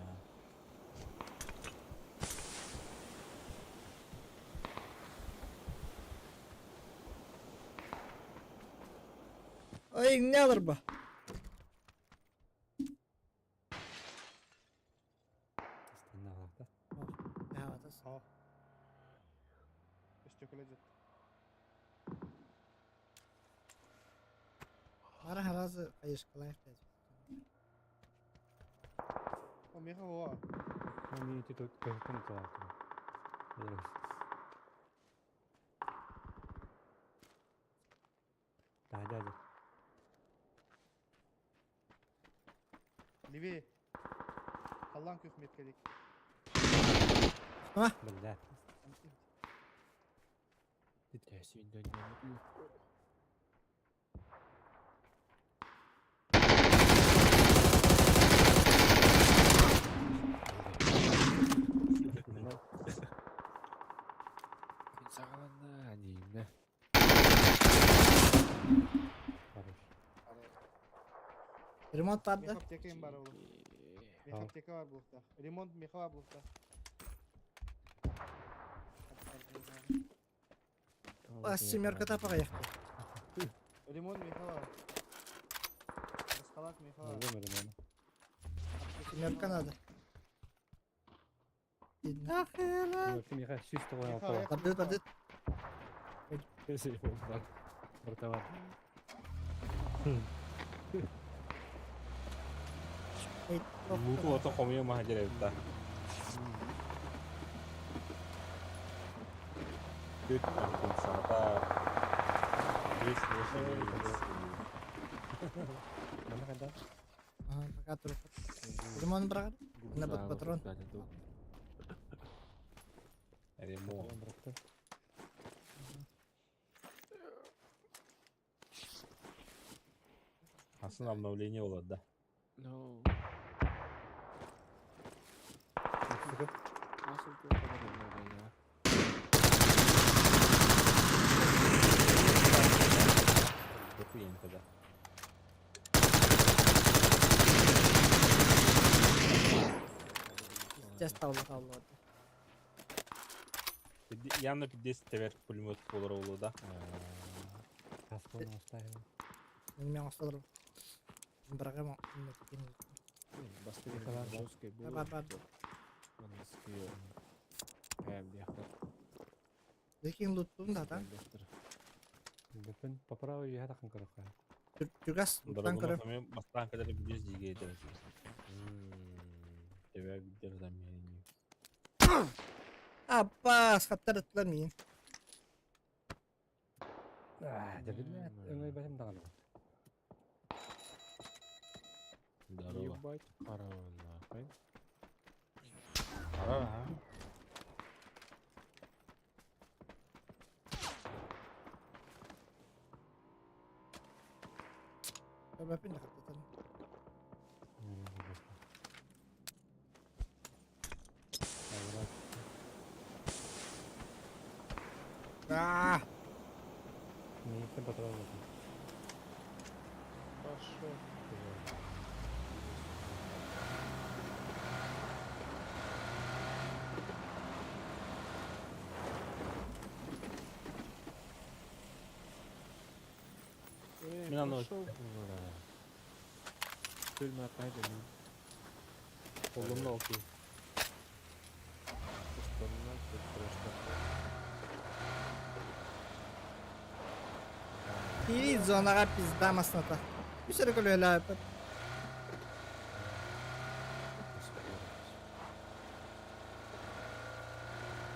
Ой, не алыр ба. тас. О. Өстөкөлө дьет. Бара харазы хайышкалаев дед. О, меха о. Они эти тут көһүтэн тураатым. Да, дядя. Левее. Халлан күх меткелик. Бля. Саҕаланна диимэ. Хорош. Ремонт барды. Меха аптека им бар ол. Меха аптека бар булукта. Ремонт меха бар булукта. Семерка тапаға яқты. Ремонт меха бар. Басқалак меха бар. Алгым ремонт. Семерка надо. Нахера. Ты меха сүүс тоҕо Меха алтала. аяқ Барды барды. Братан. Эй, Луту ото хомуйа маха дьэрэ да. Бүт антын саата. 5 8. Манна хайда? Ага, пока туруп. Ремонт брагар. На патрон. Ремонт. Быракты. Асын обновление болады да. No. Sıkıp. Nasıl bu kadar olmadı ya? Бытыйын тогда. Сейчас тавла тавла. Явно 50 тевер пулемет болар олу да. Касконы оставим. Мен осталар. Брагам. Басты Михаил. жесткий был. Бар бар. Лекин луттум да та. Бүтүн по правой я тақын көрөккө. Түгас луттан көрөм. Дорогуна бастан кадar 100 диге едер. Тебе бидер замени. Аппас, хаттар ыттылар миин. Аа, дебилет. Өңөй бәһим даганы. Здорово. Ебать, караван нахуй. Ага. Бәпин да хаттар. Аа, Мииттен патрон болсун. Пошел. Эй, Мен аны- пошел. Тюрьма опять же. Колумна окей. Кири зонаға пизда масната. Үсәрі көлі апат.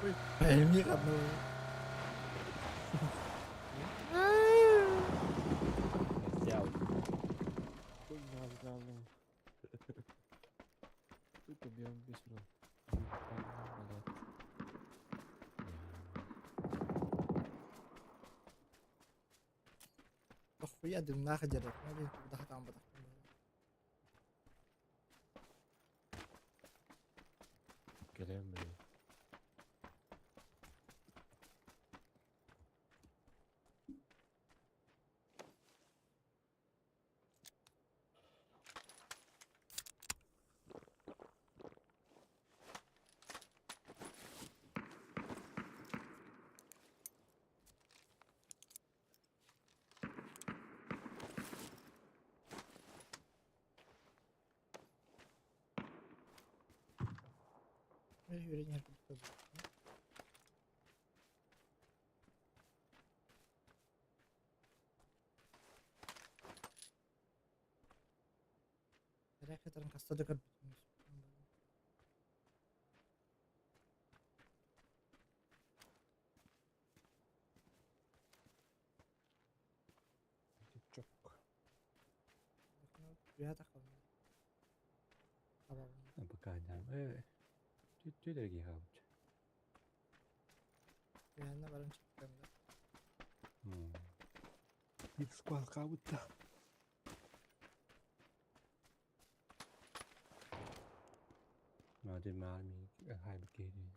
Ой, пойми одну. Взял. Хуй нахуй. Сука, бьем без рот. Блядь. Охуя дымнах дерек. Дахтан бата. Келем, блядь. Үйренер. Фотографияларын хаста да көрбүтүм. Чок. Түһэ таххабын. Табабын. Пока да. Тү дэрги хаалбыт. Түһэнне баран чыктым да. Бир склад хаалбыт. Мади маарми хайбыт киһи.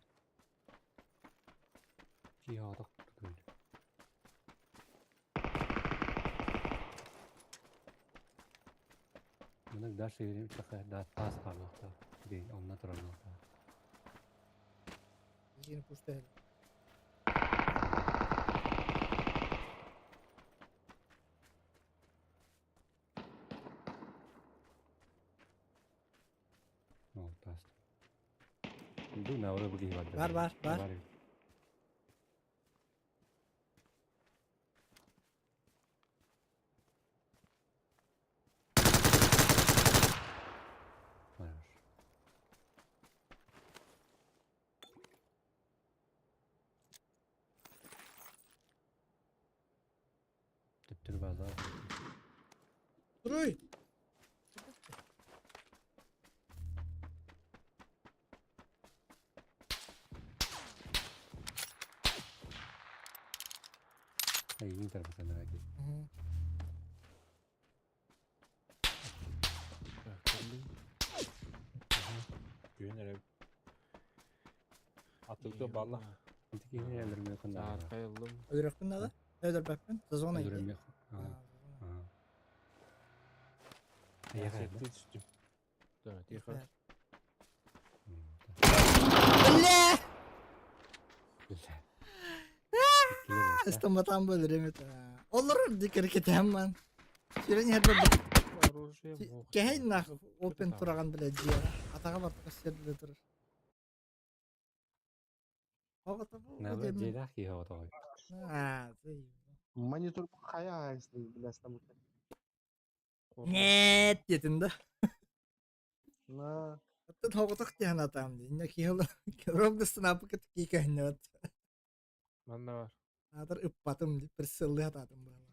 Киһи отох тутул. Мына дальше такая да таас хаалыахтаах. Ди онно турар. Билигин пустая. Ну, таас. Ду на ора буги бар. Бар, бар, бар. Бар. Төптөр базар. Туруй! Ай, не тарбатан аги. Күн эрэ. Атылды балла. Ити кини өлөрмө кында. Саат кайыллым. Өлөрөкпүн да? Өлөрбөппүн. Зона иди. Өлөрмө. А, А. Сетти түстүм. Да, тихо. Бля! Бля. Стоматан бөлөрөм это. Олор дикер кетем ман. Сүрен хербе Оружие мох. кэһин нах опен тураган биле жиара. Атага бартык сердиле турар. Ого бу. Набы жедах ки хото. А, ты. Монитор хайа если бля стамут. Нет, дедин да. На. Оттон хоҕотох диэн атаам дии. Инна киһи ровно снапы кикэһиннэбэт. Манна бар. Аатар ыппатым ди присыллы атаатым баала.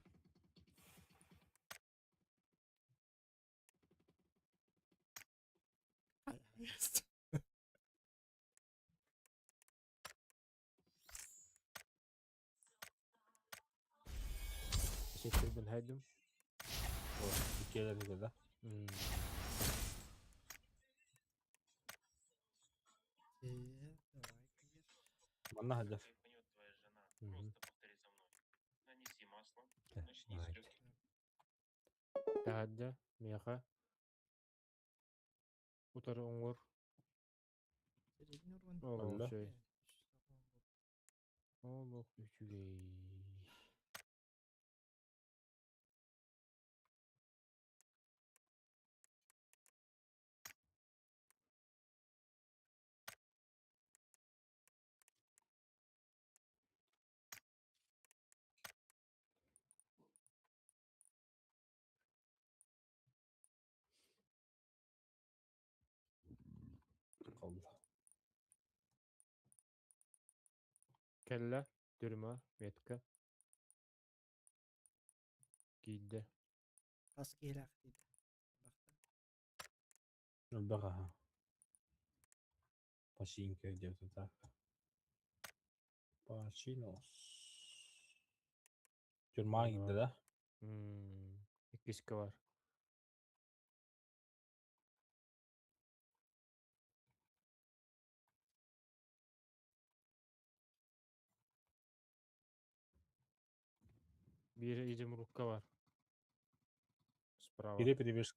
Сеттербин хайдым. Иккилер да. Манна хаджар. Тахадда, меха. Утары оңор. Ол Алла. шөй. Олох үчүгэй. Kaldı. Кэллэ, түрмө, метка. Киидде. Хас киһилээх диир. Баха. Пашинка где-то так. Пашинос. Тюрьма где да? Иккиске бар. Бир изумрудка бар. Справа. Иди перебежь.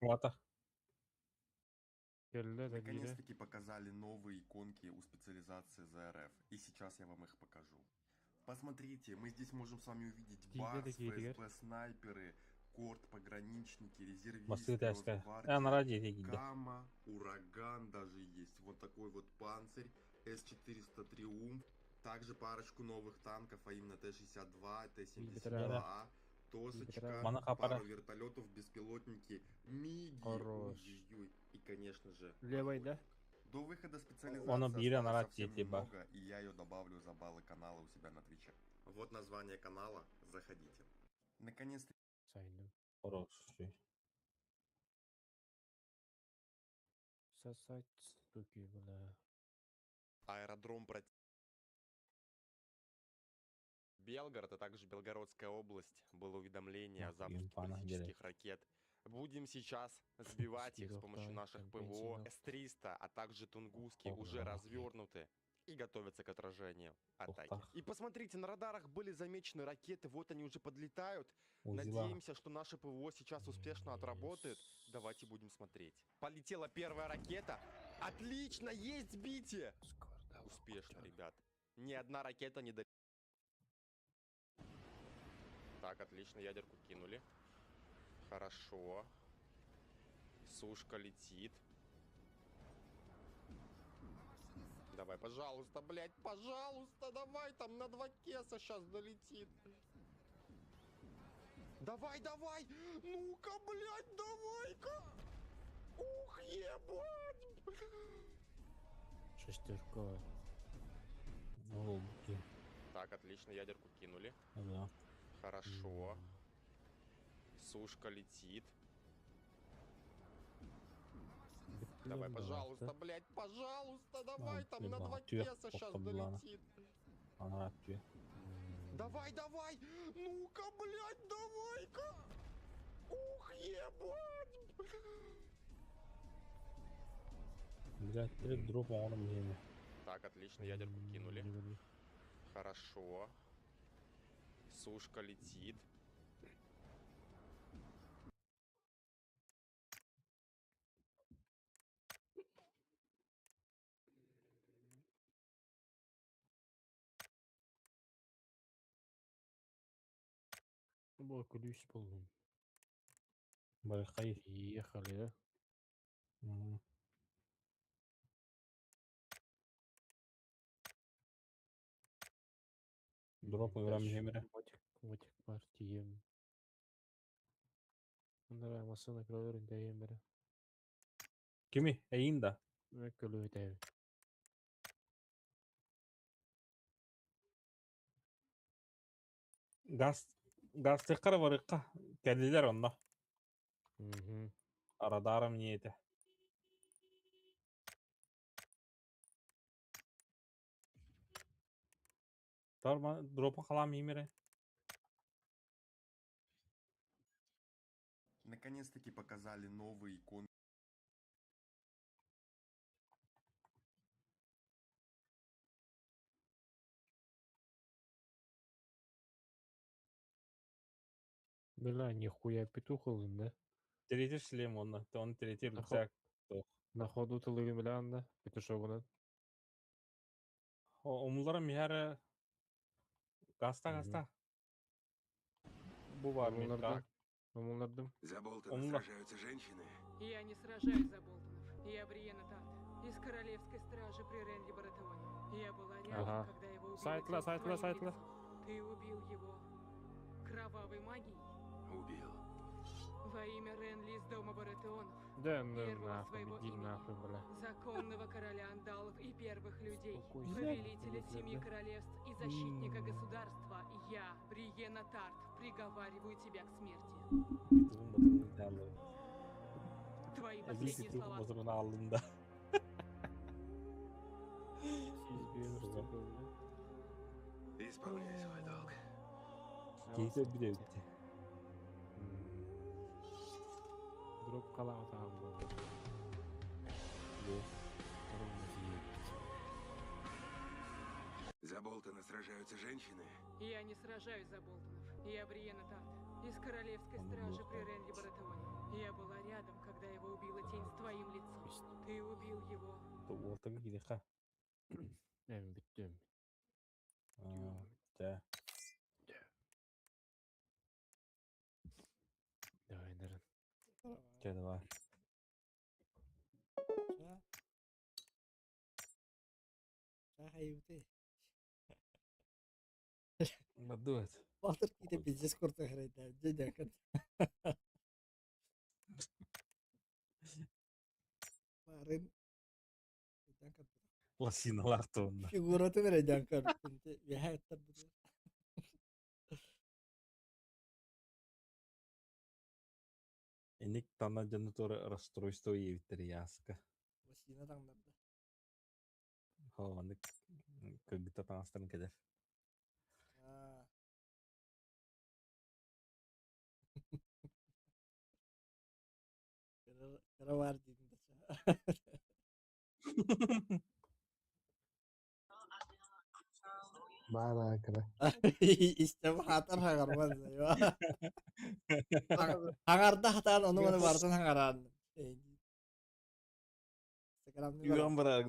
Кэллэ да бире. Наконец-таки показали новые иконки у специализации ЗРФ, и сейчас я вам их покажу. Посмотрите, мы здесь можем с вами увидеть Тиде Барс, такие тигр. ФСБ, снайперы, Корт, пограничники, резервисты, Москвы таска. Росгвардия, А, на ради где. Кама, Ураган даже есть. Вот такой вот панцирь, С-400 Триумф. Также парочку новых танков, а именно Т-62, Т-72А. Тосочка, Маны хапара. пару вертолетов, беспилотники, миги, Хорош. ой-ой-ой, и, конечно же, Левый, да? охотник. До выхода специализации Оно биир осталось анараа совсем тиэти бар. немного, и я ее добавлю за баллы канала у себя на Твиче. Вот название канала, заходите. Наконец-то Сайным. Хороший. Сосать, суки, бля. Аэродром против. Белгород, а также Белгородская область было уведомление о Нахуй запуске им пана баллистических ракет. Будем сейчас сбивать их с помощью Скидок, наших там, ПВО. бензинов. С-300, а также Тунгусские Ох, уже нахуй. развернуты и готовятся к отражению атаки. Ох, И посмотрите, на радарах были замечены ракеты, вот они уже подлетают. Узила. Надеемся, что наше ПВО сейчас успешно отработает. Давайте будем смотреть. Полетела первая ракета. Отлично, есть сбитие! Успешно, ребят. Ни одна ракета не до... Так, отлично, ядерку кинули. Хорошо. Сушка летит. Давай, пожалуйста, блядь, пожалуйста, давай, там на два кеса сейчас долетит. Давай, давай! Ну-ка, блядь, давай-ка! Ух, ебать! Шестерка. Голубки. Так, отлично, ядерку кинули. Да. Хорошо. Сушка летит. Давай, пожалуйста, блядь, пожалуйста, давай, там на два кеса сейчас долетит. Анараа тиэ. Давай, давай! Ну-ка, блядь, давай-ка! Ух, ебать! Блядь, три дроп оҥорон биһиэнэ. Так, отлично, ядерку кинули. Хорошо. Сушка летит. Бо ключ полный. Барыхай. Ехали, да? М. Дроп уйрам жемере. Мотик, мотик партием. Нара масына кролерин дайемере. Кими? Эйин да. Мөккөлү тәби. Газ газ тыккара барыкка. Кэллилер онно. Мгм. Радаром не это. Тарма дропа халам имере. Наконец-таки показали новые иконки Бля, нихуя петух ылын, да? Третий шлем онно. Он третий Нахо- рюкзак. На ходу тылыгын бля да? Петушогунан. Омулара михара гаста Мгм. гаста. Бу бар Омулардым. мика. Омулардым. За Болтона Умла. сражаются женщины. Я не сражаюсь за Болтонов. Я Бриена Тарт, из королевской стражи при Ренли Баратеоне. Я была рядом, Ага. когда его убила Сайтла, тень с сайтла, твоим сайтла. лицом. Ты убил его кровавой магией Убил. во имя Ренли из дома Баратеонов, Да, ну Первого нахуй, своего иди имени. нахуй, бля. законного короля андалов и первых людей, Успокойся, повелителя блядь, семи да? королевств и защитника государства, я, Бриена Тарт, приговариваю тебя к смерти. Петугун ботугун алды. Твои Эбил последние петугун слова. ботугун алдым да. Исполняй свой долг. Кейсе bir bitti. Дроп калам там был. За Болтона сражаются женщины. Я не сражаюсь за Болтонов. Я Бриена Тарт, из королевской Он стражи убил при Ренли Баратеоне. Я была рядом, когда его убила тень с твоим лицом. Ты убил его. Ортага кириха. Эм бүттүм. Да. Давай, Даран. Че давай. Хайбыты. Бадует. Батыр киитэ пиздец курдук хэрайдаа. Дьэ дьэ Барын Лосиналаах туонна. Фигуратын эрэйдээн көрбүтүм. Үөһээ ыттарбыт. Эник тана дьону туора расстройство иэбиттэр яаска. Лосина таҥнарда. Хооннык кыргыта таҥастарын кэлэр. Кыра баар диибин да. Баар кыра. Истэм хаатар хаҥарбат. Хаҥарда хатаан ону маны барытын хаҥараан. Үгэн барар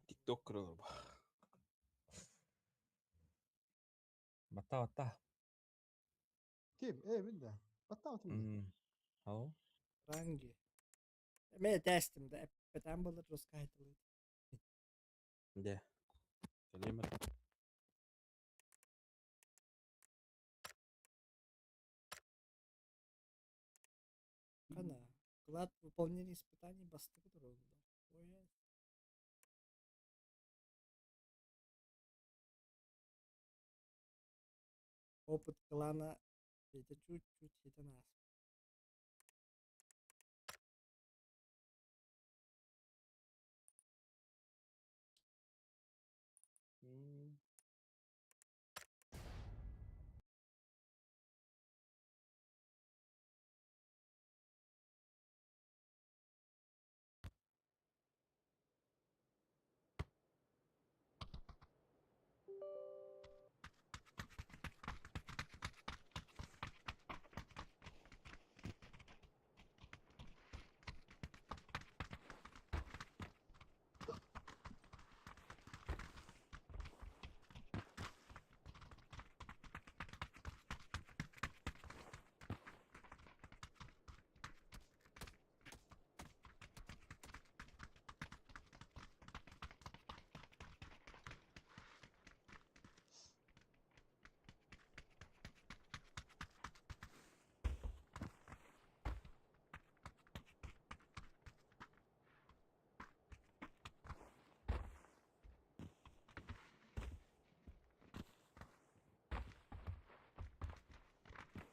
Тикток көрөр. Батта батта. Ким? Э, мин да. Баттаабытым дии. Ау. Ранги. Мен этээстим да эппэтэн болар русскайтылы. Де. Сэлиэмэр. Хана. Вклад в выполнение испытаний бастакы турулла. Ой, Опыт клана это чуть-чуть это нас.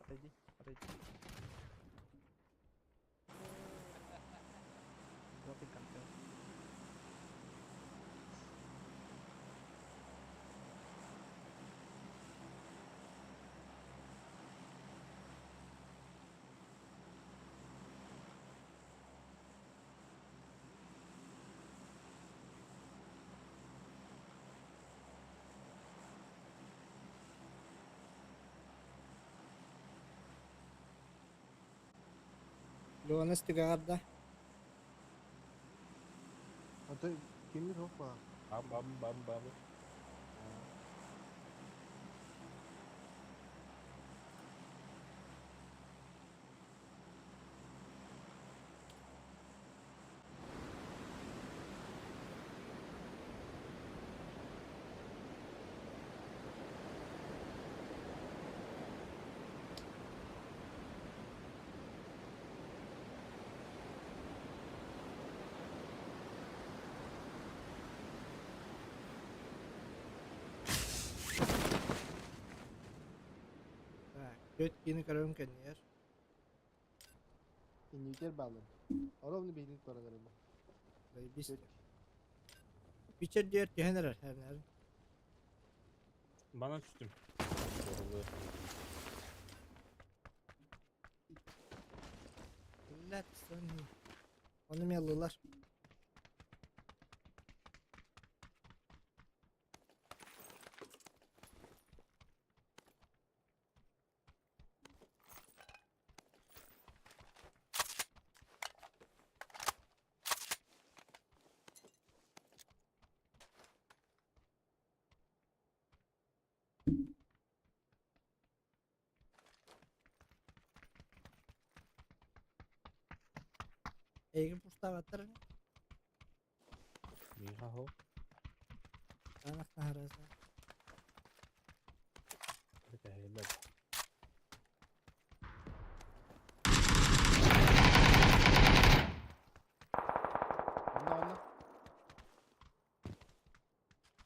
Отойди, отойди. Вот и контент. Леонас түгэҕэр да? Ото киммит суох баар. Бам бам бам бам. Так, түөрт киини көрөрүм кэннигэр. Иннигэр бааллар. Ровно биһигини туралар эбит. Заебись. Бичер диэр түһэн эрэр эрнэр. Bana түстүм. Блядь, сонни. Ону меллылар. Эйигин пустаабаттар ини. Миха хо. Таанах таһараса.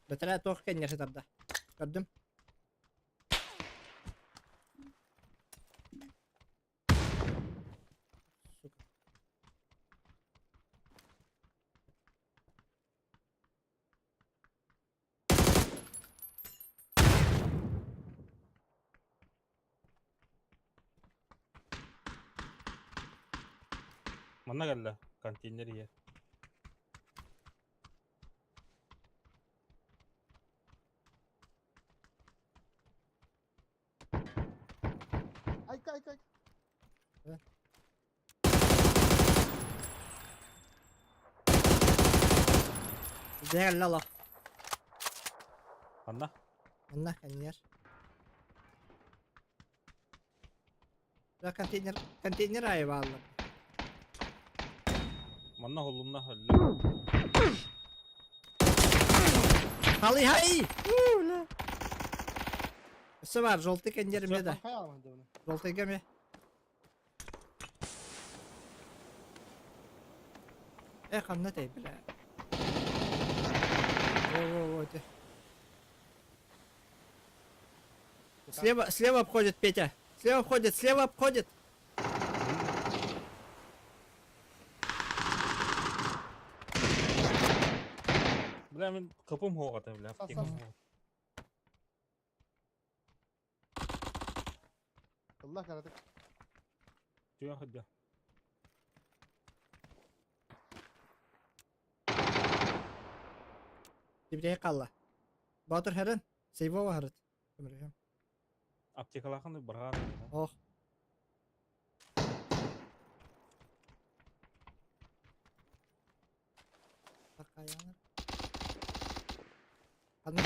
Бэтэрээ туох кэннэ сытарда. Көрдүм. Сука. Манна кэллэ контейнер иһэ. Айка, айка, айка. Дьэ кэллэ олох. Ханна? Манна кэннигэр. Контейнер, контейнер аайы бааллар. Манна холунна өллө. Халыйхай! Өссө бар, желтый кэннигэр эмиэ да. Желтыйга эмиэ. Э, ханна этэй, бля. Во-во-во, ити. Слева, слева обходит Петя. Слева обходит, слева обходит. Бля, мин капым хоҕата, бля, аптекам хоҕата. Ылла каратык. Түгэн хыдьа. Тибрей қалла. Батыр хәрін. Сейвова харыт. Көмірем. Аптекалаахын баргаар. Ох. Такаяныр. Ханна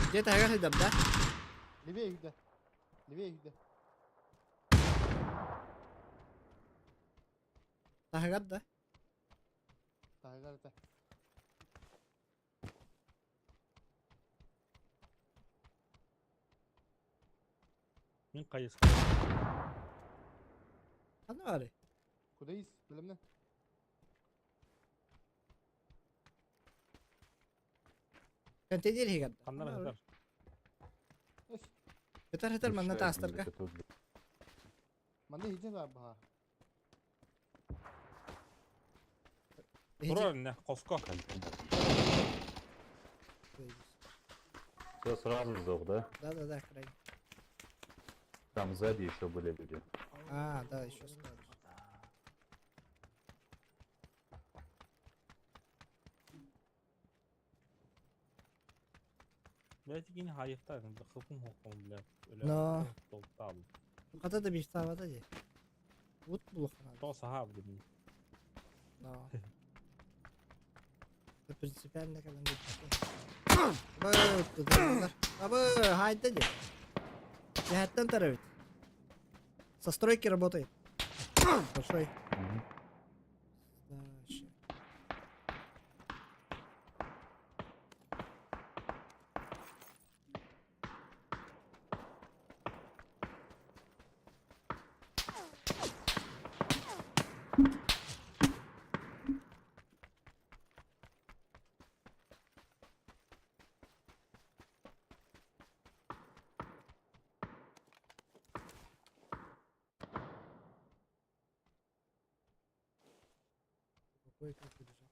Где таһыгар сылдьар да? Левее иһдэ. Левее иһдэ. Таһыгар да? Таһыгар этэ. Мин хайыска. Ханна баарый? Куда ис? Билэмнэ. Контейнер иһигэр да? Ханна сытар? Ытар ытар манна таастарга. Манна иһдьэ баар баһаар. Турар инне, хоско. Все сразу сдох, да? Да-да-да, край. Там сзади еще были люди. А, да, еще сразу. Блядь, кини хайыхта, хыпым хохом, блядь. Но. Толтал. Хата да биир дии. Ут булуохха То саха блин. Но. Это принципиально кэлэн Абы, Абы, хайда дии. Яһаттан таравит. Со стройки работает. Большой. Дальше. Какой как убежал?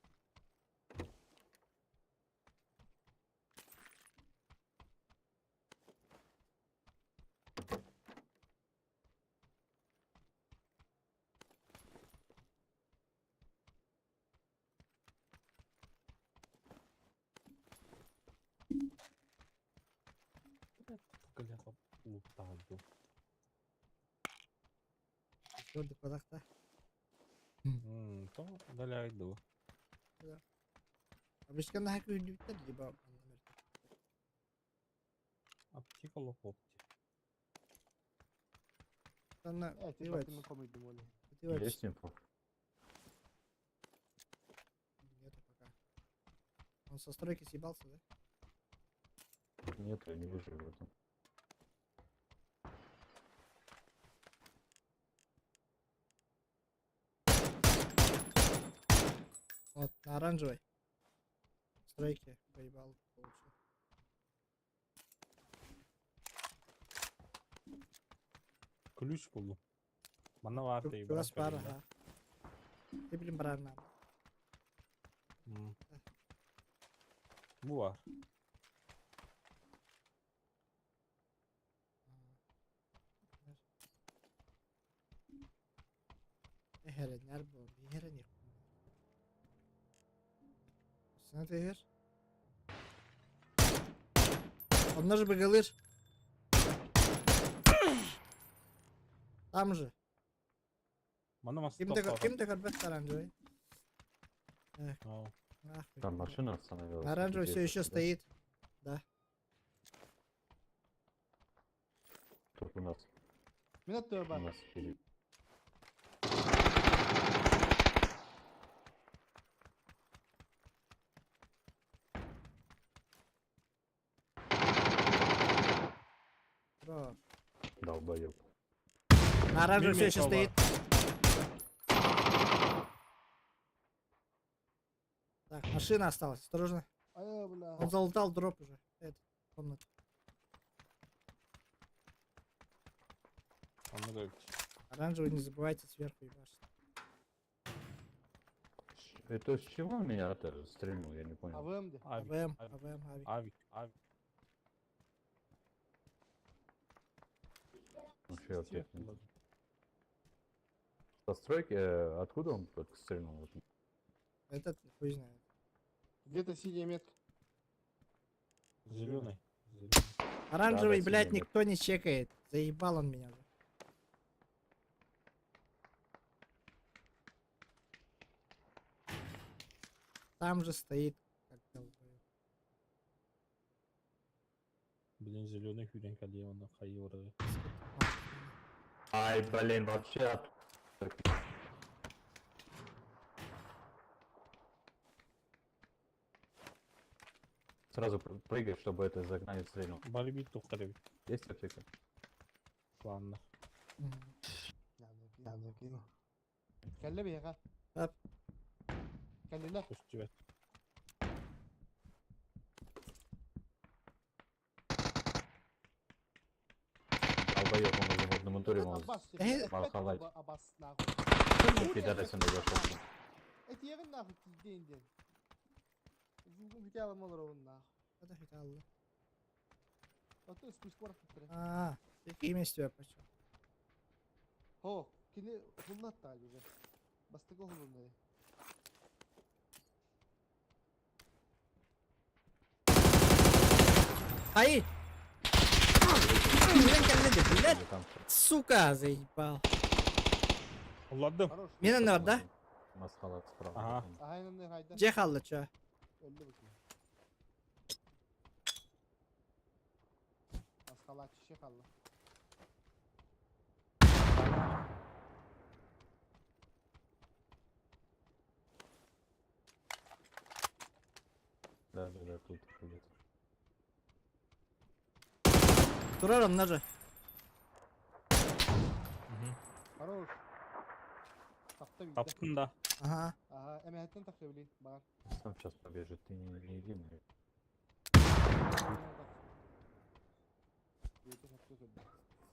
Көрдүк бадахта. То далее иду. Обычно наһаа күүрдүбүттэр либо Аптека лохопти. Анна Есть инфа? Нету пока. Он со стройки съебался, да? Нет, я не вижу его там. Вот, на оранжевой. Стройке поебал получил. Ключ буллум. Манна баар дии, Чугас баран бар, көрейін да. ага. Ты, блин, барар надо. Бу бар. Эһэрэннэр бу, биһэрэн Сана тегер. Онно же быгалыр. Там же. Манна мас Ким да тоқталған. ким да көрбөт оранжевый. Ау. Нахуй. Там машина остановилась. Оранжевый Где все это, еще да? стоит. Тут у нас, Мин аттыга у бар. нас впереди. Бро. Долбоеб. Оранжевый все Мимо еще этого. стоит. Так, машина осталась, осторожно. Ай, бля. Он залутал дроп уже. Это, комната. Онно да эбит. Оранжевый не забывайте сверху ебашить. Это с чего меня это стрельнул, я не понял. АВМ де. Авик, АВМ, авик, АВМ, авик. авик, авик. Вообще опять не- Со стройки, откуда он только стрельнул? Вот Этот хуй знает. Где-то синяя метка. Зеленый. Зеленый. Оранжевый, Да-да, блядь, синий, никто не чекает. Заебал он меня уже. Там же стоит, как долбоёб. Блин, зеленый хүрен калия онно хайы оры. Ай, блин, вообще Сразу прыгай, чтобы это из окна не стрельнул. Бары бит тоқтар эбит. Есть аптека? Планна. Мгм. Янды кину. Кэллэ биһиэхэ. Ап. Кэллилэр. Көстүбэт. Долбоеб, он уже вот на моторе может. Аббас. Мархалать. Аббас нахуй. Пидорасин дошел. Этиэҕин нахуй тиийдиэн диэн. Зугун бүтэ аламал оробун нахуй. Это хоть Алла. Ото спуск бар туттара. А, ты имя тебя почел. Хо, кини хуллатта уже. Бастыгы хулунна. Ай! Блядь, Там сука, заебал. Улладым. Хорош. Мина нар, да? Масхалат справа. Ага. Ахайнан хайда. Же халла, чё? Өлдү бу. Асхалат шеше халла. Да, тут где-то. Тураром нажа. Хорош. Тапта бийде. Таптын да. Ага. Аха, эмэһэттэн тахса били багар. Сам сейчас побежит, ты не иди мне.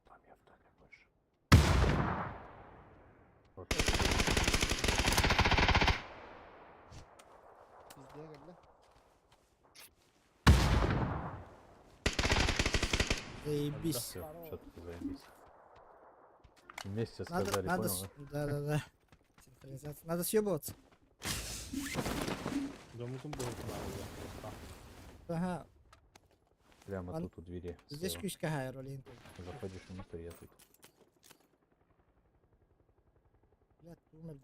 Там я в доме больше. Вот. Пиздее кэллэ. Заебись. Все, что-то заебись. Вместе Надо, сказали, надо, понял, да, да, да. Синхронизация. Надо съебываться. Домутун буһутун Ага. Прямо Он- тут у двери. Здесь слева. ключ какая роль. Заходишь внутрь, я тут. Блядь, умер.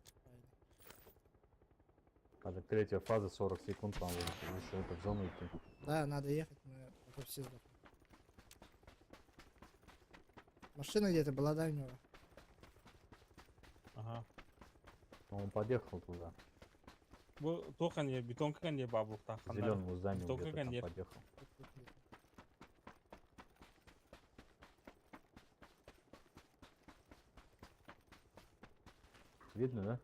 А так третья фаза, 40 секунд, вам лучше это в зону идти. Да, надо ехать, мы а то все сдохнем. Машина где-то была, да, у него? Ага. Но он подъехал туда. Бу тоқан е, бетонка кан е бабылықта. К зеленому зданию Только где-то там конец. подъехал. Видно, да?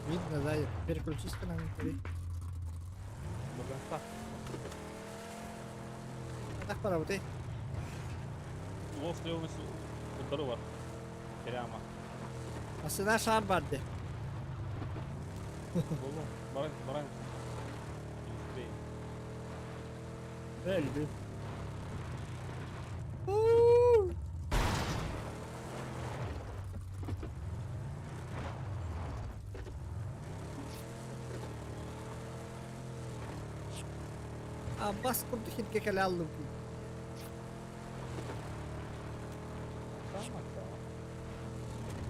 Видно, да, переключись-ка на внутри. Быгаста. Так поработай. Лос Леонис удары бар. Прямо. Асына шар бар де. Болу. Баран, баран. Успеем. Өлдү. Аббас курдук хитке кэлэ аллым. Самое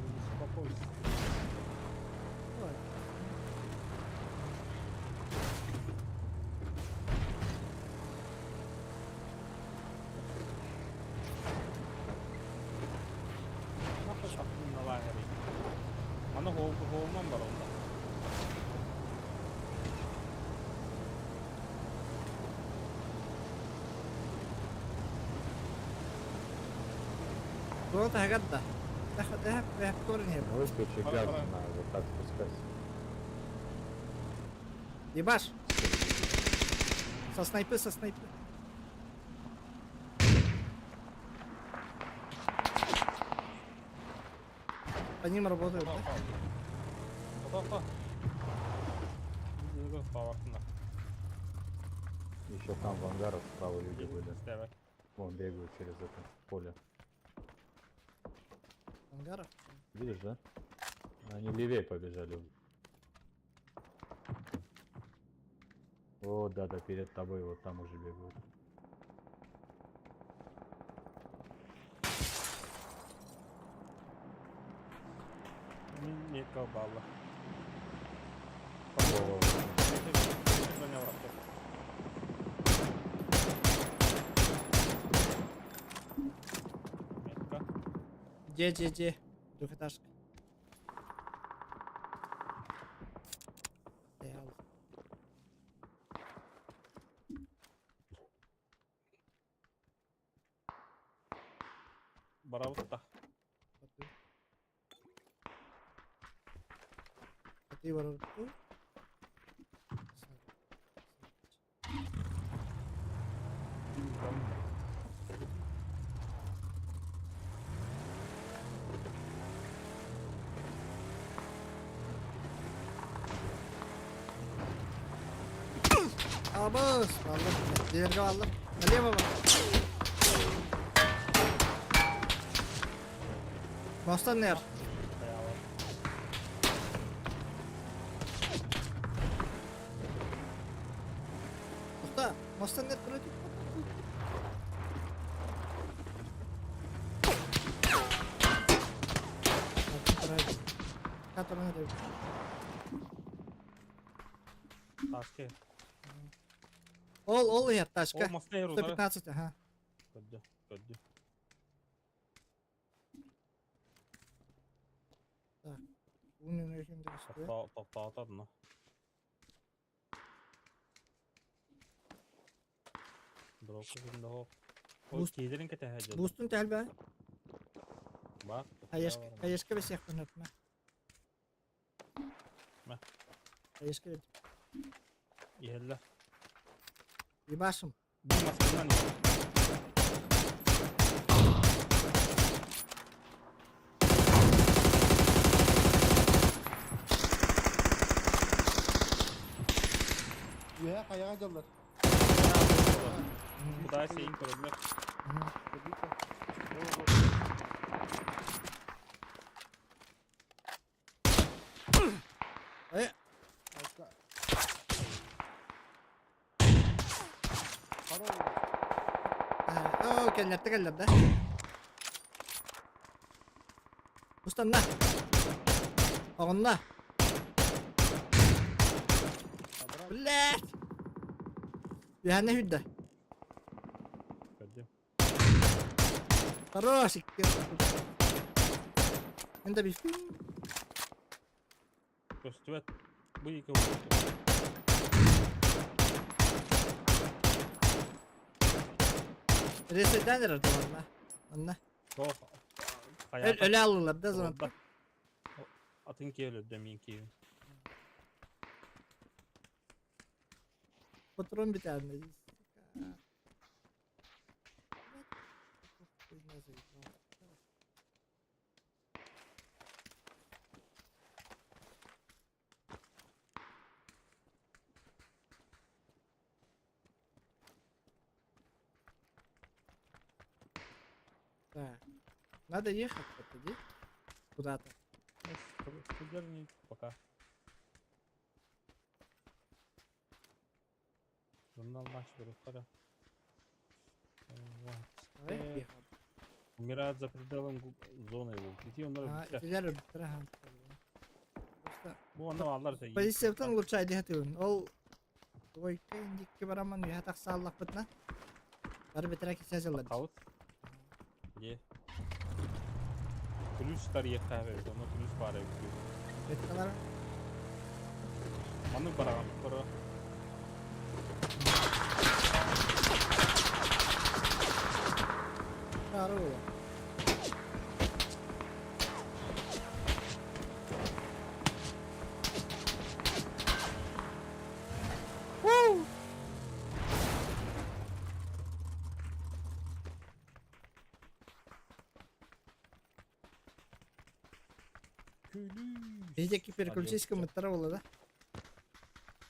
Не беспокойся. Нахуй аттын на лагере. Аны холман бар онда. Зона таһыгар да. Выключи газ, надо вот так спускаться. Ебаш! Со снайпы, со снайпы. По ним работают, да? Еще там в ангарах справа люди были. Вон бегают через это поле. Ангаров? Видишь, да? Они левее побежали. О, да, да, перед тобой вот там уже бегают. Не колбала. Где, где, где? Двухэтажка. Стоял. Барабытта. А ты барабытта? Абыс! Аллах, дверге аллах. Налево бар. Мостан нер. Тоқта, мостан нер против. Ташки. Ол, ол иһэр тачка. Ол моста иһэр удары. 115, ага. Көддө, көддө. Так. Уның өйүндө көстүбэ. Токтоотор, но. Дроп күндө хоп. Ой, киидерин кэтэһэ дьон. Бустун тэлбэ. Бар. Хаешка, хаешка бесиэхпин өпмэ. Мэ. Хаешка бет. Иһэллэ. Ебашим. Бу масканан иһэр. Үөһэ хайаҕа дьаллар. Кудай сейин көрөллөр. Э. О, кэллэртэ кэллэр да. Устанна. Оҕунна. Блядь! Үһэнэ хүрдэ. Көрдүм. Хорош, икки. Мен да биф. Көстүбэт. Бу екі Ресетен эрэр туһанна. Онно. Суох. Өл өлө аллылар да зонаттан. Атын киһи өлөрдө мин киһи. Патрон бүтээбинэ. Хуйня заебал. Так. Надо ехать подойди. Куда-то. Сылдьар пока. Журнал матч берут. Давай ехать. Умирают за пределом зоны его. Иди он А, итилер өлбүттэрэ Просто Бу онно аллар Позицияттан лучше диһэтибин. Ол двойка индикки бараман үһэ тахсааллахпытына. Бары бэтэрэ кисэ дьыллар. Калыт. Е. Ключ тарьехта эбит, онно ключ баар эбит. Бетталар. Маннык бараҕан көрө. Бары була. Күлүүс. Биһиги переключись мыттара була да.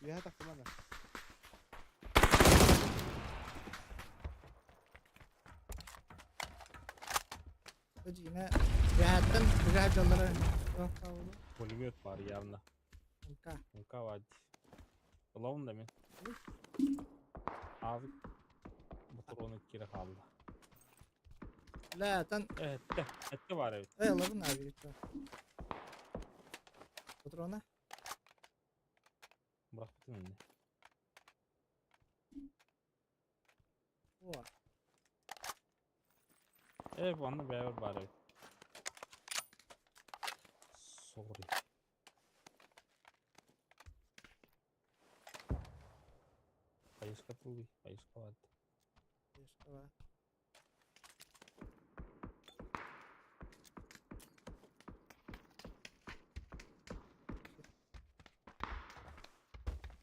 Үөһэ тахсымана. Дьиҥэ үөһэттэн үөһэ дьоллоро туох хаалла? Пулемет бар явно. МК. МК вад. Ылабын да мен. Азык патроны кире хаалла. Ла тан Этте, этте бар эбит. э ылабын аби Патрона? Бырахпытын инне. О, Э, бу анны бэйбер бар эбит. Sorry. Хайыска тылый, хайыска бад. Ешкова.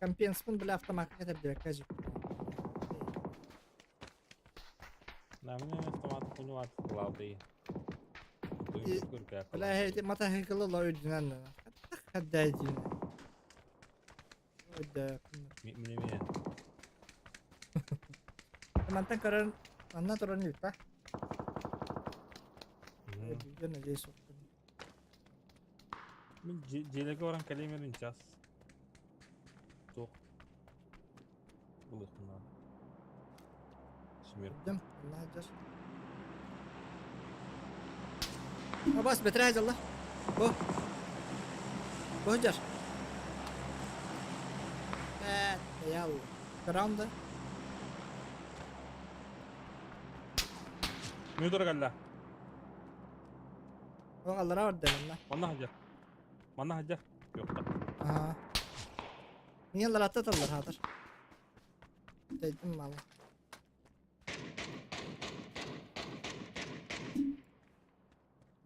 Компенспын бля автоматка кетер кажи. На мне автомат хуйню главный. Бля хейти мата хекылы ла өйдүнэн. Хаддайдин. Өйдө. Мне мне. Мантан көрөн манна туран илпа. Өйдүнэн надеюсь. Мен желеге баран калемерин час. Тоқ. Булыктына. Смер. Дым, Алла жар. Абас бетрәз Алла. Бу. Бу жар. Э, ял. Граунда. Мюдор галла. Оғаллара бар дәләм Манна хаҗа. Манна хаҗа. Юкта. Ага. Niye ататалар хатыр. Дедим малы.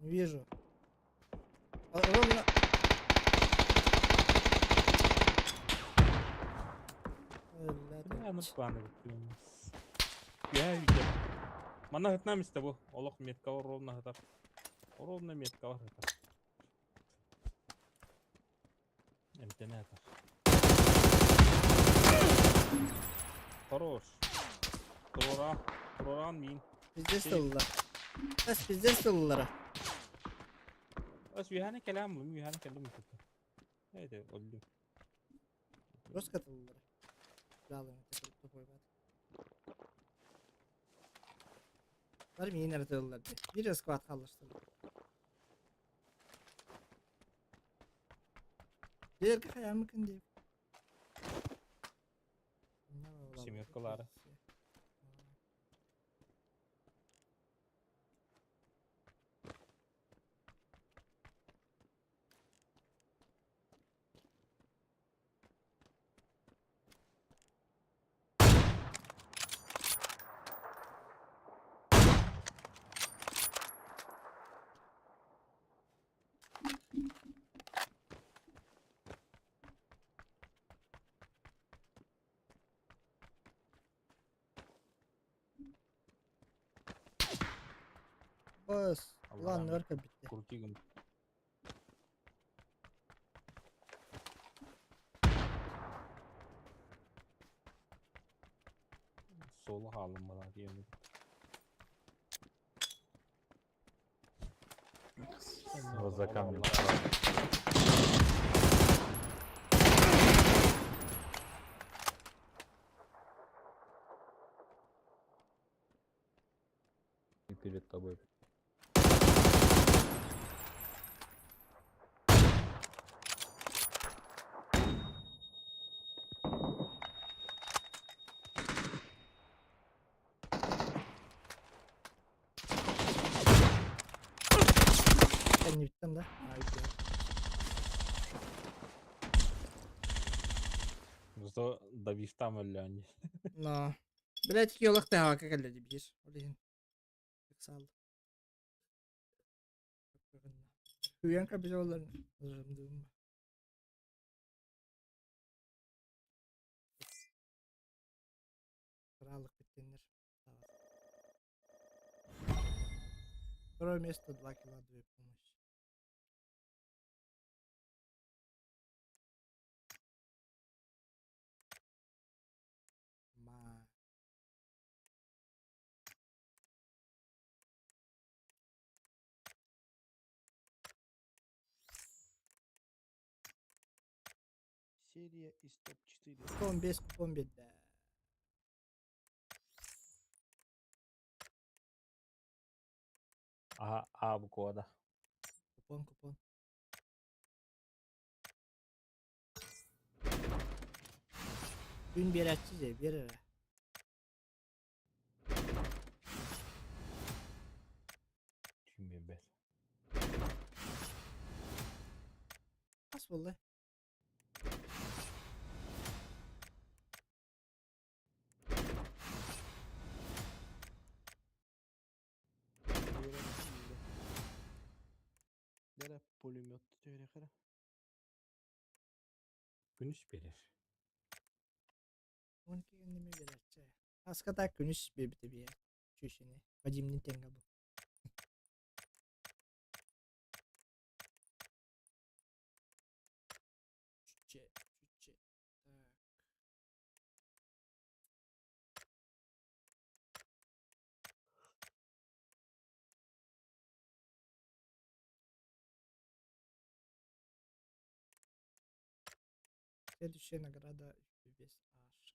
Не вижу. А, Ровно. Бля, ну планы Я видел. Манна хытнам исте бу. Олох метка бар ровно хытар. Ровно метка бар хытар. Эмтене хытар. Хорош. Турора. Туроран мин. Пиздец тыллар. Эс пиздец тыллара. Ас үйәне кәләм, үйәне кәләм көтө. Әйдә, өлдүм. Жестко тыллара. Жалуем, это тупой бат. Бар мин тыллар. Bir squad kalıştırdı. Diğer kaya mı diye. Семеркалары. Пас. Улаанныгар кэлбиттэр. Крутигым. Суолу хаалым балаа диэбит. Вот за камнем справа. И перед тобой. Кэннибиттэн да? Зато давивтам өллөөн. Но. Блять, киолах тэһака кэллэ биир. Ол иһин. Ыксаал. Үйэн кабизоллар. Кыраалык бүттеннер. Второе место, 2 килла, 2 помощи. Ма. Серия из топ-4. 15 купон биэрдэ. А, А буквада. Купон, купон. Күн биэрээччи дьэ, биэр эрэ. Түүн биэрбэт. Хас буолла? Дәрә пулемет түһэрэ. Күнүс биэрэр. Уон киһини биэрээччи. Хаска так күнүс биэрбитэ биэ. Чүүсүнэ. Вадимнин тэҥҥэ бу. Чүччэ, чүччэ. Так. Следующая награда без H.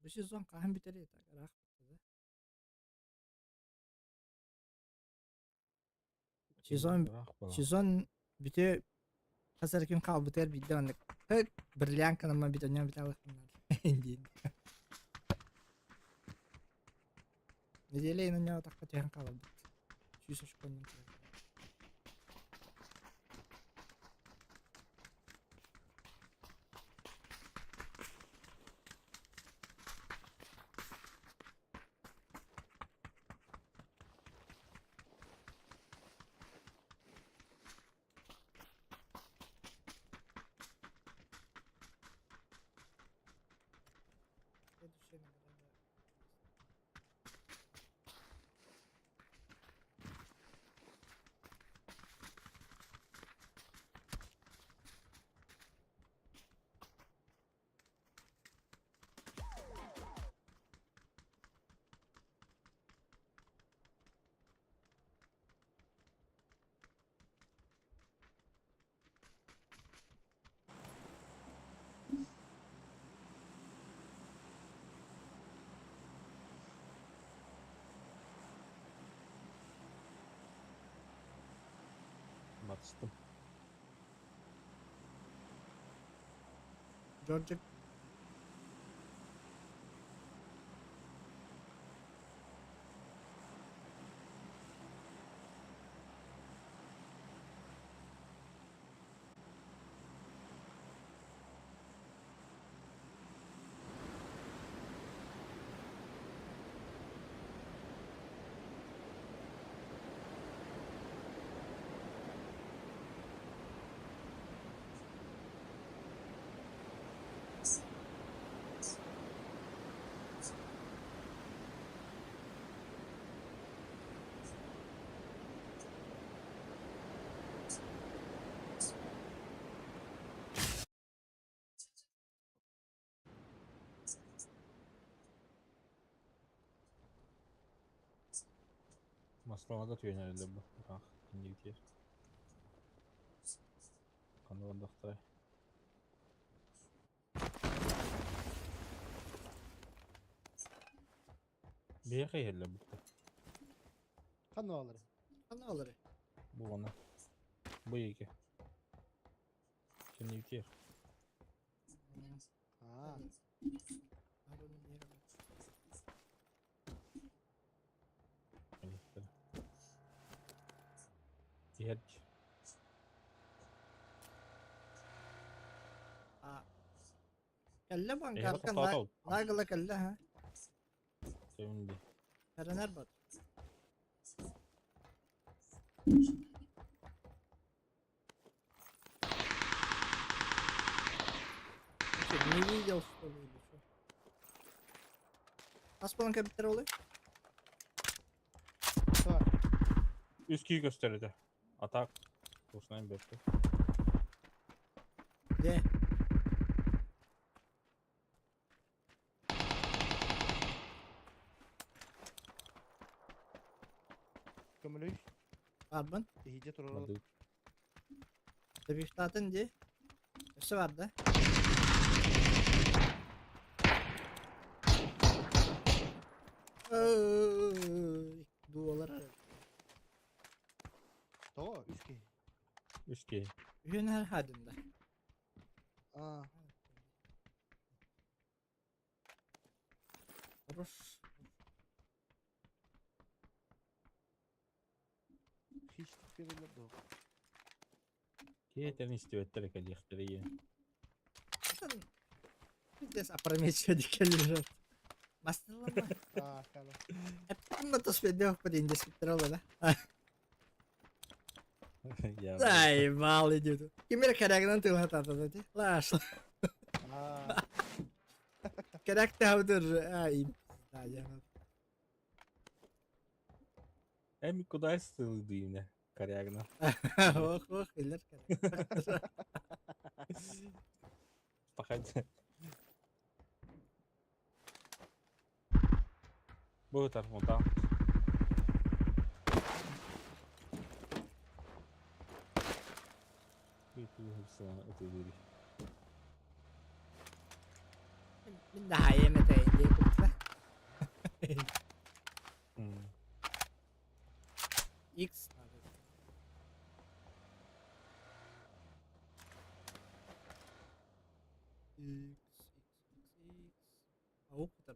Бу сезон хаһан бүтэрий так ыраах да? Сезон сезон бүтэ хас эрэ күн хаалбытыгар биирдэ маннык бриллиантканан бүтэннэн бүтэ диэн. Неделя иһинэн тахха түһэн хааларбыт. Сүүс очконнан турар. Следующая награда. Батыстым. Джорджик. Маслаларга түһэн бу. Ах, кинигитиэр. Ханна бардахтарай? Биһиэхэ иһэллэр бутта. Ханна алары? Ханна алары? Бу она. Бу екі. Кинигитиэр. Аа. Иһэр. Кэллэ банкарка лагла кэллэ ха. Севинди. Эрэнэр бат. Не видел, что ли, или что? Ас болан кэбиттер олы? Үс киһи көстөр этэ. Атак. Туснайын бэртэ. Де. Көмөлөй. Барбын. Иһиде турар. Табиштатын ди. Өссө бар да. Дуолар. Тоҕо үс киһи. Үс киһи. Үһүн һэр хадында. Аа. Хорош. Хищник берилер доо. Киһи истибэттэр кэлиэхтэрэ иэн. Пиздец, опрометчиво дикеллер. Мастылама. Аа, кала. Эппин тос педех подин дескриптор да. Я. Заебал идет. Кимер корягынан тылга тата Лаш. Аа. Коряк таудыр. Ай. Да, я. Эми куда сылдыйны корягна. Ох, ох, илер коряк. Пахать. Бу тарфонта. Мин да хайым это иди купта. X надо. X, X, X, X. Ау, это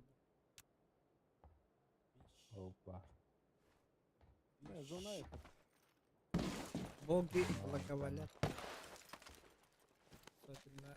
Опа. Зона это. Боги благоволят. Особенно